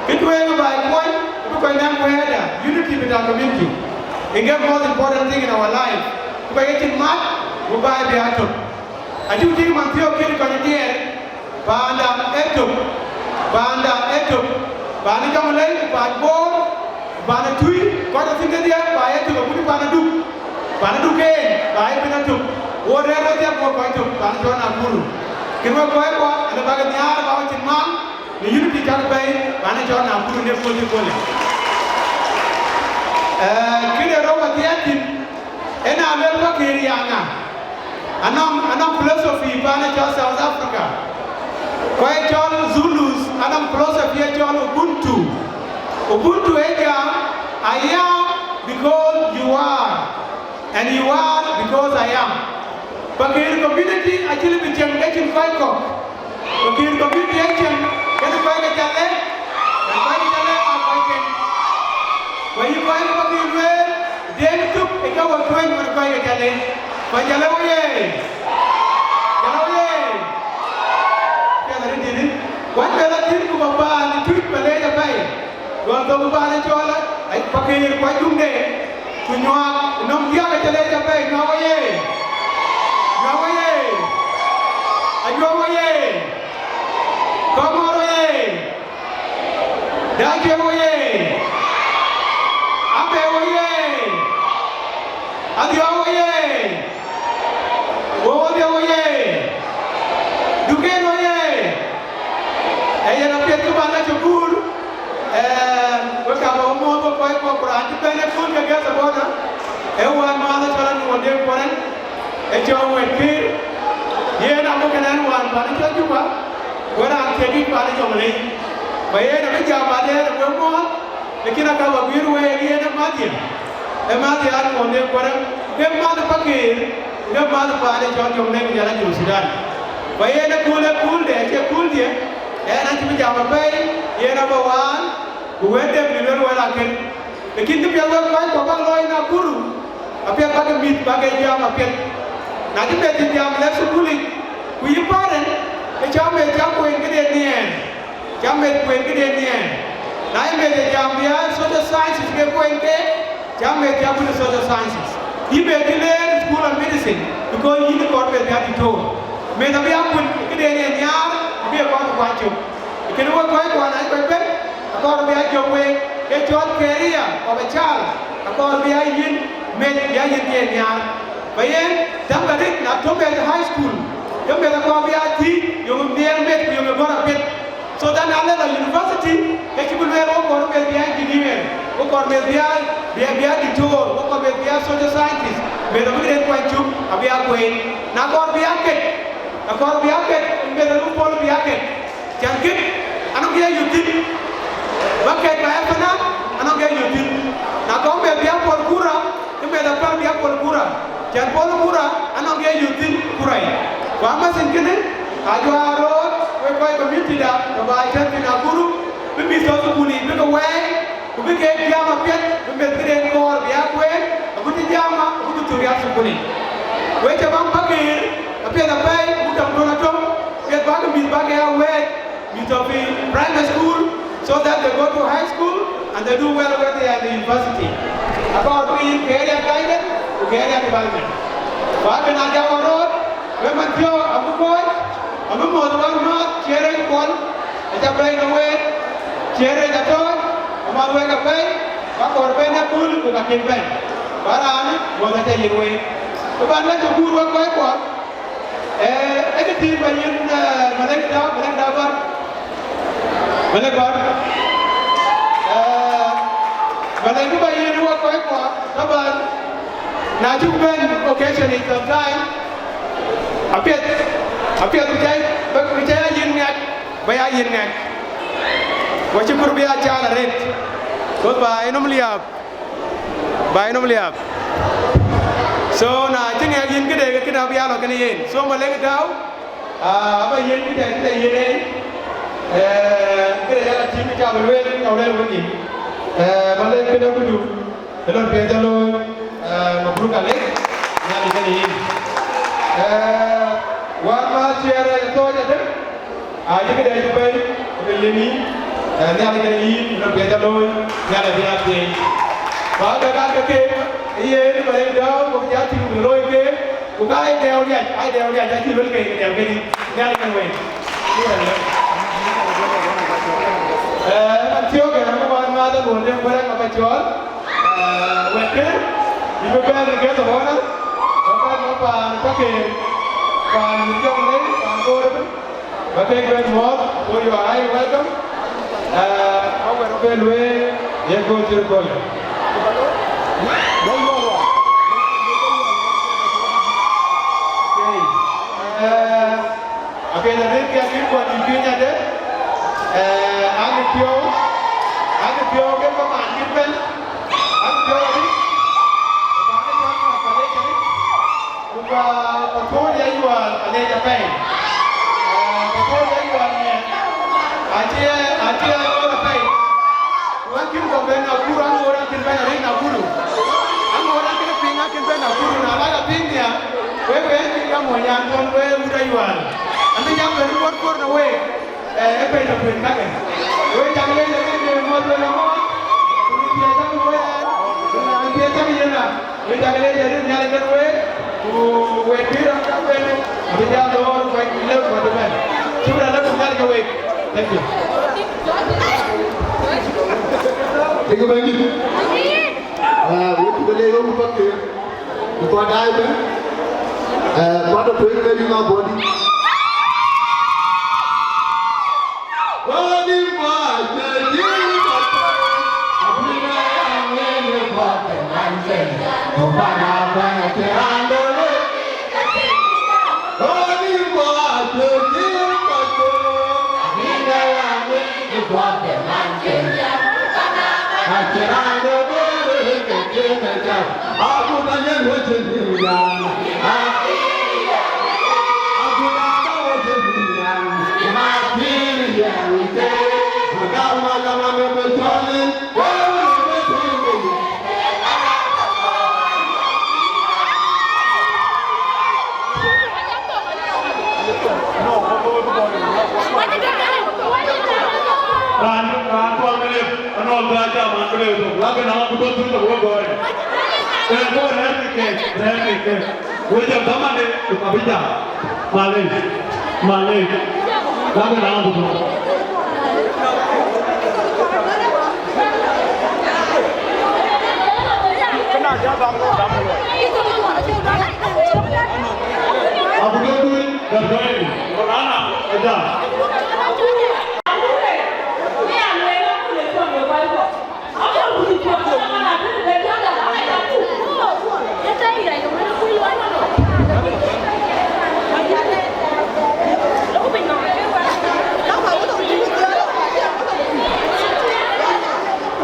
Kë tueŋ ë baai kuɔny, bï kɔc naŋ wɛ̈ɛ̈rda, unity bï tɔ̈ community. Ë ke most important thing in our life. Bï kɔc ke cïn mat, bï baai bï aa tök. Acuk tïŋ man thiɔ̈k kën kɔc diɛɛr, panda ë tök, panda ë tök, paan ë Jɔŋlei, paan Bor, paan ë Tui, kɔc ë thïn kedhie, baai ë tök, agut paan ë Duk, paan ë Duk en, baai ë piny ë tök, wo rɛ̈ɛ̈r wedhie, wo kɔc tök, paan ë cɔl Nakuru. Kën wek kɔc kuɔ, ënë bäk nhiaar, bä wo cïn mal, në unity cak bɛ̈i, paan ë cɔl Nakuru në kööl cï kööl. Ee, këde rou athiɛɛn thïn, ëna luel Pakëër ya ŋa? Anɔŋ, anɔŋ philosophy paan ë cɔl South Africa. Ku ë cɔl Zulus, anɔŋ philosophy ë cɔl Ubuntu. Ubuntu ë jam, I am because you are, and you are because I am. Pakëër community acï lëu bï cieŋ ke cïn kɔc kɔ̈k. Ku kïn kɔc bï piɛth cieŋ, kënë kɔc ke Jalle, ku kɔc ke Jalle aa kɔc cieŋ. Ku yï kɔc ke bä kï lueel, den tök ë ke we tueny wën kɔc ke Jalle. Ku Jalle wo ye! Jalle wo ye! Piɛth arëët dït, ku an, bɛ lɔ thïn ku bä paan ë Tuic bä leec apɛi. Luɔn thok bä në cɔɔl, ai, Pakëër ku ajuŋde, ku nyuak nɔm diäk acä lec apɛi, nyuak wo ye! Nyuak wo ye! Ajuɔk wo ye! Kɔmɔr wo ye! Dacie wo ye! Abɛ wo ye! Adhiɔk wo ye! Wo wo dhiɔk wo ye! Duken wo ye! Ee yen apiɛth kë bän la cukul, ee, wek ka bä muɔ̈ɔ̈th wek kɔc kɔ̈k ku raan cï bɛ̈n ë kööl ke gɛ̈th ë bɔ̈ na, ee wään määth ë cɔl Anuɔɔr Deŋ Kuɔrɛn, ee cɔɔk wɛ̈t Kiir, yen abï kën ɛn wään pan ë cɔl Juba, wek raan thiëëc yic pan ë Jɔŋlei. Ku yen abï jam ba dɛɛr ë wek muɔ̈ɔ̈th, lakin aka bä guiir week yen ë mäthdiɛ̈, ë mäthdiɛ̈ Anuɔɔr Deŋ Kuɔrɛn, ke mäth Pakëër, ke mäth paan ë cɔl Jɔŋlei ku jɔl a Junub Thudan. Ku yen ë kööl ë köölde, acie kööldiɛ̈, ɣɛn acï bï jam apɛi, yen abä waan, ku wɛ̈tde bï luel wɛ̈t akën. Lakin kë piɛth wek kɔc ku bäk looi Nakuru, apiɛth bäk mïth bäk ke jam apiɛth. Na cï meth cï jam lɛ̈k thukul yic, ku yï parent, ke cä meth cä kueen këde nhiɛɛr, cä meth kueen këde nhiɛɛr. Na ye meth ë jam bï aa social sciences ke kueen keek, cä meth cä kueen social sciences. Yï meth cï leer school of medicine, because yïn kɔɔr meth bï aa diktor. Meth abï aa kueen këde nhiɛɛr, abï ë kɔɔr kuany cök. Kënë wek kɔc kuan aa kɔc bɛ̈n, akɔɔr bï aa jɔk week, ke cɔl career of a child, akɔɔr bï aa yïn meth bï aa yïn ke nhiaar. Ba yen, täämkë arëët na tɔ̈ meth high school, ke meth akɔɔr bï aa thiëëc, yöŋ nhiɛɛr meth ku yöŋ ë gɔ̈r apiɛth. So that na lɔ university, ke cï bï lueel wok kɔɔr meth bï aa engineer, wok kɔɔr meth bï aa, bï aa, bï aa diktor, wok kɔɔr meth bï aa social scientist, meth abï këden kuany cök, abï aa kueen. Na kɔɔr bï aa ket, akɔɔr bï aa ket, meth abï pɔ̈l bï aa ket. Cän kït, anɔŋ kë ye yök thïn. Bä kɛc bä ë pɛ̈n an, anɔŋ kë ye yök thïn. Na kɔŋ meth bï a pɔl kura, ke meth apäl bï a pɔl kura. Cän pɔl kura, anɔŋ kë ye yök thïn kura yic. Ku amäthïn kënë, ajuaar röör, wek kɔc community da, ke bä cän piny Nakuru, bï mïth tɔ̈ thukul yic, bï ke wɛɛi, ku bï keek jam apiɛth, bï meth këden kɔɔr bï a kueen, agut cï jam, agut cï thök ya thukul yic. Wek cä baŋ Pakëër, apiɛth apɛi, buk tɔŋ duɔ̈n atɔ̈, apiɛth bäk mïth bäk ya wɛɛc, mïth tɔ̈ piny primary school, so that they go to high school and they do well when they are in the university. Akɔɔr bï yïn career guidance ku career development. Ku akën a jam ë röör, wek man thiɔ̈k abï kɔc, abï mɔ̈th wän määth, cie rɛc kuɔl, acä bɛ̈ɛ̈i në week, cie rɛc atɔ̈ɔ̈c, amɔ̈th wek apɛi, ku akɔɔr bɛ̈n ë kööl ku ka kën bɛ̈n. Ku raanë, mɔ̈th acä yiën week. Ku ban lɛc ë guur wek kɔc kuɔ, Ee, ee kë thiin ba yiën, ee, Malek Dau, Malek Dau Bär. Malek Bär. Ee, Malek ba yiën wä kɔc kua, taban, na cuk bɛ̈n occasion yic sometime, apiɛth, apiɛth ku cä, ku cä ya yiën ŋɛk, ba ya yiën ŋɛk. Wa cï kur bï ya caal arëët. Ku ba ë nɔm liääp. Ba ë nɔm liääp. So, na cï ŋɛk yïn këde, ke këde abï ya lɔ kënë yen. So, Malek Dau, Ah, aba yiɛ̈n këdɛ̈, këdɛ̈ yiɛ̈n en. Eh, këdɛ̈ yala tïŋ, cä bï lueel, cä lueel wek yic. Eh, ba lɛ̈k këdɛ̈ këdu, ë lon piɛth ca looi, eh, mabruk alek, Nhialic kenë yïn. Eh, wään ma thiëër ë thɔɔc adek, aa, yï këdɛ̈ cï bɛ̈i, ë ke yiɛ̈n yïn, eh, Nhialic kenë yïn, ë lon piɛth ca looi, Nhialic abï ya thiëëc. Ba ke kat ke keek, ë yen, ba lɛ̈k dääu, ku bï ya tïŋ bï looi keek, Ku ka ai dɛɛu riac, ai dɛɛu riac, acï luel ke dɛɛu ke dït, Nhialic ke wei. Eh, man thiɔ̈k, eh, man wään ŋath aluɔ̈n de kuɛɛr ŋa ba cɔɔl. Eh, wɛ̈t kë, yï bï bɛ̈n në guest of honor, bä bɛ̈n në paan ka ke, paan jɔŋ lei, paan koor ëbën. Ba kek bɛ̈n muɔ̈ɔ̈th, so you are highly welcome. Eh, awɛ̈t rɔt bɛ lueel, ye gööl cï röt gɔl. Okay. Eh, akëc arëët ke akïn kuɔny yï piööny adë. Eh, aŋic piɔ̈u, aŋic piɔ̈u ke bä man cït bɛ̈n. Aŋic piɔ̈u arëët, bä aŋic piɔ̈u arëët. Ku ba, ba Pathol ya yual alec apɛi. Ah, Pathol ya yual ŋiɛc. Acie, acie aŋoot apɛi. Ku an kïn kɔ̈k bɛ̈n Nakuru, aŋoot an kïn bɛ̈n arëët Nakuru. Aŋoot an kïn piŋ an kïn bɛ̈n Nakuru, na la la piŋ nia, wek bɛ̈n kïn ka mony an thɔn wek wut ayual. An bï jam bɛ̈n kuɔ̈r kuɔ̈r në week. Eh, ë pɛ̈i tɔ̈ tueŋ kakë. Wek cak leec arëët në muɔ̈th wek aŋoot, ku në thiëëc cak looi ɛn, ku në raan thiëëc cak yen a, wek cak leec arëët Nhialic kën week, ku wek bï rɔt cak ben, abï jal loor wek lëu wek ëbɛ̈n. Shukran lakum, Nhialic ke week. Thank you. Thank you, thank you. Ah, wek cuk leec wek path ke. Ku kɔc daai ëbɛ̈n, eh, kuat ë tueŋ ke yïn abɔ̈ dït. Raan, raan tuɔl ke lep, anɔl bï a jam an bï lep thok, lakï na ŋa bï duɔ̈th thïn thok wek gɔɔr. Ee, go rɛ̈ɛ̈r kek, rɛ̈ɛ̈r kek. Wek jam dhamande, ku ka bï jam. Malec, malec. Lakï na ŋa bï duɔ̈th. Abï duɔ̈th, duɔ̈th, duɔ̈th, duɔ̈th, raan, ajam.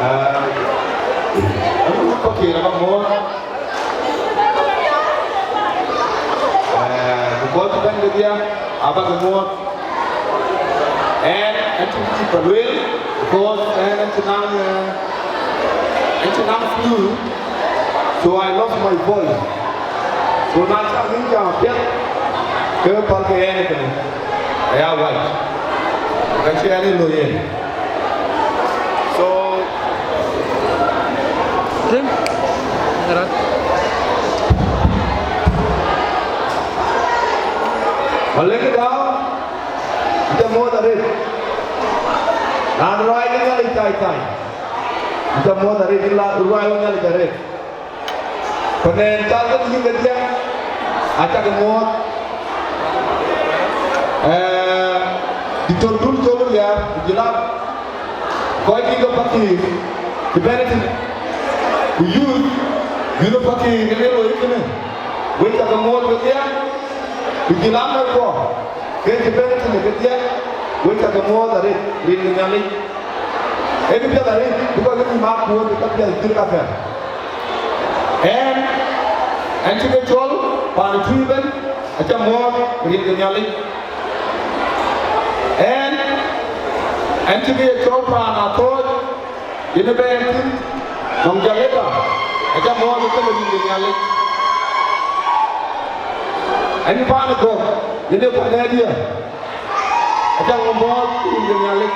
Ah, okay, na ka mor. Eh, because bɛ̈n kedhie, aba ke mor. Ɛn, ɛn cï cï pa lueel, because ɛn, ɛn cï naŋ, eh, ɛn cï naŋ flu, so I lost my voice. So na cak rin jam apiɛth, ke päl ke ɛn ëtënë, aya wac. Ka cï ɛn ë looi yen. So, Tim, rat. Malek Dau, ita muɔ̈th arëët. Raan ruai ke Nhialic tai tai. Ita muɔ̈th arëët, ila ruai ke Nhialic arëët. Ku në cal ke yïn kedhie, acak muɔ̈th. Eh, Diktor Dul Col Riar, ku jël a kɔc dït ke Pakeer, cï bɛ̈n ëtënë. Ku youth, youth of Pakeer, ke ke looi kënë. Wek cak muɔ̈th kedhie, ku jël a mɛ̈thkuɔ, ke cï bɛ̈n ëtënë kedhie, wek cak muɔ̈th arëët, rin ke Nhialic. Ee kë piɛth arëët, bï kɔc ke nhïïm aa kuööt ë käpiɛth cït kakë. Ɛn, ɛn cï ke cɔl paan ë tui ëbɛ̈n, aca muɔ̈ɔ̈th rin ke Nhialic. Ɛn cï ke ye cɔl paan Athɔɔc, yen ë bɛ̈ɛ̈r thïn, nɔŋ Jaleta, aca mɔ̈ɔ̈th ë kënë rin de Nhialic. Ɛn paan ë Gɔ̈k, yen ë paan ë diɛ̈, aca ŋö mɔ̈ɔ̈th rin de Nhialic.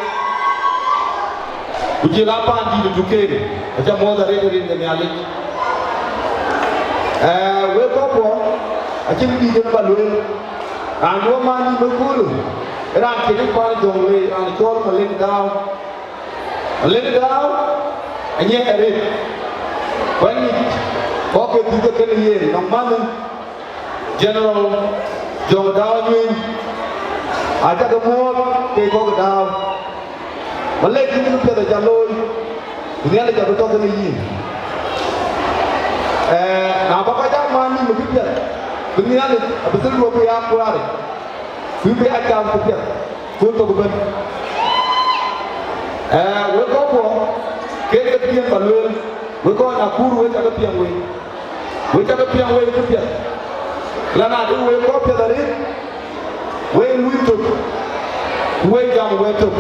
Ku jël a paan dït ë Duken, aca mɔ̈ɔ̈th arëët rin de Nhialic. Ee, wek kɔckuɔ, acïn dït yen ba lueel. Raan wä man nïm ëköölë, raan cïn ë paan Jɔŋlei, raan cɔl Malek Dau. Malek Dau, anyiɛɛi arëët. Kuany yic, kɔc ke dhuk ë kënë yen, nɔŋ manh, General Jɔŋ Dau Nyueny, aca ke muɔ̈ɔ̈th ke kɔc Dau. Malek, yïn kë piɛth aca looi, ku Nhialic abï tɔ̈ kenë yïn. Ee, na bä kɔc aa man nïm ë këpiɛth, bï Nhialic abï thil duɔ̈k bï aa kuaaric, ku bï aa cam këpiɛth, ku thok ëbɛ̈n. Ee, wek kɔckuɔ, kek ke piɛŋ ba lueel, wek kɔc Nakuru, wek cakë piɛŋ wei. Wek cakë piɛŋ wei këpiɛth. Lɔn adï wek kɔc piɛth arëët, wek luui tök, ku wek jam wek tök.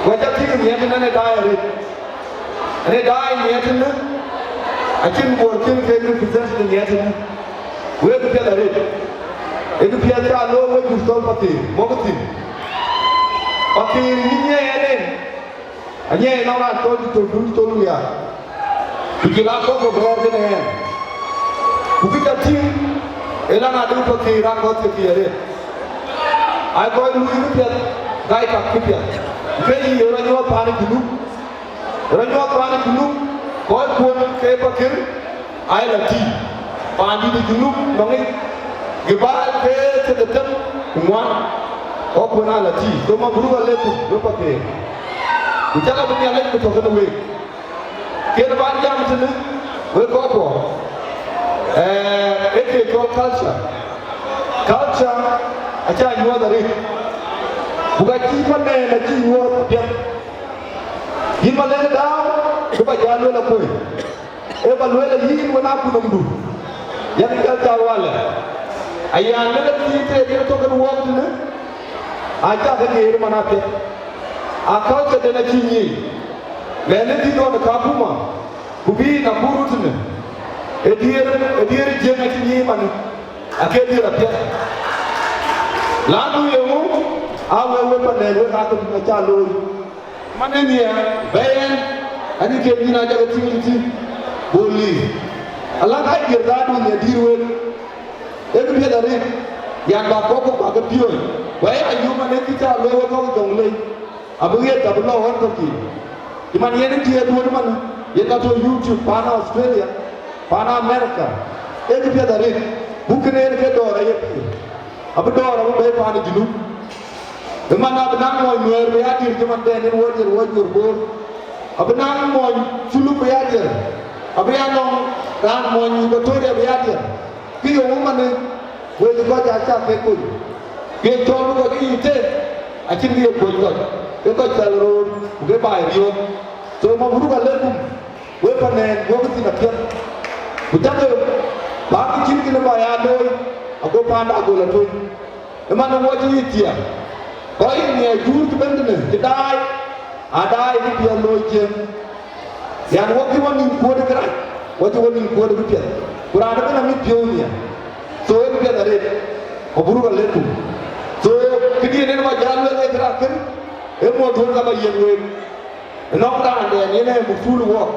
Wek ca tïŋ miɛt tënë daai arëët. Ënë daai miɛt tënë, acïn Bor cïn kek represent në miɛt tënë. Wek këpiɛth arëët. Ee këpiɛth ca looi wek jur thɔ̈l Pakeer, mɔ̈k thïn. Pakeer yï nyiɛɛi ɛn en. Anyiɛɛi nɔŋ raan cɔl Diktor Dun Col Wiar, ku jɔl aa kɔc ke bɛ̈ɛ̈r kenë ɛn. Ku kë ca tïŋ, ë lɔn adï Pakeer aa kɔc ke thiëër arëët. Aa kɔc luui këpiɛth, gai tak këpiɛth. Ku ke yï ë rɔt nyuɔɔth paan ë Junub, ë rɔt nyuɔɔth paan ë Junub, kɔckuɔn ke Pakeer, aa lɔ tïï, paandït ë Junub nɔŋ yic, gïbail ke thiërdhetem ku ŋuan, kɔckuɔn aa lɔ tïï, so mabruk alek wek Pakeer. Ku cak abï Nhialic bï tɔ̈ kenë week. Kën bän jam tënë, wek kɔckuɔ, ee, ee kë cɔl culture. Culture acä nyuɔɔth arëët. Ku ka cï man nɛn acï nyuɔɔth apiɛth. Yïn Malek Dau, kë ba jal lueel akuöc. Ee ba lueel ayï yïn wën akutnhomdu, yak jal cak walɛ. Aya lëk ë thiin tëë yen tök en wɔɔk tënë, acä ke ŋeer man apiɛth. Aa culture den acï nyiic. Mɛn ë dït ɣɔn ë Kakuma, ku bï Nakuru tënë, ë diëër, ë diëër Jiëŋ acï nyiic manë, ake diëër apiɛth. Lanu yeŋö? Aa wek, wek pa nɛn wek ake bï acä looi. Man ë nhiɛɛr bɛ̈ɛ̈n, anï ke yïn aa jɔkë tïŋ yï tïŋ, bol liir. Ala ka jiël dhaadu nhiɛɛr dïïr wek, ee këpiɛth arëët, yan, bä kɔ̈k ku bä ke piööc, ku aya yöök man ë kë cä lueel wek kɔ̈k Jɔŋlei, abï ɣet abï lɔ ɣɔn tök yiic. Cï man yen ë tiëëth duön man, yen ka tɔ̈ YouTube, paan Australia, paan America, ee këpiɛth arëët, buk kënë en ke dɔ̈ɔ̈r aye piööc, abï dɔ̈ɔ̈r abï bɛ̈i paan ë Junub. Ëmën abï naŋ mony Nuɛɛr bï ya diëër cï man bɛ̈n en wɔ diëër wɔ juöör Bor. Abï naŋ mony Culuk bï ya diëër. Abï ya nɔŋ raan mony Equatoria bï ya diëër. Kë yöŋ ëmënë, wël kɔc aa cak ke kony. Kë cɔl bï kɔc ke yic tëëk, acïn kë ye kony kɔc. Ke kɔc thɛl röör, ku ke baai riöök. So, mabruk alekum, wek pa nɛn, wek thïn apiɛth. Ku cakë, bä kë cïn kënë bä ya looi, ago panda agol atuny. Ëmën wɔ cï yï thiaak, kɔc ë nhiɛɛr juur cï bɛ̈n tënë cï daai, aa daai ë këpiɛth looi Jiëŋ. Yan, wɔ cï wɔ nïm kuöt ë kërac, wɔ cï wɔ nïm kuöt ë këpiɛth, ku raan ëbɛ̈n amit piɔ̈u nhiɛɛr. So, ee këpiɛth arëët, mabruk alekum. So, këdiën en bä jäl lueel ee kërac kënë, ee muɔ̈th duön ka bä yiëk week. Ënɔɔnë raandɛn yen ee mukthul wɔɔk,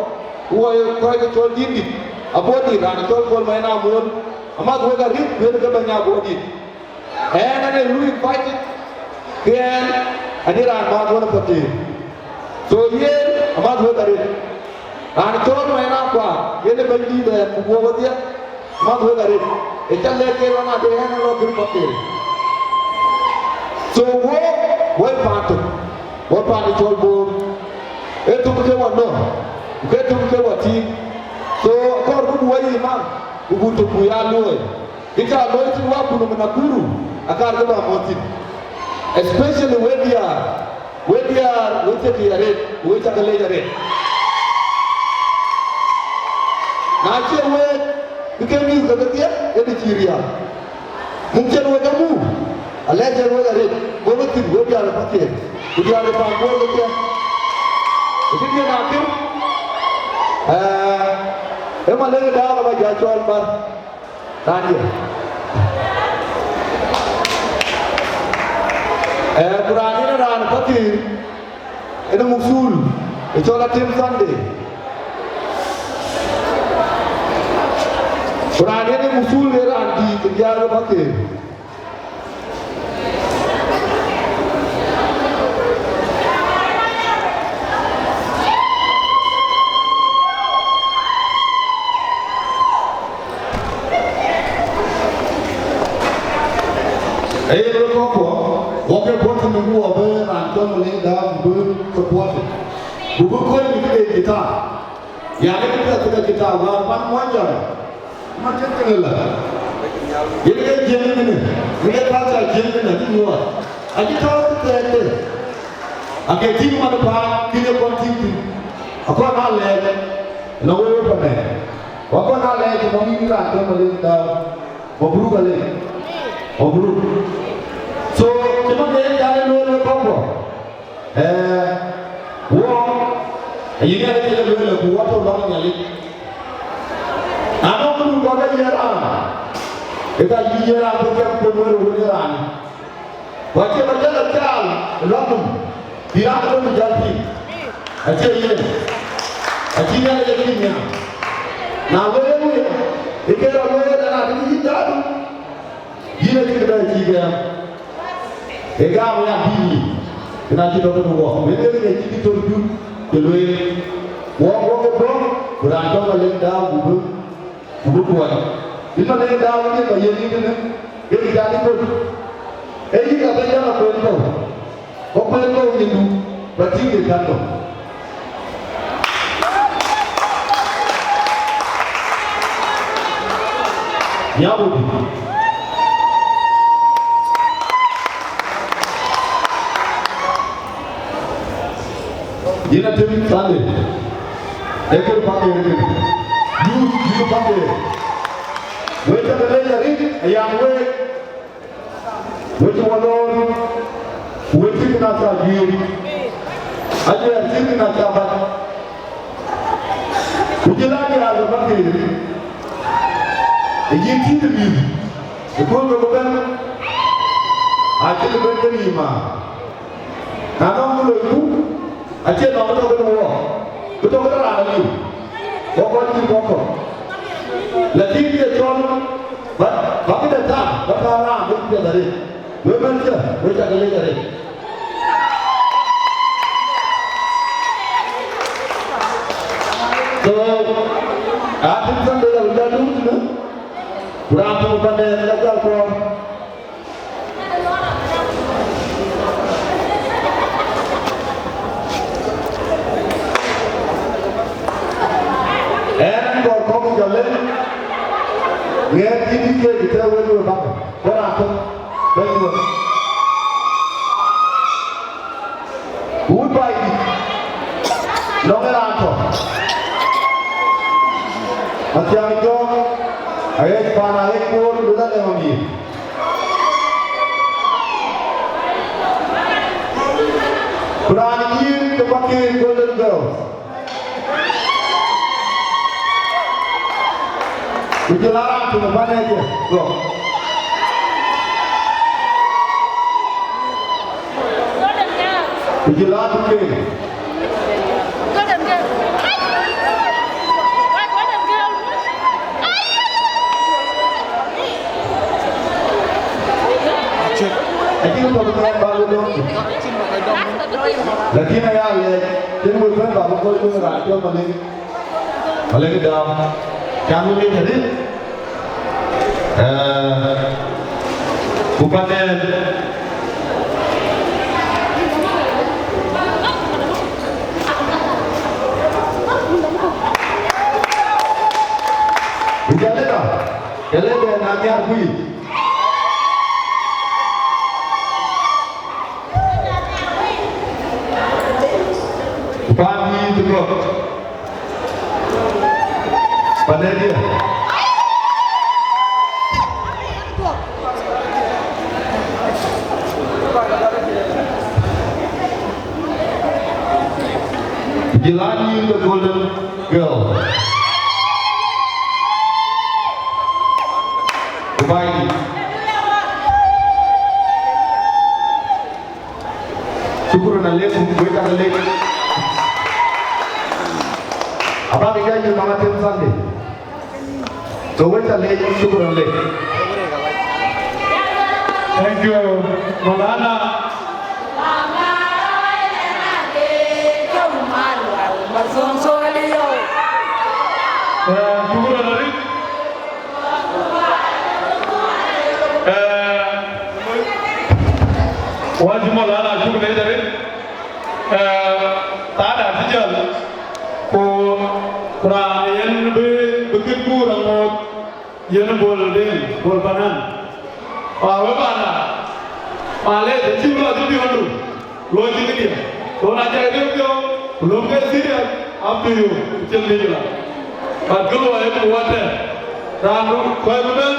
ku wɔ ye kɔc ke cɔl dït dït, abɔ̈ dït, raan cɔl Kuɔl Mayen Amuɔ̈l, amath wek arït, wek ke bɛ̈ny abɔ̈ dït. Ɛn, ɛn ee luui invited, ke ɛn, ɛn ee raan määth ɣɔn ë Pakeer. So yen, amath wek arëët. Raan cɔl Mayen Akuaar, yen ee bɛ̈nydïït ɛn, ku guɔ wedhie, amath wek arëët. Ë ca lɛ̈k ke lɔn adë ɛn ë lɔ kën Pakeer. So wok, wek paan tök, wek paan ë cɔl Bor, ee tök ke wɔ nɔ̈k, ku ke tök ke wɔ tïŋ. So akɔɔr bï wɔ yic man, ku buk tök buk ya luɔ̈ɔ̈i. Kë cä looi thïn wä kun ë Nakuru, akaar kë bä mɔ̈ɔ̈th thïn. Especially wek diäär, wek diäär, wek thiëkë arëët, wek cakë leec arëët. Na cie wek, bï ke mïth ke kedhie, ënë cï riääk. Muk cïn wek amuk, alɛɛc cïn wek arëët, go wek thïn, wek diäär ë Pakeer. Ku diäär ë Paŋ Guöl kedhie, ë këdhie na thïn, ee, ë Malek Dau aba jɔ cɔl bär raan ye. Ee, ku raan yen raan ë Pakëër, yen ë Musul, ë cɔl Atem Sunday. Ku raan yen ë Musul ë raan dïït ë diäär ë Pakëër. Ee yen, wek kɔckuɔ, wɔ ke puɔ̈th thïn, ku wɔ bï raan cɔl Malek Dau bï support, ku bï kuëëny kë de guitar. Yan, ë kë piɛth kë de guitar wäär pan Muɔnyjäŋ, man cïn kënë la. Yen ke Jiëŋ kënë, yen ke culture Jiëŋ kënë, acï nyuɔɔth. Acï tɔ̈u kë thɛɛrde. Ake tïŋ man paan, kën ye kɔn tïŋ thïn. Akɔn aa lɛɛc, nɔŋ wek wek panɛɛr. Ku akɔn aa lɛɛc, nɔŋ yïn raan cɔl Malek Dau. Mabruk alek. Mabruk. So, cï man de yen jal ë lueel wek kɔckuɔ. Ee, wɔ, ayï Nhialic ke lueel, ku wɔ tɔ̈ lɔ̈ŋ Nhialic. Na nɔŋ këdun kɔn ke yiëër raan, ke ka yï yiëër raan, ke kɛ̈m kuöt wël ë wun ë raan. Ku acie ba jäl a caal ë lɔ̈ŋ nɔm, bï raan ëbɛ̈n bï jäl tïŋ. Acie yen. Acï Nhialic acï nhiaar. Na lueel ë wun, ë ke rɔt lueel, ë raan adï yïn daadu. Yïn acï këdäŋ cï gɛ̈ɛ̈m, ee gam ya bï yïn, kën acï tɔ̈ tëde wɔ, wek ke ŋic cï Diktor Jur cï lueel, wɔ wɔ ke bɔ̈, ku raan cɔl Malek Dau ku bï, ku bï kuɔny. Bï Malek Dau ke ba yen yïn tënë, ke bï jal yï böt. Ee yïn abï jal akuën thou. Ku kuën thou nyindu, ba tïŋ ye kän thou. Nyabudi. Yïn Atem Sunday. Ee kën Pakëër kënë. Yïn, yïn Pakëër. Wek cä ke leec arëët, ayan wek. Wek cï wɔ loor, ku wek cï kën a cä juëër, ajuɛɛr cï kën a cä bäk. Ku jël a diäär ke Pakëër, ë yïn tït ë mïth, ëkööl ke bï bɛ̈n, acï bï bɛ̈n ke nïïm aa. Na nɔŋ kë loiku, acie nɔm bï tɔ̈ kën wɔ, bï tɔ̈ kën raan aliu, wɔ kɔc cï kɔ̈k kɔ̈k. Lakin ye cɔl, ba, ba këde thaar, ba thaar raan bï piɛth arëët. Wek mɛn cä, wek cä ke lec arëët. So, a tïŋ Sunday la wïc adun tënë, ku raan tök pandɛɛr la jal kɔɔr. Ɛn kɔɔr kɔ̈k jɔ lël, ŋɛɛr cï dït keek tɛ̈ wël we bäk, bï raan tök bɛ̈ny wek. Wut Baidït, lɔ̈ŋ ë raan tɔ̈. Mathiaŋ Jɔk, aɣec paan aɣec Bor, duël alɛ̈ŋ amiëth. Ku raan ë nyïïr ke Pakëër Golden Girls. Ku jël a raan tök ë bänɛɛcë, go. Ku jël a tök keek. Acïn tök ë bä we dɔm. Lakin aya lɛc, cïn we bɛ̈n bä we kɔc we raan cɔl Malek. Malek Dau. Can we make a deal? Eh, ku panel. Ku jal ëda, jal ëda na nhiar ku yic. Ku paan yïn të gɔ̈k. Panɛdiɛ. Jilani, the golden girl. Goodbye. Shukran alaikum, wek alek. Abak ya yu nama tem Sunday. So wek alek, shukran lek. Thank you, Maulana. Eh, shukran alek. Eh, wajib Maulana, shukran alek. Eh, tada tijal. Ku, ku raan yen bï, bï kït guur aŋoot, yen Bol Deŋ, Bol Panan. Ku awek panda, malec, acï lɔ cï piɔ̈ndu, lɔ cï këdiɛ̈. Ku na cä riëëu piɔ̈u, ku löm ke serious, up to you, cïn ŋic la. But kë luɔi ë ku water, raan du kɔc bï bɛ̈n,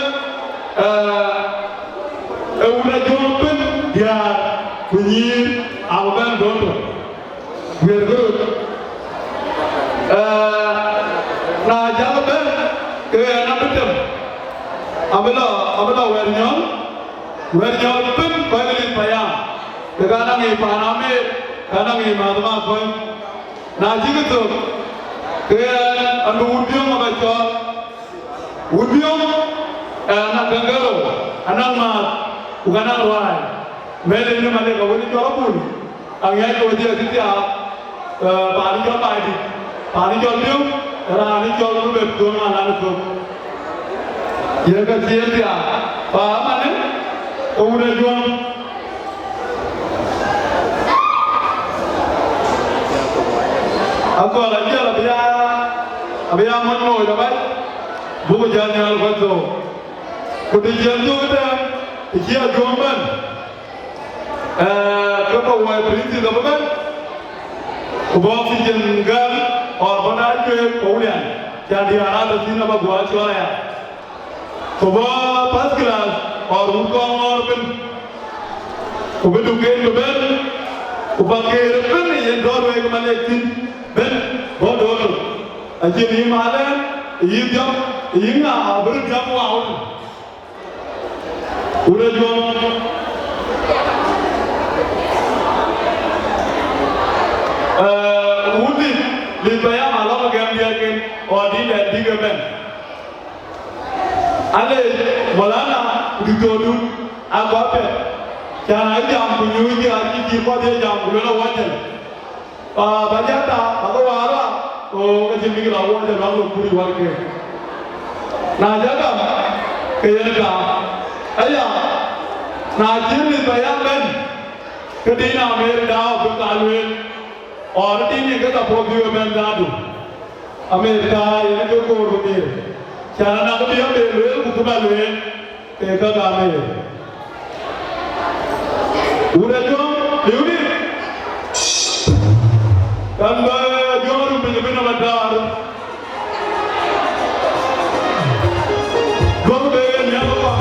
eh, ë wun Ajuɔŋ ëbën, diäär, ku nyïïr, abï bɛ̈n Dondo. Guiëër kë röt. Eh, na cäk bɛ̈n, ke ɣɛn abï tem. Abï lɔ, abï lɔ Wɛ̈t Nyɔl. Wɛ̈t Nyɔl ëbën kɔc ke Lith Payam. Ke ka naŋ yic paan Amer, ka naŋ yic mäth ma kɔc. Na cïk thök, ke ɣɛn abï wut Biöŋ abä cɔɔl. Wut Biöŋ, eh, anäk kangaroo, anäk mäth, ku ka naŋ ruääi. Mɛ̈t ënë Malek awën cɔl abun. Aŋiɛc ke wedhie acï thiaak, eh, paan cɔl Baidït, paan cɔl Biöŋ, raan cɔl Rubet Thuɔŋ Alan Thuɔŋ. Yen ka cï yen thiaak, pa amanë, ke wun Ajuɔŋ. Akɔl ajiɛl abï ya, abï ya mɔc moc abac, buk jäl nhial kɔc thou. Ku të ciɛn cök ëtɛ̈ɛ̈n, të cï Ajuɔŋ bɛ̈n, eh, ke bä woi princess abï bɛ̈n, ku bä oxygen gäm, or bä dac cuëëk Paulian, cän diäär atɔ̈ thïn abä guɔ cɔl aya. Ku bä first class, or wut kɔŋ ŋɔɔr ëbën, ku bï duken bï bɛ̈n, ku bä keer ëbën yen dɔ̈ɔ̈r wek Malek thïn bɛ̈n, bä dɔ̈ɔ̈r. Acïn yï malɛn, yï dhiɔp, yï ŋa abï röt dhiɔp wau. Wun Ajuɔŋ. Eh, wun Lith, Lith Payam alɔŋ gɛm diɛɛrken, ɣɔn dït dɛn bïk ëbɛ̈n. Alec, Maulana, diktoordu, akɔ̈k apiɛth. Cän aa jam ku nyuuc, acï cïï kɔc ye jam ku luel awɔc jël. Pa bä jat ta, ba ke waar raar, ku ke cïn bïk lɔ awɔc jël, lɔ lok kuri wär ke. Na jɔ gam, ke yen gam. Aya, na cïn Lith Payam bɛ̈n, ke dïn Amer dau bï ka lueel, ɣɔn dïn yen ke ka puɔ̈u bï we bɛ̈n dhadu. Amerika yen ke koor bï miir. Cän anɔŋ bï Amer lueel ku kë bä lueel, ke ka gam ëë. Wun Ajuɔŋ, liu dït. Kan bä Ajuɔŋ rum piny bï nɔm atäär. Duɔ̈k bë yen nhial ë Kuaŋ.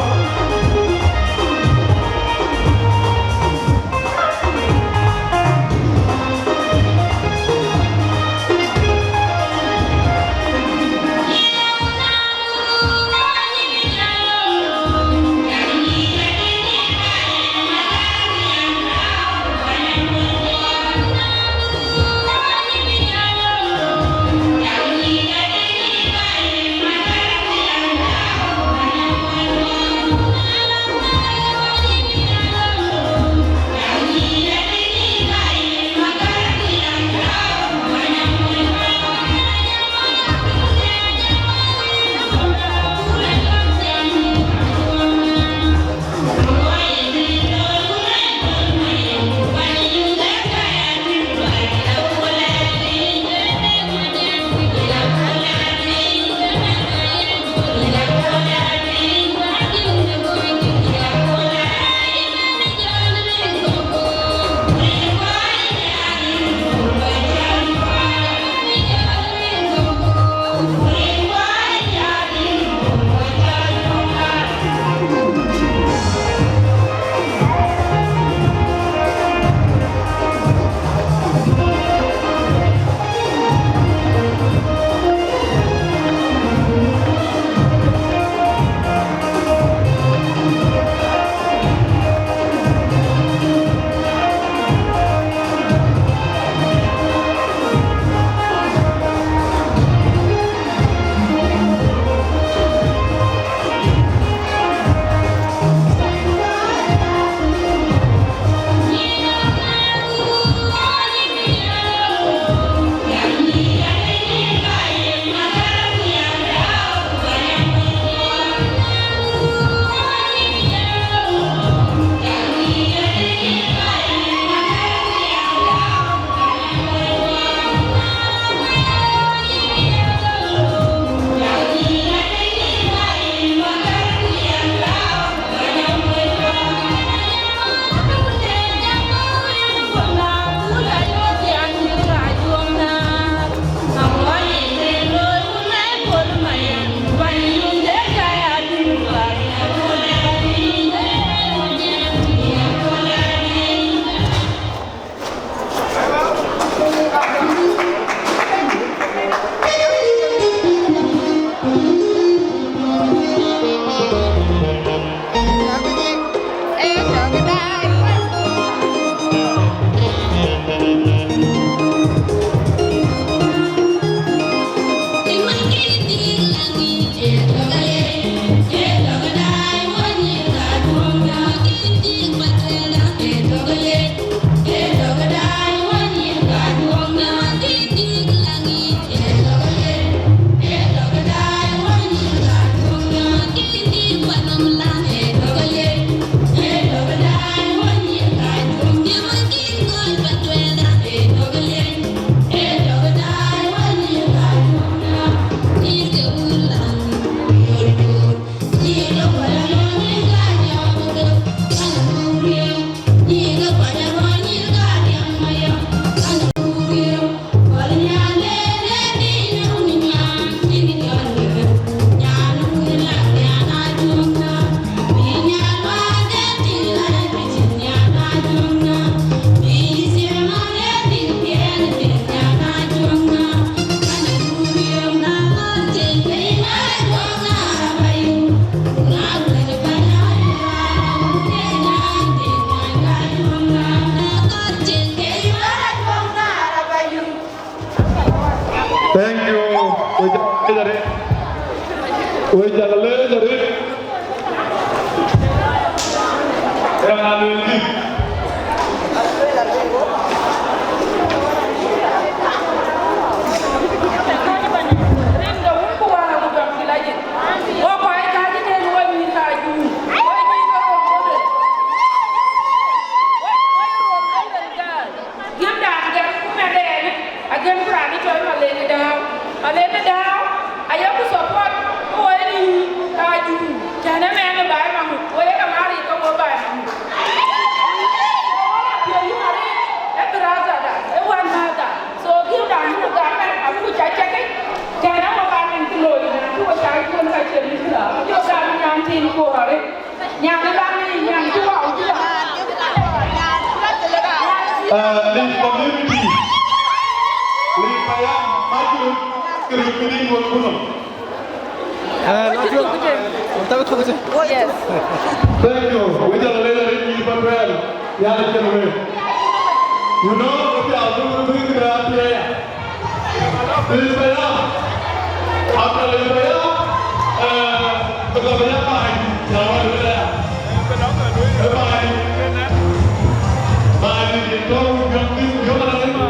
Raan aluel dït. Rin de wun ku wään agut dɔm cï la jin. Wo kɔc kääc ëtɛ̈n, wo nyïïr ka Jur. Wo nyïïr ke röl golden. Wo, wo röl golden girl. Giëmdan gɛ̈r ku mɛ̈thden, agɛ̈m ku raan ë cɔl Malek Dääu. Malek Dääu, ayeku support, ku wo ye nyïïr ka Jur. Tɛ̈n ëmɛn ë baai Maŋut, wo ye ke Marik ke wo baai Maŋut. Wo la piɔ̈u yï Marik, ë brother da, ë wän määthda. So giëmdan ku gam mɛn, abuk ca cɛk yic. Tɛ̈n ë wo ba nɛn kë looi, na cï wo ca kuɔn ka cï mïthëla. Jɔ gam nyan thiin koor arëët. Nyan ë bäny, nyan cï wau cï la. Uh, the community, the Payam Majid, kërë këdï ŋot kunɔ. Eh, la tueŋ. Yes. Thank you. We jɔl a lɛl arëët yï Patriarch. Yɛn acïn wëu. You know, we are doing things that are here. Lil Payam. After Lil Payam, eh, bï ka bï ya baai. Ya wä Lil Payam. Ë baai. Baai ni tɔ̈u jɔŋ thïn, jɔŋ thïn wä.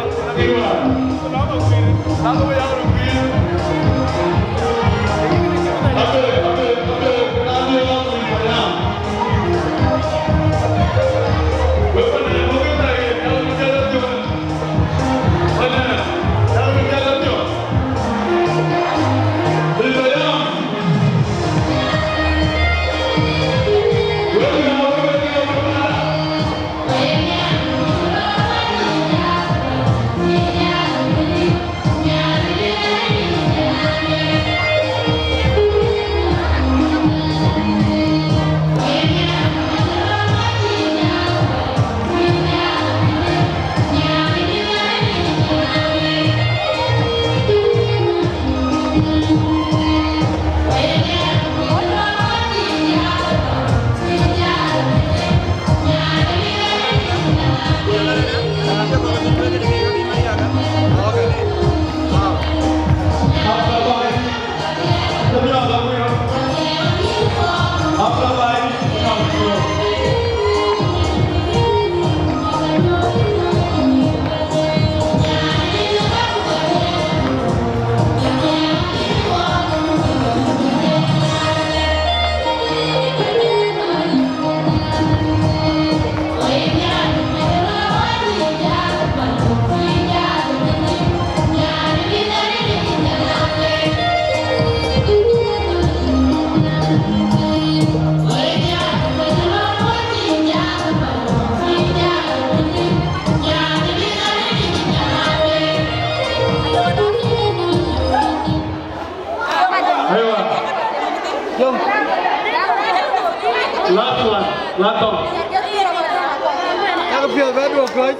Aywa. Long. Last one. Last one. Yak piɔ̈th bɛ duɔ̈k kɔc.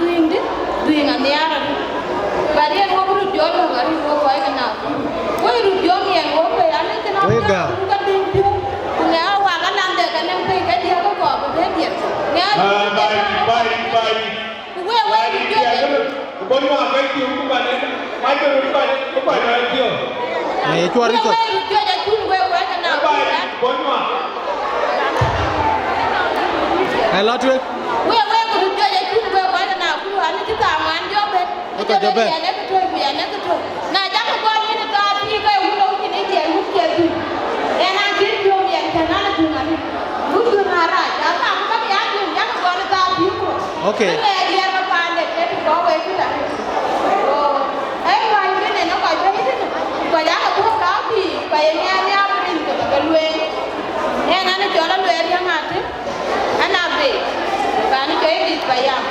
Dhuëëŋdï, dhuëëŋ anhiaar arëët. But yen wok röt jɔ lɔ̈k arëët wok kɔc ke Nakuru. Wok röt jɔ miɛt wok bei, an, ë kënë Wek gäär. Ka dhil piɔ̈u. Ku ŋɛk awak alanhde ke nɛ̈ŋ bei ke diäk ke kɔɔr bï bɛ̈n diɛt. Ŋɛk Ah, bai, bai, bai. Ku wek, wek röt jɔ Bai, bai, bai, bai, bai, bai, bai, bai, bai, bai, bai, bai, bai, bai, Ee, cuɔr wek, ithok. Wek röt jɔ acun wek kɔc ke Nakuru. Bai, bai, bai. Ee, lɔ tueŋ. Wek, wek röt jɔ acun wek kɔc ke Nakuru, an, cï thaa ŋuan jɔ bɛ̈n. Ë kɔc jɔ bɛ̈n. Yɛn ë kë tɔ̈, ku yɛn ë kë tɔ̈. Na jam ë guɔ yen ë thaa pïïr ke wun ë wun cïn ë jiɛɛr wun ciɛth thïn. Yen a cït piɔ̈u yɛn cän an, ë dhuŋ arëët. Wun dhuŋ arac, a thaa ku bäk ya dhuŋ, jam ë guɔ yen ë thaa pïïr ku. Okay. Ë lɛɛr diɛɛr ke paande ke të kɔ̈u wek cït arëët. Go, ë luɔi kënë në kɔc bɛ̈i tënë. Kɔc aake dhuɔ̈k thaa pïïr, kɔc ë ŋɛɛr nhiaar rin ke bä ke lueel. Yen an, ë cɔl aluɛɛr yäŋ atï. An, abï, raan cɔl Edith Payam.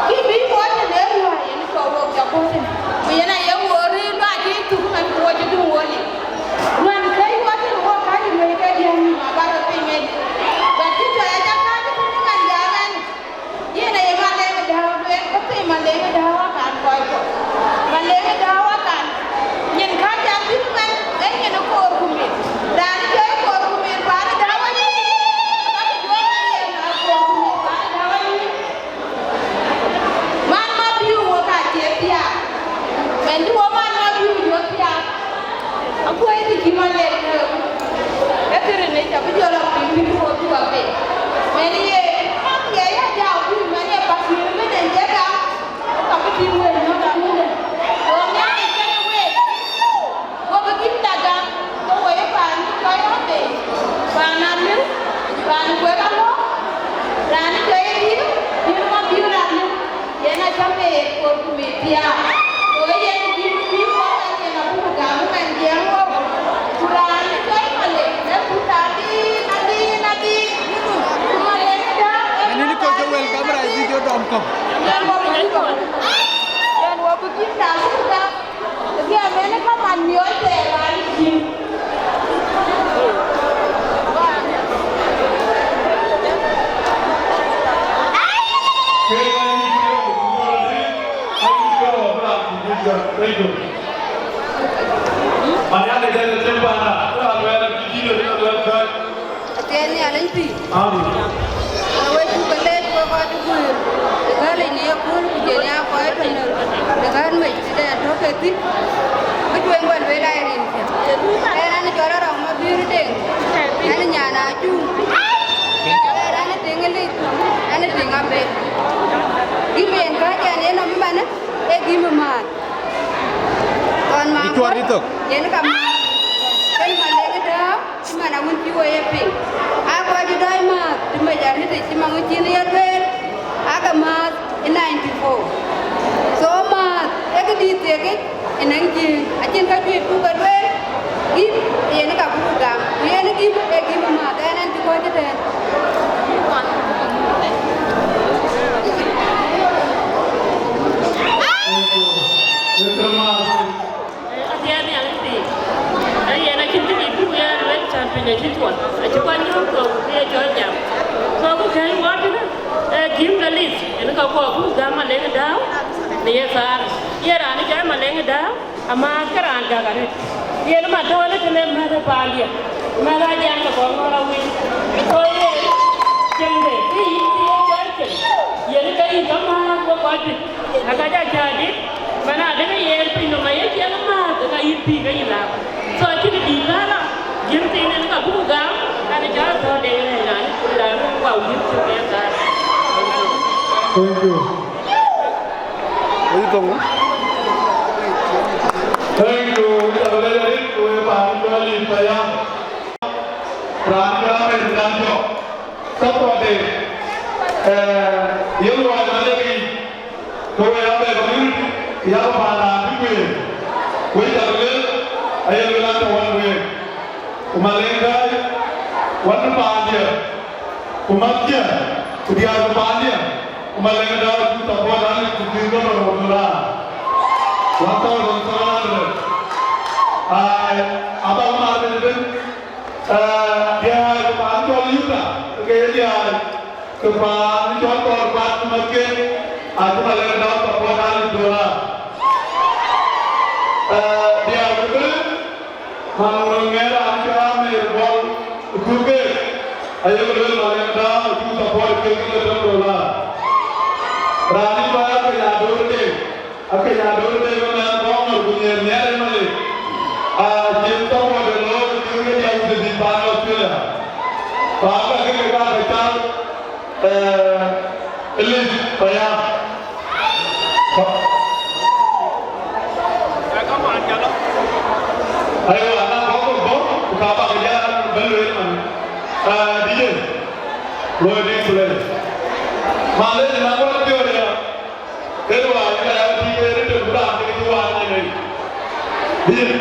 Kï bï wɔ tënë luɔi yen cɔl wok jɔ kuɔ̈t tënë. Ku yen aye wok rëër luɔi cï thuk man ku wɔ cï döŋ wɔ liu. Ruɛ̈n kɛ̈c wɔ tënë wɔ kääc ë luɔi ke diäk nïïm aba rɔt piny ëdï. But cï cɔl aca kääc tënë man jam ɛn. Yen aye Maleŋ Dääu lueel, ke thii Maleŋ Dääu akan kɔc kɔ̈k. Maleŋ Dääu akan. Nyin kääc cak thïn man, ee nyin ë koor ku mit. Raan cɔl koor ku mit, paan ë Dääu anyuc. Ka bï juɔ̈ɔ̈r ë yen, a koor ku mit, paan ë Dääu anyuc. Man Mabiöör wok acie thiaak. Mɛn cï wok man Mabiöör jɔ thiaak. Akuɔ̈c kë cï Maleŋ Dääu. Ee kërinë, cä bï jɔ lɔ piny, bï wok bï wɔ piny. Mɛn ye, ye ya jɔ kuc, mɛn ye pakïr ëbën en cï gam. Ka bï tïŋ wek nɔ̈k akölë. Go Nhialic kenë week. Go bï gïn da gam, ke wo ye paan cɔl Abei, paan Aliu, paan Kuek Alɔ̈k, raan cɔl Edith, Dït Mabiöör Aliu. Yen acä meet koor ku mit thiaak. Go yen dït bï wok an, yen abuk gam ëmɛn jiɛɛm wok. Ku raan cɔl Malek, ee kut adïn, adïn, adïn. Ku Malek ë dääu, Ɛn ënë kɔc ke wel kamera ë video dɔm kɔ̈k. Yen wok bï gïn da gam. Ëbï amɛn ë kaman miɔɔc thɛɛr raan ë cïn. Thank you. Athiɛɛn Nhialic pïïr. Amen. Awek cuk ke leec wek kɔc cï guëër ë ɣälic në yekööl, ku jɔl ya kɔc tɔ̈ në ɣän mec tëde tɔ̈ ke thïn. Bï tueŋ bä lueel aa rin cä. Ɣɛn an, cɔl Arɔŋ Mabiöör Deŋ. Ɣɛn nyan Acuŋ. Ɣɛn an, tiŋ ë Lith. Ɣɛn tiŋ Abel. Gïm en kääc ɛn yenɔm ëmanë, ee gïm ë määth. Ɣɔn ma Ë cuɔr ithok. Yen ka määth. Kën Maleŋ Dääu. Cï man awën cï wo ye piŋ, aa kɔc ë dɔc määth, të mec arëët, cï man wën cïn ye lueel, aake määth ë ninety four. So määth ee këdït thiekic ë nɛ̈ŋ Jiëëŋ, acïn ka juëc buk ke lueel, gïm yen ka buk gam, ku yen gïm ee gïm ë määth, ɛn ɛn cï kɔc ëtɛ̈ɛ̈n. Athiɛɛn Nhialic pïïr. Ee yen acïn kë dït bï yen lueel, cän piny acï cuɔt, acï kɔc nyuɔ̈th thok, ku ye cɔl jam. Thok kë kɛ̈ɛ̈c wɔ tënë, ee gïm de Lith, yen ka kɔɔr buk gäm Maleŋ Dääu në ye thaar. Ye raan ë jai Maleŋ Dääu, amääth ke raan gäk arëët. Yen ëman tɔ̈u ënë tënë mɛ̈th ë paandiɛ̈, mɛ̈th aa jam ke kɔn ŋɔ̈ɔ̈r awïc. So yen, cemde, kë yïn cï ye jai cem, yen ke yïn ka määth wek kɔc juëc. Aka ja cä dït, man adekë yen piny nɔm aye ciɛɛŋ määth, ka yïn pïïr ke yïn lam. So, cïn dït lala, yïn piny en ka buk gam, kan ca thɔ̈ de yen ë raan, ku raan wä yïn cï ke gam. Thank you. Wïc thoŋ. Thank you. Wïc abï lɛc arëët, ku wek paan cɔl Lith Payam. Raan cɔl American jɔ. Saturday, eh, yen luɔi na lek yic, ke we Abel community, yak paan raan bï kueen. Wek cak lueel, aye lueel an, tɔ̈ wän week. Ku Maleŋ Dääu, wän paandiɛ̈, ku mäthdiɛ̈, ku diäär ke paandiɛ̈, ku Maleŋ Dääu cuk support an, ku pïïr ke röt röt raan. One thousand seven hundred. Ai, abäk maar ëbën ëbën. Ee, diäär ke paan cɔl Yuda, ke ye diäär ke paan cɔl Kɔɔr Kuat ku mäthken, Acï Malek Dau support alip dollar. Eh, diäär ke bï, man ŋö ŋɛɛr raan cï Amer Bol Kur ke, ayek lueel Malek Dau acï support ke ke tɔ̈ dollar. Raan ë kɔc Akeny Ador Deng, Akeny Ador Deng ë mɛnh Bor ku nhiɛɛr nhiɛɛr ë Malek. Acï support de looi ke ke diäär de dït paan Australia. Ku aka ke ke ka ke cal, eh, Elizabeth Payam. Aywa, na kɔk kɔk bɔ̈, ku ka bak jal bɛ lueel man. Ah, D J, luɔi dït ku lɛc. Malec, na wɛ̈t piɔ̈ɔ̈c ya, ke luaai ka ya tïc ke rin de ku raan ke cï waan yen ei. D J.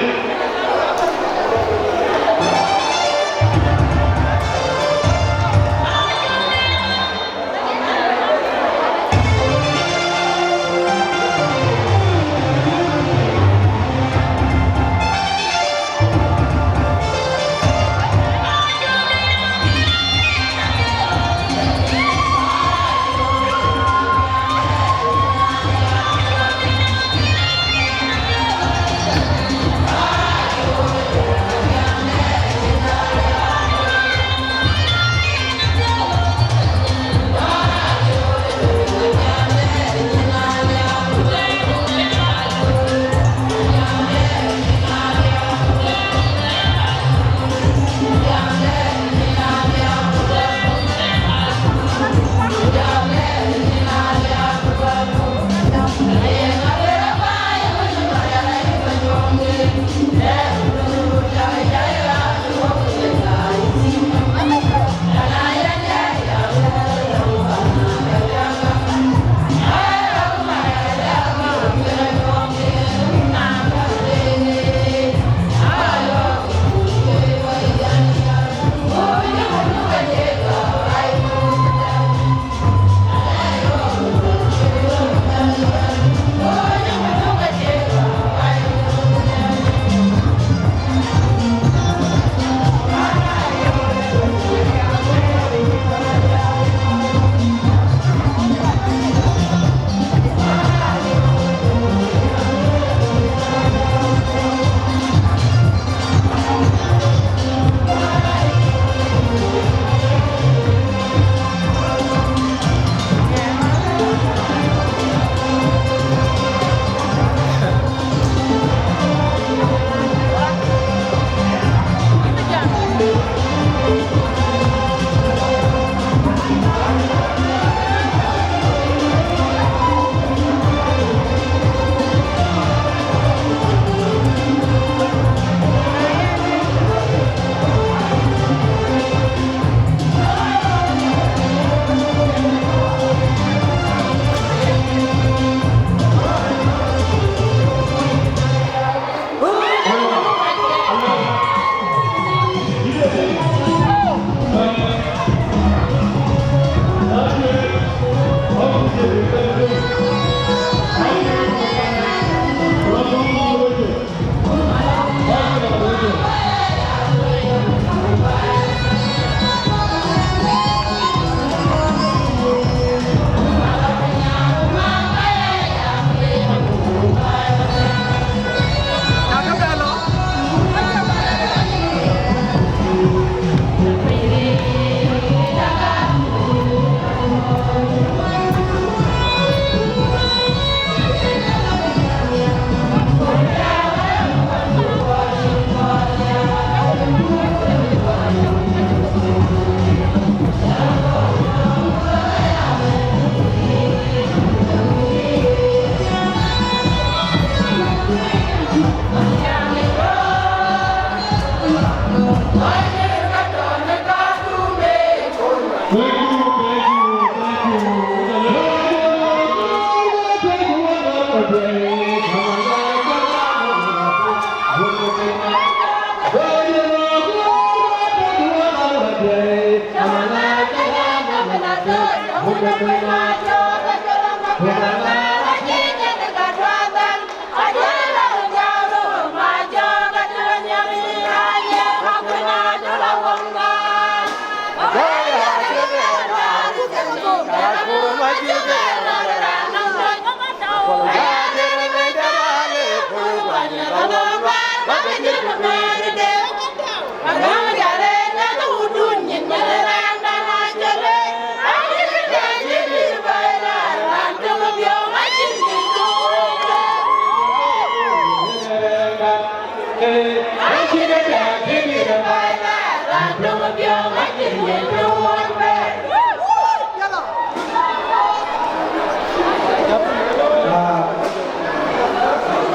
Ah,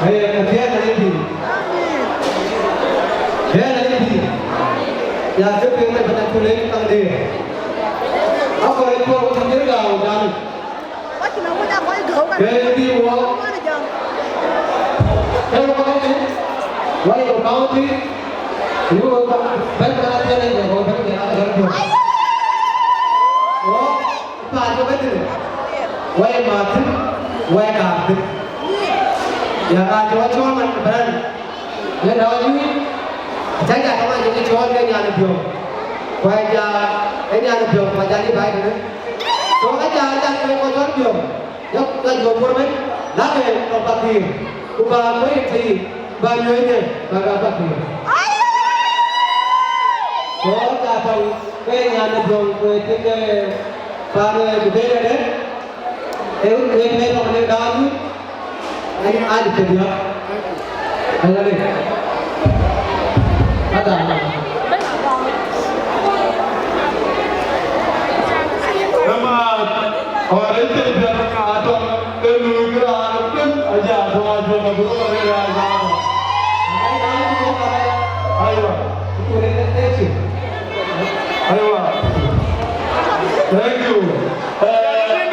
eh, biɛn ë pïïr. Biɛn ë pïïr. Ya kë piŋ ë bɛ̈n ë Tuliŋ Kaŋ Diëër. Akɔɔr ë cuɔl wä Kaŋ Diëër gäu dan. Ke bï wɔ. Ke wɔ ka bɛ̈n. Wɔ ye county. Yu wɔ ka bɛ̈n ka bɛ̈n ë jɔ wɔ bɛ̈n ke aka bɛ̈n. Wɔ. Paan cï bɛ̈n tënë, wɔ ye mäthë, wɔ ye kaarkë. Ya raan cï wɔ cɔɔl man bɛ̈n, yen dɔɔc yïn, acä ja tɔŋ acï ke cɔɔl ke nyan ë biɔ̈ŋ, ku aja ë nyan ë biɔ̈ŋ, ku aja lïp bai tënë. So, aja, aja ke kɔc cɔl biɔ̈ŋ, ya, ya jɔ bor bɛ̈n, lakë tɔŋ pakïr, ku ba kuëër tëë. Ba nyuɛ̈ɛ̈nyë, ba ka bäk piny. Ku ka tɔŋ ke nyan ë döŋ ku ë tik, eh, paan, eh, Guderian, eh, eh, wek me tɔŋ ne daal, eh, an, an, tëdiäk. Ayan, eh. Ata. Ëmääth, ɣɔn ë thil piɛth ë ŋa tɔŋ ë luui kë raan ëbën, aja tɔŋ a juɔ̈k abï rɔt arëër aa jam. Aywa. Aywa. Thank you. Eh,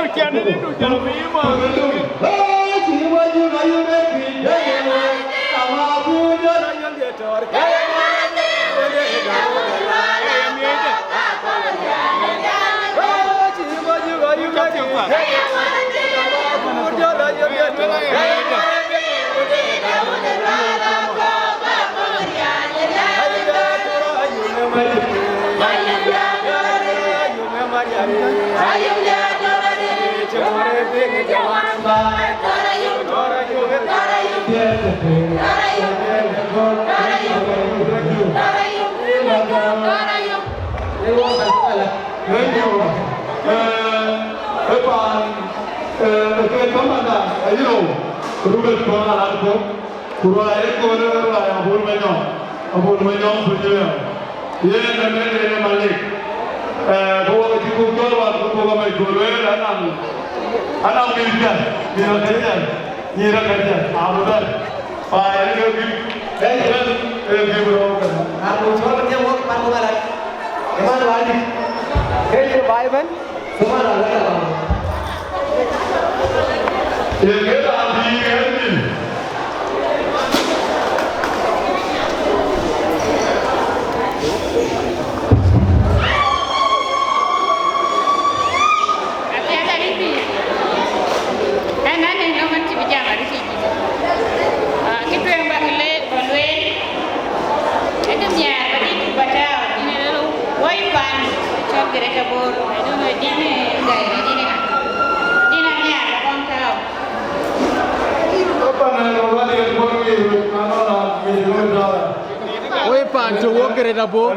Thank you. Eh, eh, paan, eh, eh, ke kamanda, eh, you know, Rubet Kɔn Alat Kɔn, ku ruai ë köölë, ruai Abol Manyɔŋ, Abol Manyɔŋ Pujiliam. Yen ë mɛn yen ë Malik. Eh, ku wok cï kuk cɔl wan, ku buk amec ku lueel, anam, anam mïth jal, mïth akëc jal. Nyïïr ë kɛ̈c ë abï bɛ̈n. Paan ë ke bï, ë ke bɛ̈n, ë ke bï rɔ̈ɔ̈k kënë. Abï cɔl ke wok pan ku barak. Ë man wadi. Ke ye bai bɛ̈n. Ku man wadi ka ba. Ye ke raan bï ɣɛn bï. Apiɛth arëët pïïr. Ɛn, an, ë nɔm an cï bï jam arëët yic. Ah, kë tueŋ ba kë le, ba lueel. Ee kë nhiaar ba dït ba tääu, yïn ë lëu woi pan, cɔl Greater Bor. I don't know, din, eh, gäi, din, eh, din anhiaar ba kɔn tääu. Woi pan to wo Greater Bor.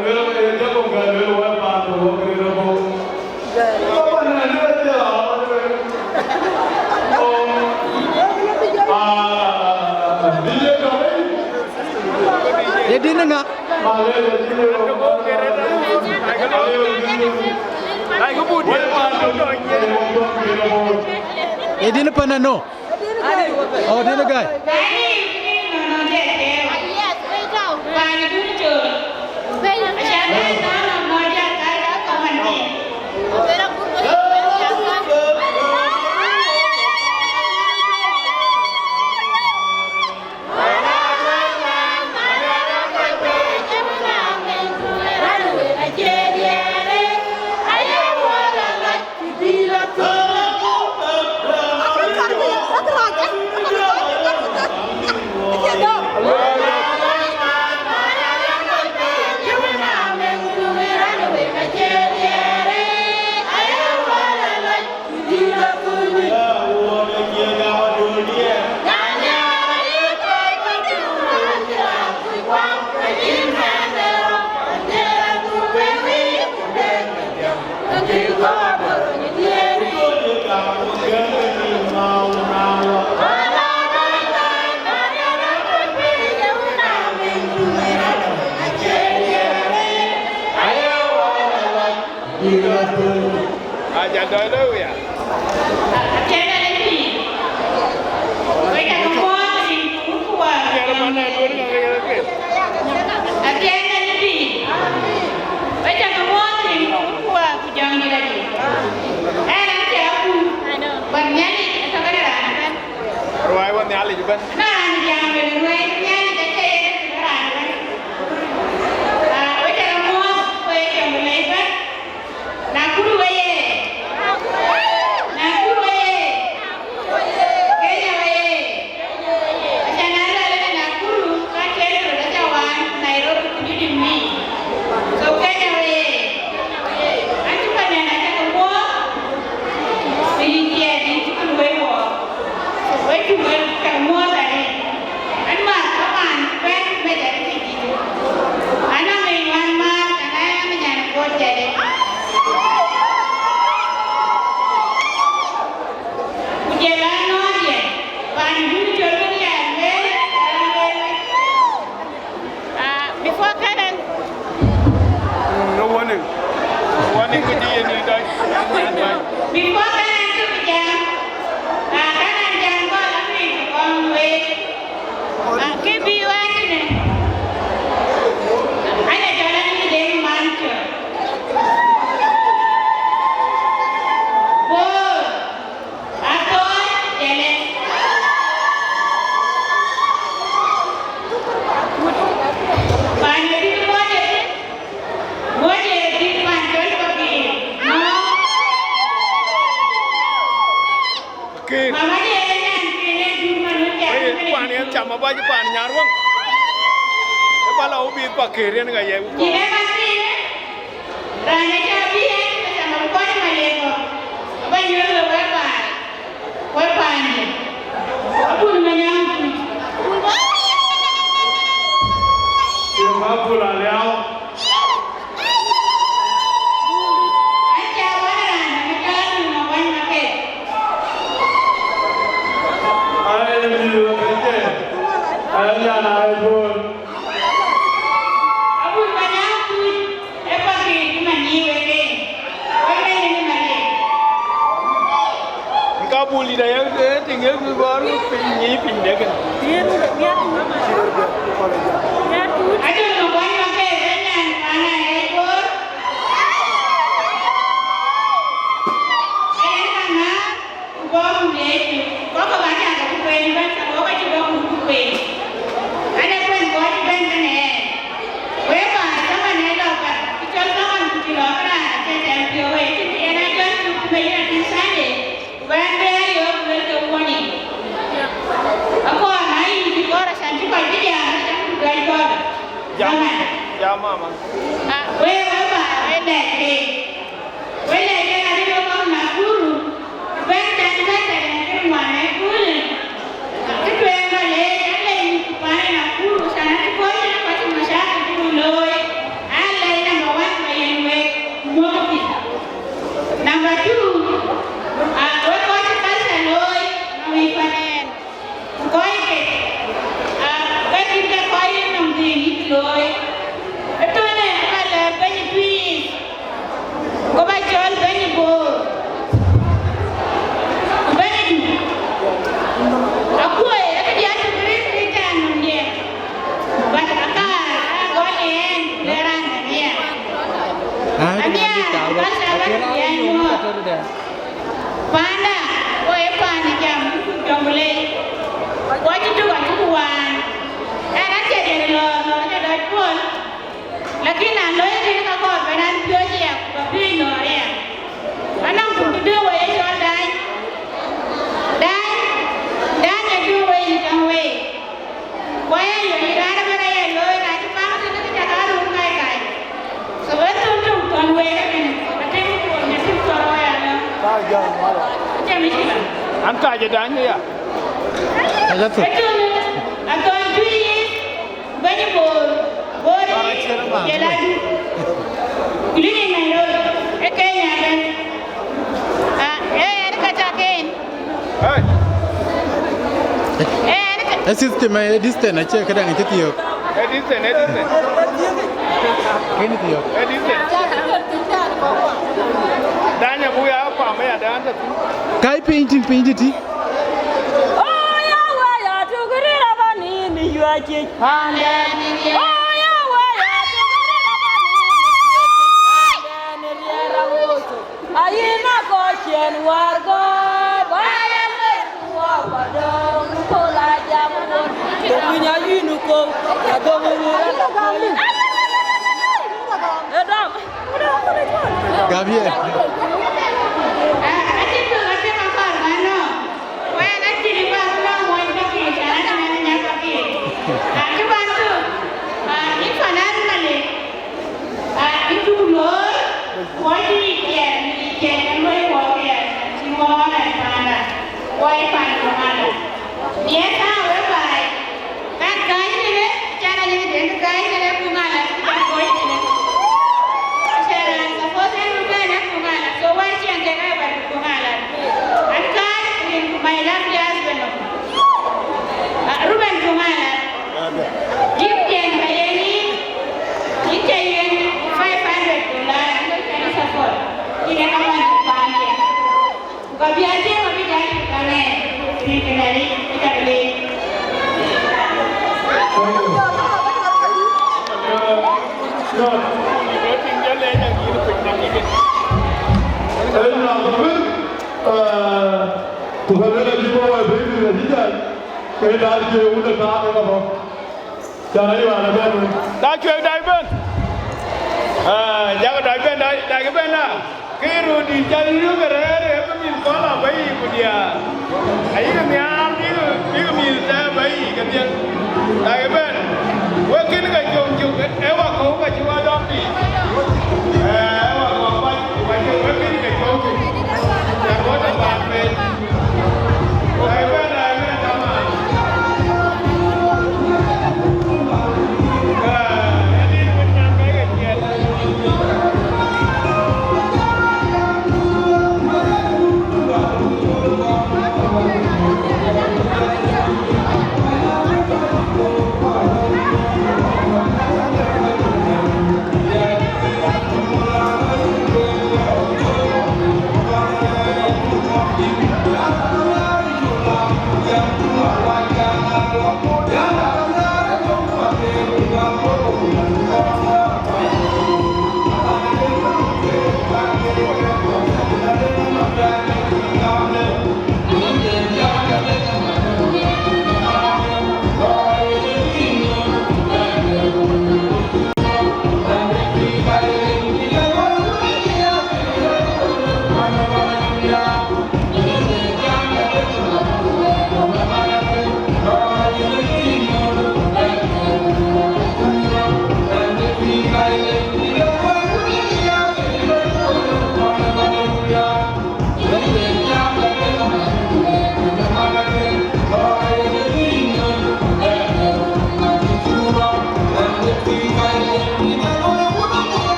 Ye din ŋa? Ye din pan no. Oh, dïn ë gäi. Jal dɔc loi wia. Atiɛɛn ë pïïr, wek cä ke muɔɔth rin ku wut ku wäär ku jɔŋdït. Atiɛɛn ë pïïr, wek cä ke muɔɔth rin ku wut ku wäär ku jɔŋdït adï. Ɛn raan cï akut, but Nhialic atɔ̈ këde raan ëbɛ̈n. Ruai wä Nhialic ëbɛ̈n. Na raan jam wën ruai Nhialic acie yen raan ëbɛ̈n. Ah, wek cä ke muɔɔth, wek jɔŋdït ëbɛ̈n. Nakuru weye! Nakuru weye! Kenya weye! Aca na lueel ënë Nakuru, ka cï röt aca waan Nairobi ku dït mïc. So Kenya weye! An cï Panyɛn aca ke muɔɔth, rin tiɛɛt rin cï kën wei wɔ. Wek cuk wek cak muɔɔth arëët. An, määth kamaan cï bɛ̈n mec arëët ë dït. Anɔŋ ŋic wään määth, an, aya mec an, kuɔɔt jɛlë. Ku jɛl an, nɔɔt yɛn, paan dun col wën ya lueel, ya lueel. Ah, before Karen. Mm, no warning. Warning ke di ni dai. Before Karen to be jam, ah, Karen jam ko la ni ko we. Ah, ke bi wa ni ne. Ana jala ni de man cho. Bo. Athɔɔc jɛlɛ. Paan adït mɔ̈c ëtï, mɔ̈c ëtï paan cɔl Pakëër. Pakëër. Mama de ënɛn kën ë dun man wën jam. Wei, paan yen cam abac paan Nyarweŋ. Ë bä la wubïth Pakëër yen ŋa ye wukɔɔr. Jïn ë man thïn ë. Raan acä bï en ke cam akɔc Malek kɔ̈k, abä nyuöth we wek baai, wek paande. Abun Manyaŋ Tuc. Ye Mabul Aliau. Aca wän raan acä Abun Makuany Maketh. Ai, mi wek ke, ai, nyan ai bun. Abun Manyaŋ Tuc. Ë Pakëër cï man yï wek en, wek en ë Malek. Ka bul dït ayek, ee, tïŋ yek bï bɔ̈ röt piny, nyïï piny dek en. Adun Makuany Maketh ë nyan paan Ayɛc Bor. Ë yen ka ŋääŋ. Ku bɔ̈ ku leec, ku kɔ̈k kɔ̈k acä ke bï kueen ëbɛ̈n, ke wok acï bɔ̈ ku bï kueen. Ade kuɛn kɔc ëbɛ̈n kënë ɛn. Wek baai, zaman ë lɔ bɛ̈n, cï cɔl zaman ku cï lɔ bï raan acie tɛm piɔ̈u wei, cïn yen a jɔl cuk cï bɛ yen a tïŋ Sunday, ku bɛ̈n bɛ̈ɛ̈r yök ku luelkë warning. Akɔɔr na yïn cï kɔɔr acan cï kɔc bï jam, acan ku duɛc kɔɔr. Jam, zaman. Jam, mama. Ah, wek, wek baai, wek lɛc keek. Wek lɛc keek arëët wek kɔc Nakuru, bɛ̈n tɛ̈n bɛ̈n tɛ̈n ë kë ŋuan ë köölë. Kë tueŋ ba leec, alɛc mïth ku paan ë Nakuru, can acï kɔc ënë kɔc cï mashakil cï röt looi. Alɛc number one ba yen wek, muɔ̈kkï. Number two, aa, wek kɔc cï culture looi, nɔŋ yic pan ɛn. Ku kɔc ke, aa, ke cïn ke kɔc ë nɔm dhil yïk looi. Ëtënë aba lɛ̈k bɛ̈ny ë Tuic, ku ba cɔl bɛ̈ny ë Bor, ku bɛ̈ny ë Duk. Akuɔi, ee këdiɛ̈ atök rëër Krïthian nɔmdiɛ̈. But akaar, aa gɔl ë ɛn, ku le raan däŋ aya. Amiɛɛr, ku ka cä bɛ̈n ku yɛn nyuɔɔth. Paanda, wo ye paan ë jam, ku jɔŋ lei, ku acï tök acï ku waan. Ɛn acie diɛt lɔɔr, lɔɔr acï dɔc puɔl. Lakin na loi kënë ka kɔɔr bɛ̈n an piööc aya, ku bä piööc lɔɔr aya. Anɔŋ kun të döŋ wei ye cɔl Dany. Dany, Dany ë döŋ wei në käŋ wei. Ku aya yöŋ raan ëbɛ̈n aya looi, na cï maŋ tënë kë cä ka röör kai kai. So, ë thon tök thɔn wek ëmën, atëm kuɔn, atëm thɔn wek alɔ. Atëm ë cï la. An ka jë dany ya. Aja thon. Ë thon, athon tui, bɛ̈ny Bor, Bor, jël adu. Kulini Nairobi, ë Kenya bɛ̈n. Ah, eh, ë ka cak en. Hey. Eh, ë system, eh, distance, acie këdäŋ, acie thiök. Eh, distance, eh, distance. Kënë thiök. Eh, distance. Dany abuk ya pa. Kai piny tïŋ, piny tï tï. Oh, ya wä ya tök rïr aba nïn yuacic. Panden. Oh, ya wä ya tök rïr aba nïn yuacic. Panden riɛr awoc. Ayïn akɔc cien wär gɔ̈ɔ̈r, wär awoc. Gabriel. Aa, yïn cuk loor, wɔ cï yic tiɛɛl, yic tiɛɛl ke luɔi wɔ tiɛɛl, cï wɔ ɣɔn ɛ paanda, wɔ ye pan Komala. Miɛt thaar wek baai, kan kääc tënë, can a yïn den kääc tënë Komala, cï jam kɔc tënë. Cän raan suppose en bï bɛ̈n ë Komala, so wɛ̈t ciɛŋ kek ë bɛ̈n Komala. An kääc rin ku my lovely husband nɔm. Ah, Ruben Komala. Yïn tiɛɛl ba yen yïn, yïn cä yen five hundred dollar, yïn cä ni support, yïn ë kaman paandiɛ̈. Ku ka bï a tiɛɛm abï jal kaŋ ɛn, rin kë Nhialic, ë cak leec. Ku ka lëk acï bɔ̈ wai bɛ̈i bï acï jal, ke dac cie wun de taak ë ka bɔ̈. Can ayï wään abɛ̈n wën. Na cuëëk dac bɛ̈n. Ah, jakï dac bɛ̈n, dac, dac bɛ̈n na. Ke röördït ca yïk rɛ̈ɛ̈r ë bï mïth kɔn la bɛ̈i ku diaar. Ayï nhiaar bïk, bïk mïth tɛ̈ɛ̈u bɛ̈i kedhie. Dac bɛ̈n. Wek kën ke com cök, ë wakɔ̈u ka cï wa dɔm tïc. Ë wakɔ̈u ka cï wa cök, wek kën ke com cök. Cä kɔc ë bäk pɛɛi.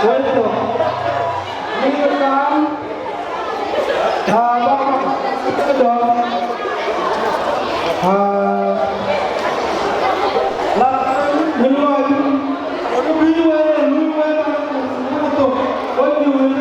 Welcome. Aa, baba, dɔ̈ɔ̈r. Aa, la, min lɔɔcdu, wek bï wek, wek bï wek, wek bï wek, wek bï wek.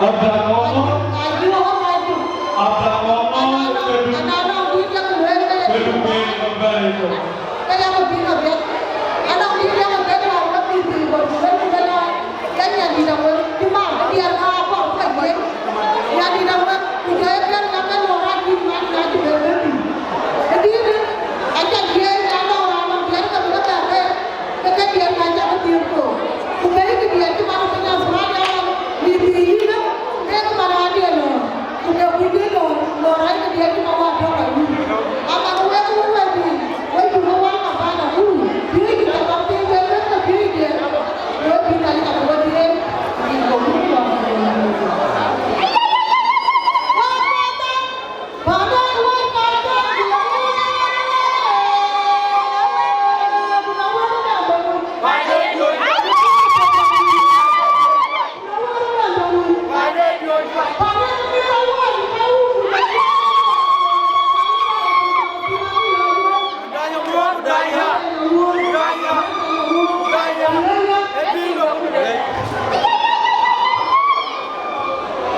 Abla Ŋɔŋɔr. Abla Ŋɔŋɔr, ke du, ke du piny ë bɛ̈ɛ̈i tök. Ke ke diɛt ka cak ke dhiëëth kok, ku bɛ̈ɛ̈ikï diɛt cï man piny Australia ɣɔn, mïth yïn, ke ke man raan diɛt lɔ, ku ke kuc dhil lɔ, lɔ rɛ̈ɛ̈c ke diɛt cï man wä tɔ̈u ayï. Ama ku wek, wek wɛ̈ɛ̈t piny, wek cuk wek wal kapan akuru, piööcë cä bä piny, wek wek ke piööcë diɛt, wek bï Nhialic abï we dhiëëth, bï we bï we.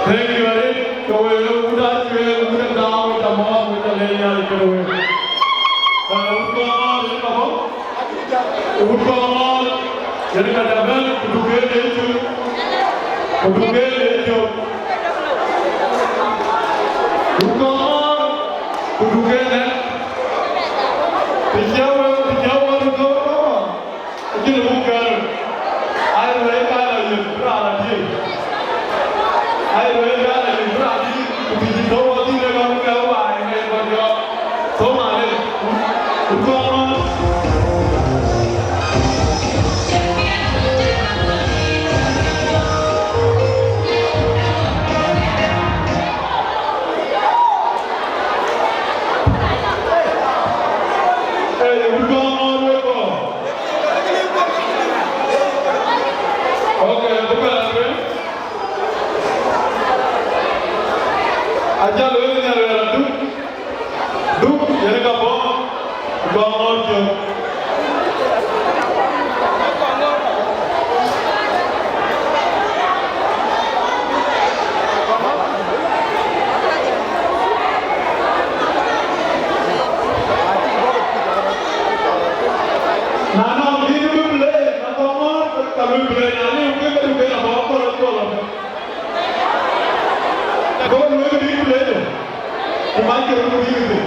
Thank you, Eric. Ke we ë wut Acueer, wut ë Gäu, wut ë Amɔ̈ɔ̈th, wut ë Lëëny Nhialic kën we. Ka wut Kɔŋɔɔr yen ka bɔ̈. Wut Kɔŋɔɔr yen ka ca bɛ̈n, ku duk ke le cök. Ku duk ke le cök. Wut Kɔŋɔɔr, ku duk ke nɛ̈k. Të cä we, të cä we wut Kɔŋɔɔr. Acïn buk kɛ̈ɛ̈r. Ai, wëi ka la yök, bï raan la diëëc. Ai, wëi ka la yök, bï raan diëëc. Ku bï cï thou wä thïn, ë ka bï kɛ̈ɛ̈r wä, ë ka bï jɔɔk. Thou ma le, ku kɔn. Ee, ku kɔn wek kɔn. Okay, bï bɛ la tueŋ. Ajal wek ë Nhialic wɛ̈ɛ̈r aduk, duk yen ka bɔ̈, duk aŋɔɔr cök. Na nɔŋ bï bï play, na kɔŋ ŋɔ̈ɔ̈r, ka bï play, na liu ke, ke du ke abɔ̈ kɔ̈l ë cɔl abï. Go lueel bï play de, ku mac ke röt bï thïn.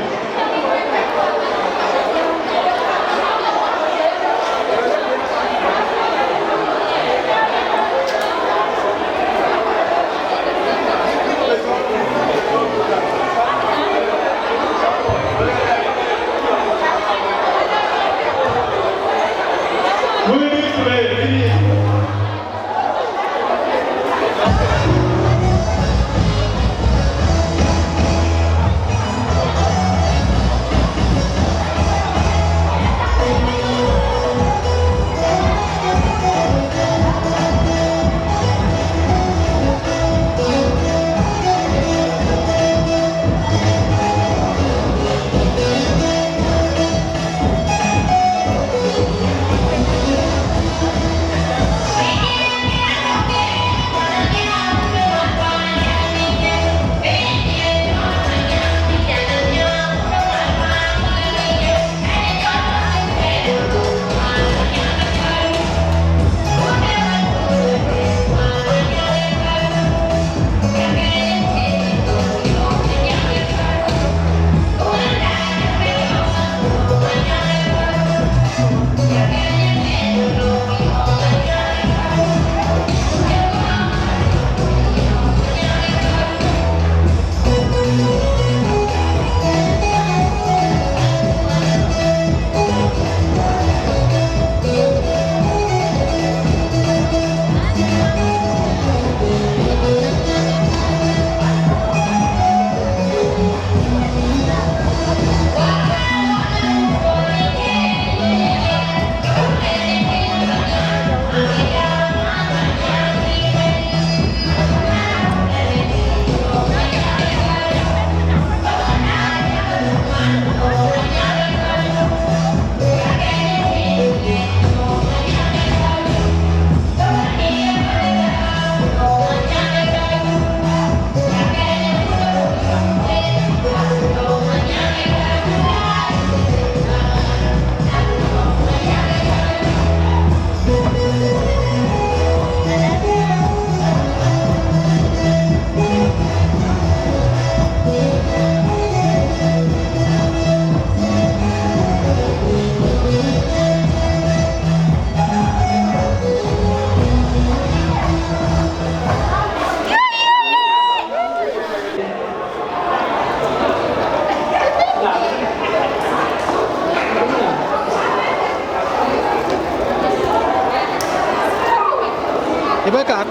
Wek kan.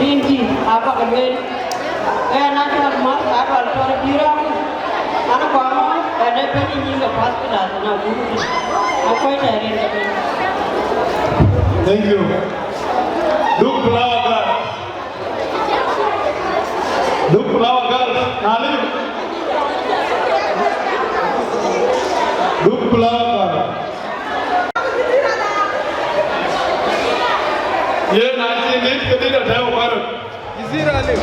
Rin kï, aba ke lueel. Ɣɛn acɔl Martha Adol Tɔ̈r Birak. An, kɔɔr ɣɛn ë bɛ̈ny ë nyin ke first class na group. Akuɔc tɛ̈ rin ke bɛ̈ny. Thank you. Duk flower girl. Duk flower girl. Nani? Duk flower girl. Ye na cïn dït, ke dït atɛ̈ɛ̈u karot. Jizira liu.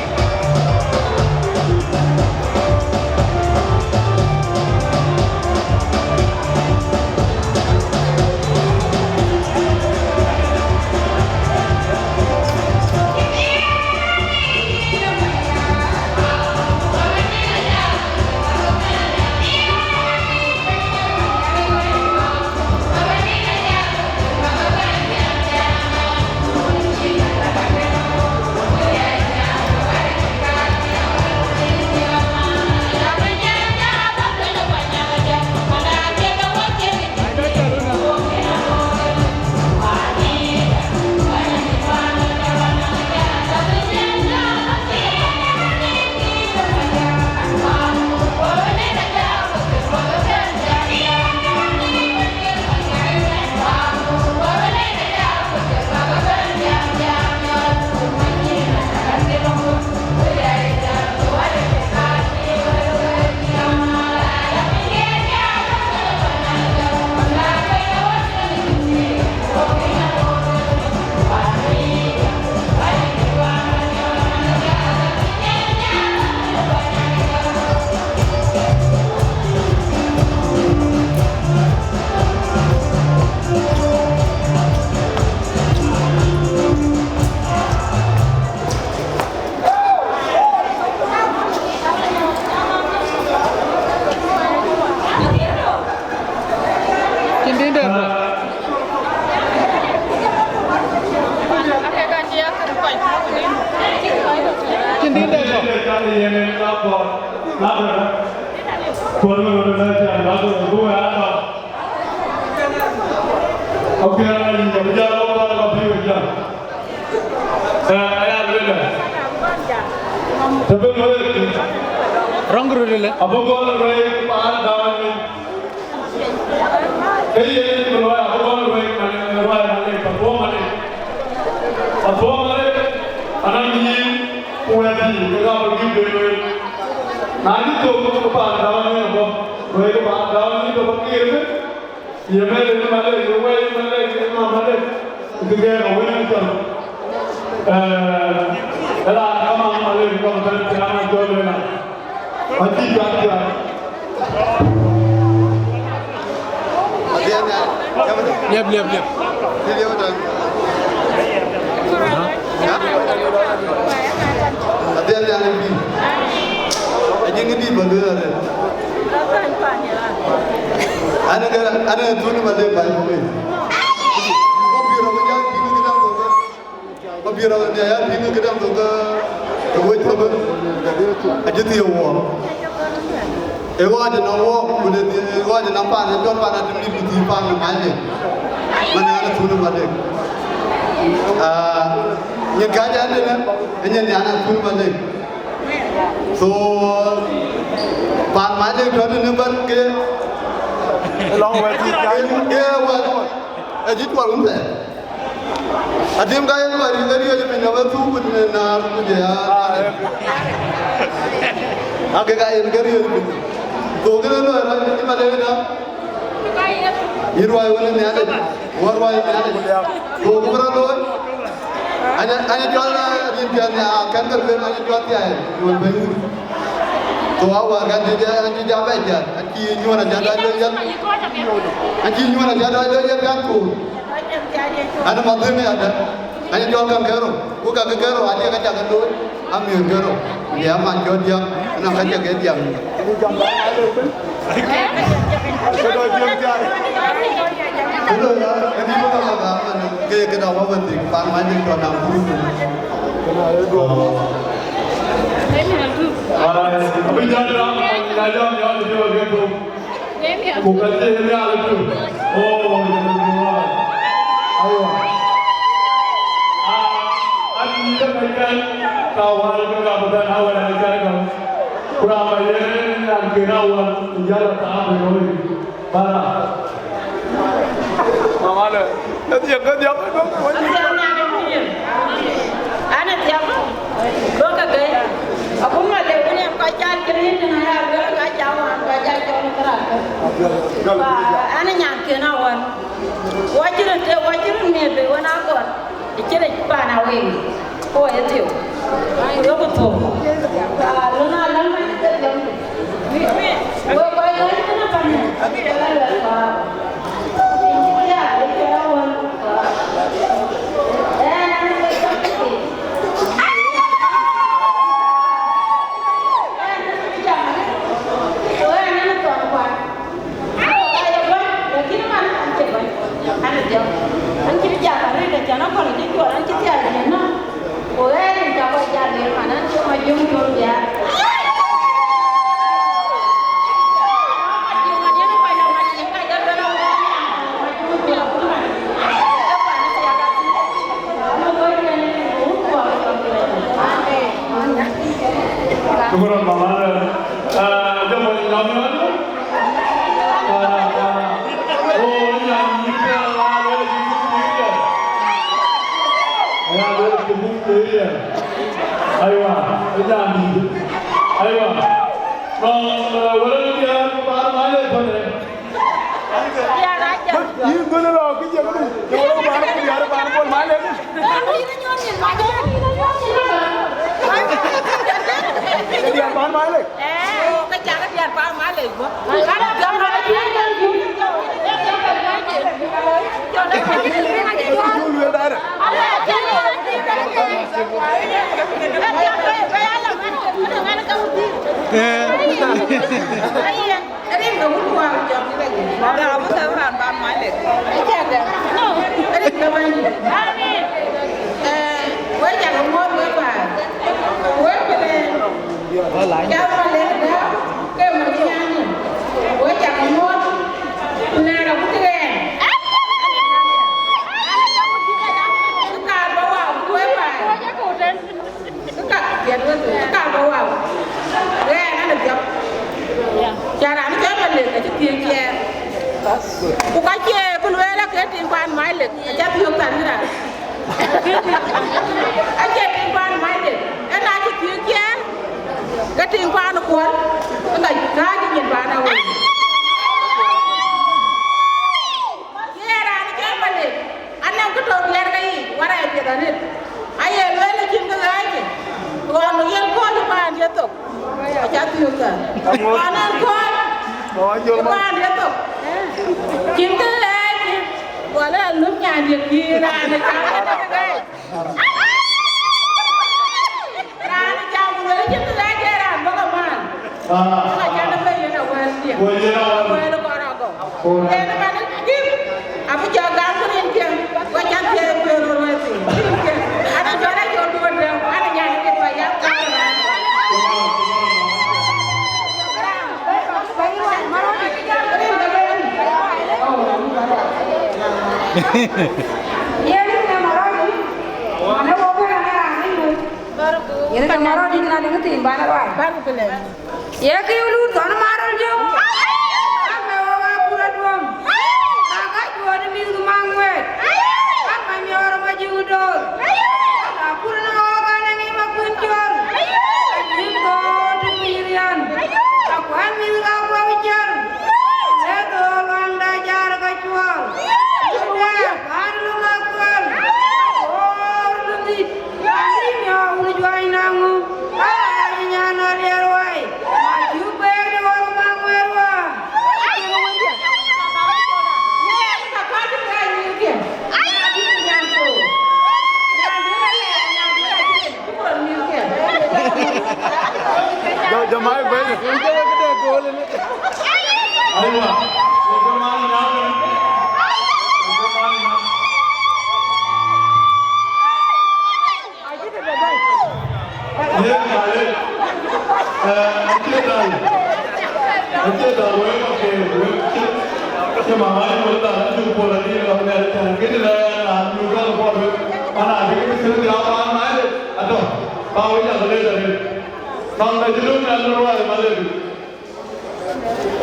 Cïn dïn dɛ̈t bɔ̈. Cïn dïn dɛ̈t bɔ̈. Rɔŋ röt ëlë. Abï gɔl ruɛ̈i paan Dawanyuny. Ke yen bï luɔi abï gɔl ruɛ̈i Malek, ruɛ̈i Malek, Pathuɔ̈ŋ Malek. Pathuɔ̈ŋ Malek, anɔŋ yïn ku wɛ̈ɛ̈t yïn, ke ka bï gït ben lueel. Na cï thök ke paan Dawanyuny abɔ̈, ruɛ̈i ke paan Dawanyuny ke bɔ̈ kiir ëbën. Ye Malek, ye Malek, ye wɛ̈i Malek, ye mama Malek. Kë gɛ̈ɛ̈r awën ë jam. Eh, ëla kamam Malek kɔn bɛ̈n cï raan acɔl ëna. Acï jam jam. Liep, liep, liep. Adhiɛl nhial ë bï. Ajïŋ dït bä lueel arëët. An, an, an, thun ë Malek, by the way. Kɔc bï rɔt jäl pïŋ ë këdäŋ thok ë. Kɔc bï rɔt jäl pïŋ ë këdäŋ thok ë. Ë wec thok ë. Ajï thiëëu wɔ. Ë ɣɔɔc ënɔŋ wɔ, ku le, ë ɣɔɔc ënɔŋ paan, ë jɔt paan Atem dït ku thiëëu paan ë Malek. Man ë an, thun ë Malek. Ah, nyin kääc ɛn tënë, ë nyin nhial an, thun ë Malek. So, paan Malek tɔ̈ tënë bän ke. Ë lɔŋ wɛ̈t cï ke, ke wɛ̈t. Ë cï cuɔl wun thɛɛr. Atem ka yen wɛ̈t riëëc, riëëc piny, abä thuk wit në naar ku jɛ ya. Ake ka yen ke riëëc piny. Thok kënë lɔ rɔt, cï Malek dä. Yïn ruai wën ë Nhialic, wën ruai ë Nhialic. Thok bï rɔt looi. Anya, anya jɔl, eh, rin piɛth nya, kɛn ke lueel, anya jɔl thiai, wën bɛ̈ny wut. Thok awär kan cï jɛ, an cï jam bɛ jɛ, an cï nyuɔn aca dɔc looi yɛn. An cï nyuɔn aca dɔc looi yɛn kan thok. An ë madhënë adä, an ë jɔl käŋ kërou, ku käŋ kërou, adiɛk acä ke looi, amiëër kërou, ye aman jɔt diäk, ënɔŋ ka cä ke diäk. Këdö ya, ë bï bä ka bä gam man, ke ye këda wä wä thik, pan man dï tɔ nam kuru. Ai, abï jal ram, ya jam, ya jam, ya jam. Ku ka cï Nhialic tök. Oh, aywa. Ah, Ka wal ke ka bï bɛ̈n awɛ̈l ë kɛ̈r käŋ. Ku raan ba yen nyan kën awäl, ku jäl a thaar bï röl yic. Bala. Mama le, ë dhiëk, ë dhiëk, ë dhiëk. An ë dhiëk, duɔ̈kkë gɛ̈i. Akun ma le wun en kɔc cal cïn rin tën aya, wël ka ca wan, ka ca cɔl ë kërac. An ë nyan kën awäl. Wɔ cï röt, wɔ cï röt miɛt bei wën agɔl. Ë cï rec paan awei, ku ë thiëu, ku yok thok. Aa, lon aläŋ man cï ke dhiɔm. Wek kɔc ŋäc tënë pan nyin, ke la luɛl kɔɔr. Ë cï ya, ë cï ya wën kɔɔr. Ëë, na ke cɔk ke. Ëë, na ke cɔk ke. Ku ëë, na ke thɔn kuan. An, ka ye bäny, lakin man an cï bäny. An, ë jam. An cï jam arëët, acän akɔ̈l acï cuɔl, an cï thiac yen nɔm. Ku ɣɛn ca kɔc jal yen man, an cï Majöŋ Jol Biaar. Shukran, mama. Ah, jam wala nyam nyam. Ah, ah. Oh, nyam ni ka la le ni ni ya. Ya le ni ni ya. Aywa, nyam ni. Aywa. From, uh, wala ni ya, ba ma le ko ne. Yïn gɔl rɔ kë jëk du, jëk rɔ baan ku diäär baan Bol Malek. Diäär baan Malek. Jɔl luel dairɛ. Eh. Rin ke wun wäär jam ni lɛc. Rin ke wun raan ban Malek. Rin ke bäny. Eh, we cak muɔ̈ɔ̈th we baai. We pele. Jam Malek da, ke ma ni yani. We cak muɔ̈ɔ̈th. Ku na ra wut ren. Ka ba wa we baai. Ka piɛth wethii, ka bä wau. Ɣɛn an, ë dhiɔp. Cä raan cɔl Malek acï thiëëc ciɛɛr. Ku ka cie bï lueel ake tiŋ paan Malek, acä thiöök thar yïn raan. Acie tiŋ paan Malek, ëna cï thiëëc ciɛɛr, ke tiŋ paan Kuɔl, ë ka kääc nyin paan awei. Ye raan cɔl Malek, anɔŋ kë tɔ̈u diɛɛr ke yiic, warɛɛc piɛth arëët. Aye lueel cïn kë ɣɛɛc, ɣɔn yen kɔc ë paan ye thok, acä thiöök thar. Ɣɔn en kɔc ë paan ye thok, cïn kë ɣɛɛc, wala alum nyan ye pïïr raan ë cam ë ɣɛɛc. Raan ë jam wël acïn kë ɣɛɛc, ee raan bɔ̈ ke maan. Aa. Ëla can ë bɛ̈i yen awɛ̈ɛ̈r thiëŋ. Ku yen awɛ̈ɛ̈r. Wël ë kɔn rɔt gɔ̈u. Ku yen ëmɛn dït, abï jɔ gam ku rinkiɛ̈, ku acän thiëëk kueer wël wël thïn. Rinkiɛ̈. An, ë jɔt ë jɔt duööt dɛ̈m, an, ë nyan ë bï thɔc ya kueer raan. Yen ë Marɔ̈ɔ̈c, man ë wok ënë raan ë nyuc. Yen ke Marɔ̈ɔ̈c dït na dïŋ thïn ban ruai. Ye kï lut thɔn Marɔ̈ɔ̈c jö. Amë wok akur aduɔ̈m. Aka juɔ̈ɔ̈t mïth ku maŋ wɛ̈ɛ̈t. Aka miɔɔr ma jiu döör. Akur na wok anëŋ ma kun cöör. Yïn gööt pïïr yɛn. Akuan mïth ka kuɔ̈u cär. Le dhöör luaŋda jar ka cuɔl. Dɛ̈ɛ̈r paan lum akuɔl. Oor lum dhïc. Ani miɔɔr wun juɔ̈ɔ̈ny na ŋu? Aa, nyan aliɛr wai. Ma cuk beek de wok ma ŋuɛɛr wä. Jɔ, jɔ, mai bɛ̈ny. Aywa, ye ke man ë naath ënë. Ye ke man ë naath. Ye malec. Eh, acie dhal. Acie dhal wek ma ke wek cï, cï mama ni wek dhal, acuk puɔl adï, ka bï Nhialic cän. Kënë la ya na, yuk dhal puɔl wek. Ana dï kë thïn dhiau paan Malek atɔ̈, ba wek yak lëk arëët. Nɔn dɛ cï löŋ ɛn ruaai Malek.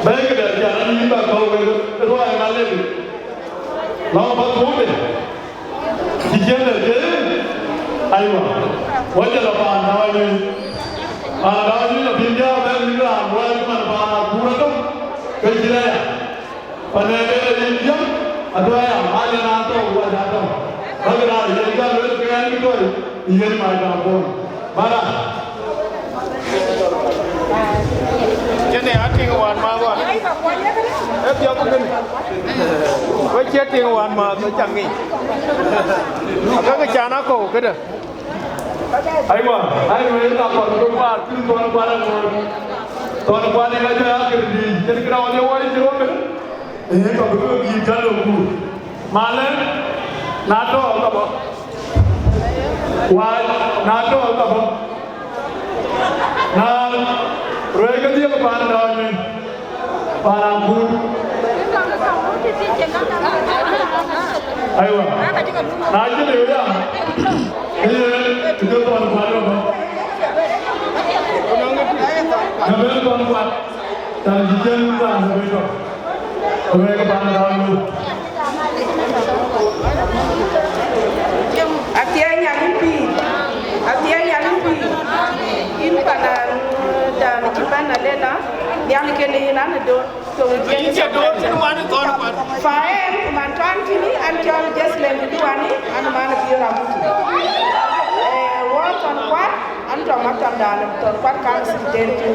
Bɛ̈ɛ̈ikï dɛ cän an yïn bä kɔ̈u wek ruaai Malek. Lɔ̈ŋ bä thuukde. Cï ciëën dɛ thiëëc. Aywa. Wä jɔl a paan Dau Anyuny. Paan Dau Anyuny abï dhiau bɛ yïn raan ruaai cï man paan Aguur atɔ̈. Ke cï rɛ̈ɛ̈r. Panɛɛk ë yen diäk atɔ̈ aya, Malek na tɔ̈, wä ca tɔ̈. Bäk raan yen jal lueel ke ɛn bï tɔ̈ yen microphone. Bara. Jene a tiŋ wan ma wan. E biɔk kën. Wek cie tiŋ wan ma, wek ca ŋic. Aka ke can akɔ̈u këdë. Aywa, aywa, yen ka kɔn ke kuat, cïn thɔn kuat aŋoot. Thɔn kuat ë ka jɔ ya kër dïït, cïn kë rɔt ye wɔ cï rɔt bɛ̈n. Ee, ka bï ke gïït jäl ë kuur. Malɛn, na tɔ̈ ka bɔ̈. Wac, na tɔ̈ ka bɔ̈. Na, ruɛ̈i kedhie ke paan Dau Anyuny. Paan Aguur. Aywa. Na cï lëu ya. Ee, ke thɔn kuat ë bɔ̈. Ke bɛ̈n thɔn kuat. Tän cï cïn raan ë bɛ̈n tɔ̈. Ruɛ̈i ke paan Dau Anyuny. Athiɛɛny Nhialic pïïr, athiɛɛny Nhialic pïïr, yïn panan, dan cï bɛ̈n alena, Nhialic kën yïn an, ë döör, thoŋ ë Jiëëŋ. Yïn cï döör cïn wän ë thɔn kuat. Fa ɛn, ku man tɔ̈ an tïni, an cɔl Jeslen Duani, an man ë Biöör Abuti. Eh, wɔ thɔn kuat, an tɔ̈ maktabdan, thɔn kuat kan sitenti.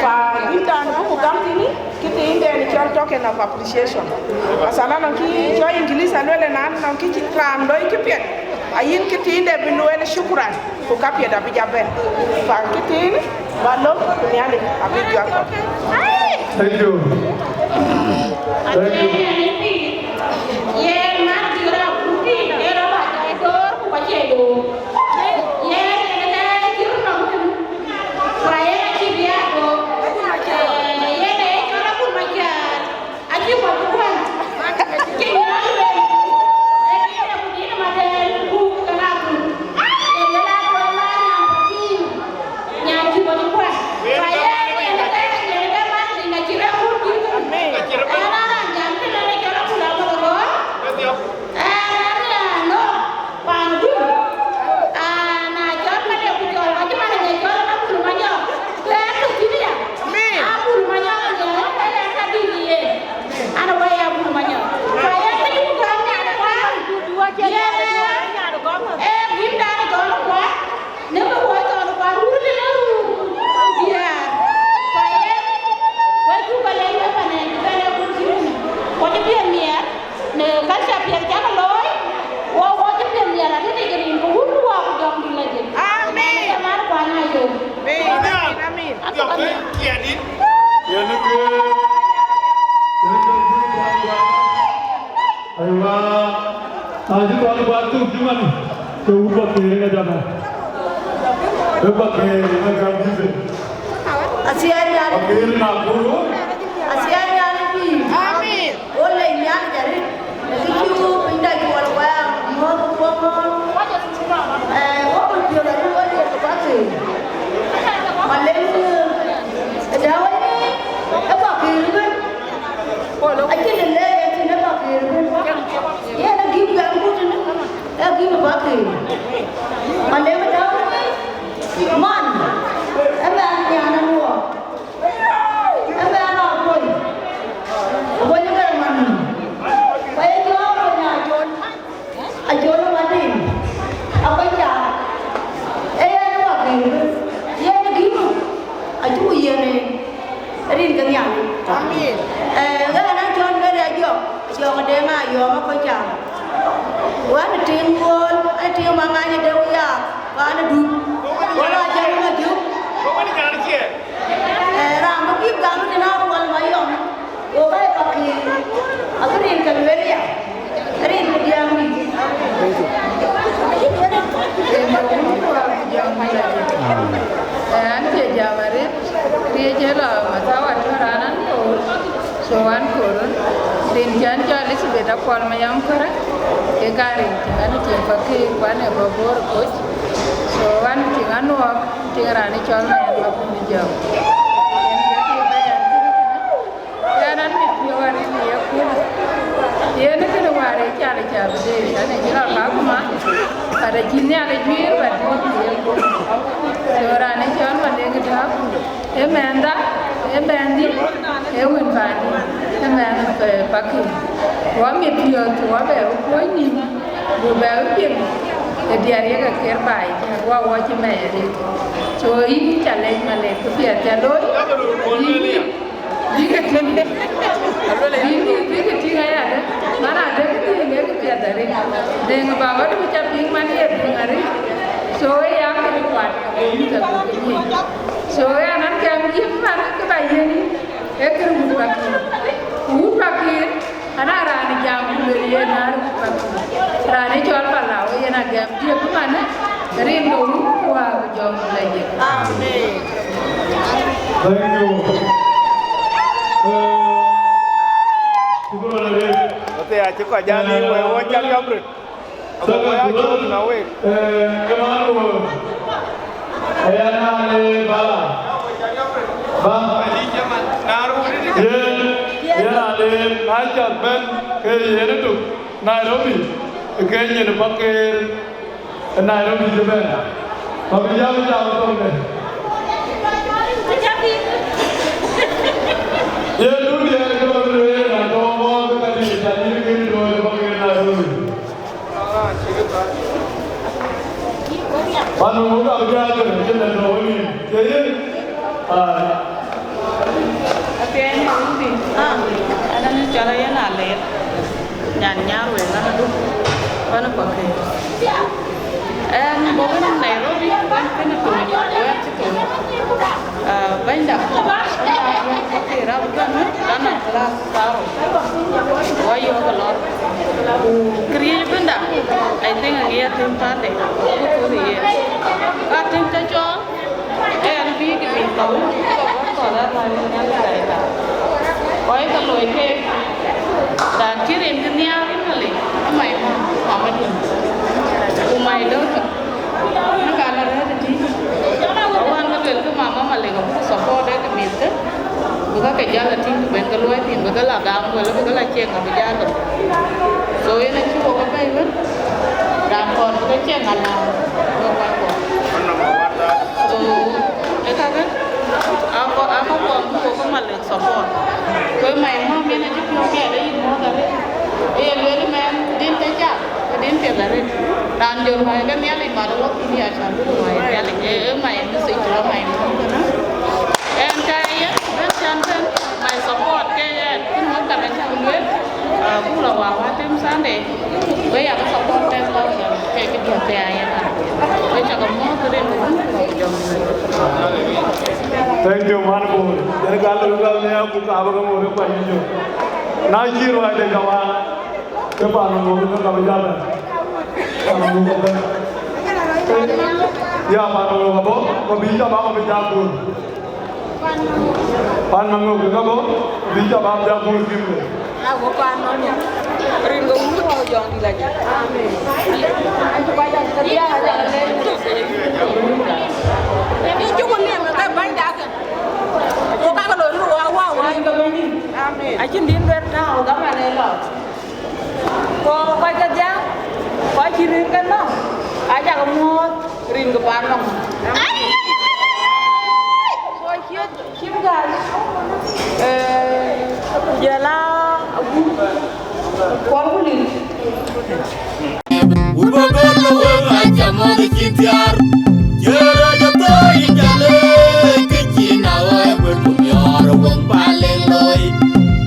Fa yïn dan buku gam tïni, Këthiin dɛn cɔl token of appreciation. Masalan, nɔŋ kë cɔl English aluel ënɔɔnë, nɔŋ kë cï raan loi këpiɛth, ayïn këthiin dɛ bï lueel shukran, ku kapiɛth abï ja bɛ̈n. Fa këthiin ba lom, ku Nhialic abï juak kɔ̈k. Thank you. Thank you. Yen man cï rɔt pur piny, yen rɔt wac ë door, ku ka cie door. Yen yen ë cï röt nɔm kënë, ku ayen acï bï aa door. Yen ë cɔl Abun Macar, acï kɔc bï kuɛ̈n. Cï yïn rɔt lueel, ee yen ë ku dït ë madɛɛl buk ke la thun. Yen ë la kuɛ̈n la nyan piny. Nyan cï bɔ̈ cï kuɛ̈n. Ka yen, yen ë ke, yen ë ke man ë dïŋ acï rɛ̈k wun cï thïn. Amen. Ë na raan jam cï lɛ̈k ë cɔl Abun Amɔ̈l Agɔ̈ɔ̈r. Ë na raan nɔ̈k paan Duk. Aa, na cɔl Malek ku cɔl, acï man ë cɔl Abun Manyɔk. Ku ë tök cïn ya. Amen. Abun Manyɔk ë yen, ë yen ka dït yen. An, wɛ̈i Abun Manyɔk. Ka yen kë cuk gäm nyan ë kuan. Yen, ë, gïmdan ë gɔl kuan. Në ke wɔ thɔn kuan wur tënë ruu diäär, ku aye wek cuk bɛ lɛ̈k wek panë bï bɛ̈n ë kuc cï run, ku cï piɛth miɛɛr në culture piɛth cak looi, wɔ wɔ cï piɛth miɛɛr atënë ke rin ke wun wä ku jɔŋdït lɔ jël. Amen. Ke man kuan ayök. Amen. Amen. Amen. Yen ke, yen ke, yen ke, Aywa, na cï thɔn kuat thuk cï man, ke wut Pakeer ë ka jam ë. Ë Pakeer ë ka jam dït. Athiɛɛny Nhialic. Pakeer na kuru. Athiɛɛny Nhialic pïïr. Amen. Wo lec Nhialic arëët. Kë cï wo piny da cuɔl wɛɛr, mɔ̈th wo mɔ̈th. Eh, wo bï piɔ̈ɔ̈th arëët wo lec Pakeer. Malem, eh, ë Dau Anyuny, ë Pakeer ëbën. Acïn ë lɛɛr yen thïn ë Pakeer ëbën. Yen ë gïm gam gut tënë, ë gïm ë Pakeer. Malem ë Dau Anyuny, man, ë mɛn nyan anuɔɔk, ë mɛn akuɔny, akuɔny ë gɛr man nïïm. Ku ye jɔɔk akuɔny acol. Acol ë Martin, akɔc cak, ee yen ë Pakeer, yen ë gïm, acuk yen ë rin ke Nhialic. Amen. Eh, ɣɛn acɔl Mary Ajɔk, Ajɔk Deŋ Ayɔm akɔc cak. Ɣɛn ë tiŋ ɣööl, ɣɛn ë tiŋ maŋany ë Deŋ Wiak, paan ë Duk. Wala jɔl ë Majök. Eh, raan bï gïm gam tënë Apuɔl Mayɔm, wo ka ye Pakeer, abï rin ke lueel ya, rin ke diäŋ dït. Ee, an cie jam arëët, riëëc ë lɔ mathawa tɔ̈ raan an koor, so an koor, rin cän cɔl Elizabeth Apuɔl Mayɔm Kërë. Ke ka rin tïŋ an, tïŋ Pakëër, ku an, ë bɔ̈ Bor ë Koc. So, an, tïŋ Anuɔɔk, tïŋ raan ë cɔl Mɛɛn Makuny Jɔk. Yen ke ke bɛ̈ɛ̈r thïn kënë. Yen an, mit piɔ̈u aril ë yeköölë. Yen kënë wäär ë cal ë ca bï deet, an, ë cï rɔt bä ku man, but acï Nhialic juiir, but mit ë yeköölë. So, raan ë cɔl Malek Dääk, ee mɛnhda, ee mɛnhdï, ee wën paandï, ee mɛnh, eh, Pakëër. Ku amit piɔ̈ɔ̈th, ku abɛ bï kuɔny nïm, ku bɛ bï piŋ ë diɛt yeke ker baai, ku awɔ cï mɛɛr ë. So, yïn ca lec Malek, kë piɛth ca looi, yïn, bïkë tïŋ, bïkë, bïkë tïŋ ayadë, man adë kë tïŋ ee kë piɛth arëët. Deŋ baba du ca piŋ man ye piŋ arëët. So, ë ya këde kuat, abï mïth abï ke nyic. So, ë an, an, kɛm yïn man, kë ba yiën yïn, ee kërë wut Pakëër. Ku wut Pakëër, ana raan jam ku lueel yen na raan Pakëër. Raan ë cɔl Palau, yen agɛm diëk man, rin ke wut ku wäär ku jɔŋ ku lajik. Amen. Thank you. Eh, shukran Malek. Wate acï kɔc jal yï wek, wek jal yɔm röt. Ago wek acï röt na wek. Eh, Emmanuel. Aya na le ba. Ba. Yen, yen na le na cak bɛ̈n ke yen ëtök Nairobi, ke nyin Pakëër. Ë Nairobi cï bɛ̈n, ma bï jam jam thoŋde. Ye dunia ke ba bï lueel na tɔŋ mɔɔth ka dï ca yïn kën duɔ̈ɔ̈r ë bɔ̈ ke Nairobi. Pan muk abï jam cïn dɛ̈ tɔ̈u wënï. Ye yïn? Ai. Apiɛny Rubi, ah, ɛn, ɛn cɔl Ayen Aler, nyan nyar wek ɣän aduk, ɣän Pakëër. Ɛn bɔ̈ wën Nairobi, wën kënë Tony, wën cï Tony. Ah, bɛ̈nyda, bɛ̈nyda, Pakëër rap bɛ̈n, ɣän a class tharo. Wa yɔ̈ɔ̈k alɔr. Ku këriëëc ëbënda, I think aŋiɛc atëm Sunday, ku thöl ë yen. Ka tëm ca cɔɔl, Ë ɛn bï kë bï thou, kɔc kɔ̈th aa luɔi wën ŋɛk ë gäi thar. Kɔc ke loi keek, raan cï rin kë nhiaar rin Malek, ë my mom, mama diɛ̈. Ku my daughter, në ka la rɛ̈ɛ̈r ë tïŋ. Awään ke luel kë mama Malek abuk support ë kë mïthkë, bï kakë jäl a tïŋ, bï bɛ̈n ke luɔi thïn, bï ke la gam wël, bï ke la cieŋ abï jäl dɔm. So yen acï wok abɛ̈i wën, raan kɔn bï ke cieŋ ala, wek kɔc kɔ̈k. So, ë kakë, akɔ, akɔ kɔn bï wok ë Malek support. Ku ë my mom yen acï piɔ̈u kɛɛt ë yï muɔ̈th arëët. Ë ye lueel mɛn, din të cak, ke din piɛth arëët. Raan jɔl wai ke Nhialic mat wok thïn ya can bï wai Nhialic. Ë, ë my message to my mom kënë. Ɛn ka ye, bɛ̈n can bɛ̈n, my support ke yɛn, kën wok kan acä lueel, ah, buk la wak wa tem Sunday. Wek yakë support ten thousand, ke kë diäk ke ya yen a. Wek cakë muɔ̈th rin ku jɔŋ. Thank you, man Bor. Yen ka lɔ ka ne ku ka ba ka ŋoot kuany jɔ. Na cï ruac de ka wa, ke pan ŋoot ka ba jal. Pan ŋoot ka ba. Ya pan ŋoot ka ba, ka bi ka ba, ka bi ja ku. Pan Maŋök, ka bɔ̈, bï jɔ bä jam bur thïn. Ago pan Maŋök. Rin ke wun wä jɔŋ dït la jam. Amen. Yïn cuk niɛm ke bäny dak. Ku ka ke loi röt wä wä wä. Amen. Acïn din ber tääu, gam ane lɔ. Ku kɔc kedhie, kɔc cï rëër ke nɔm, acakë muɔ̈ɔ̈th rin ke pan nɔm. Kɔc cï cï gäl, eh, ku jɔl a agup, kuɔl ku lir. Wun bä bɛ̈n në wëu acä mɔ̈th cïn thiaar, cï rɔt jɔ thɔ̈ɔ̈c yïn jɔ leec, kë cïn a ɣɔɔc bën ku miɔɔr wëŋ pal en looi.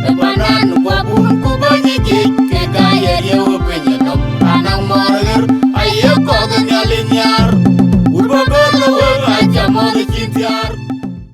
Ë panan ku abun ku bäny yic.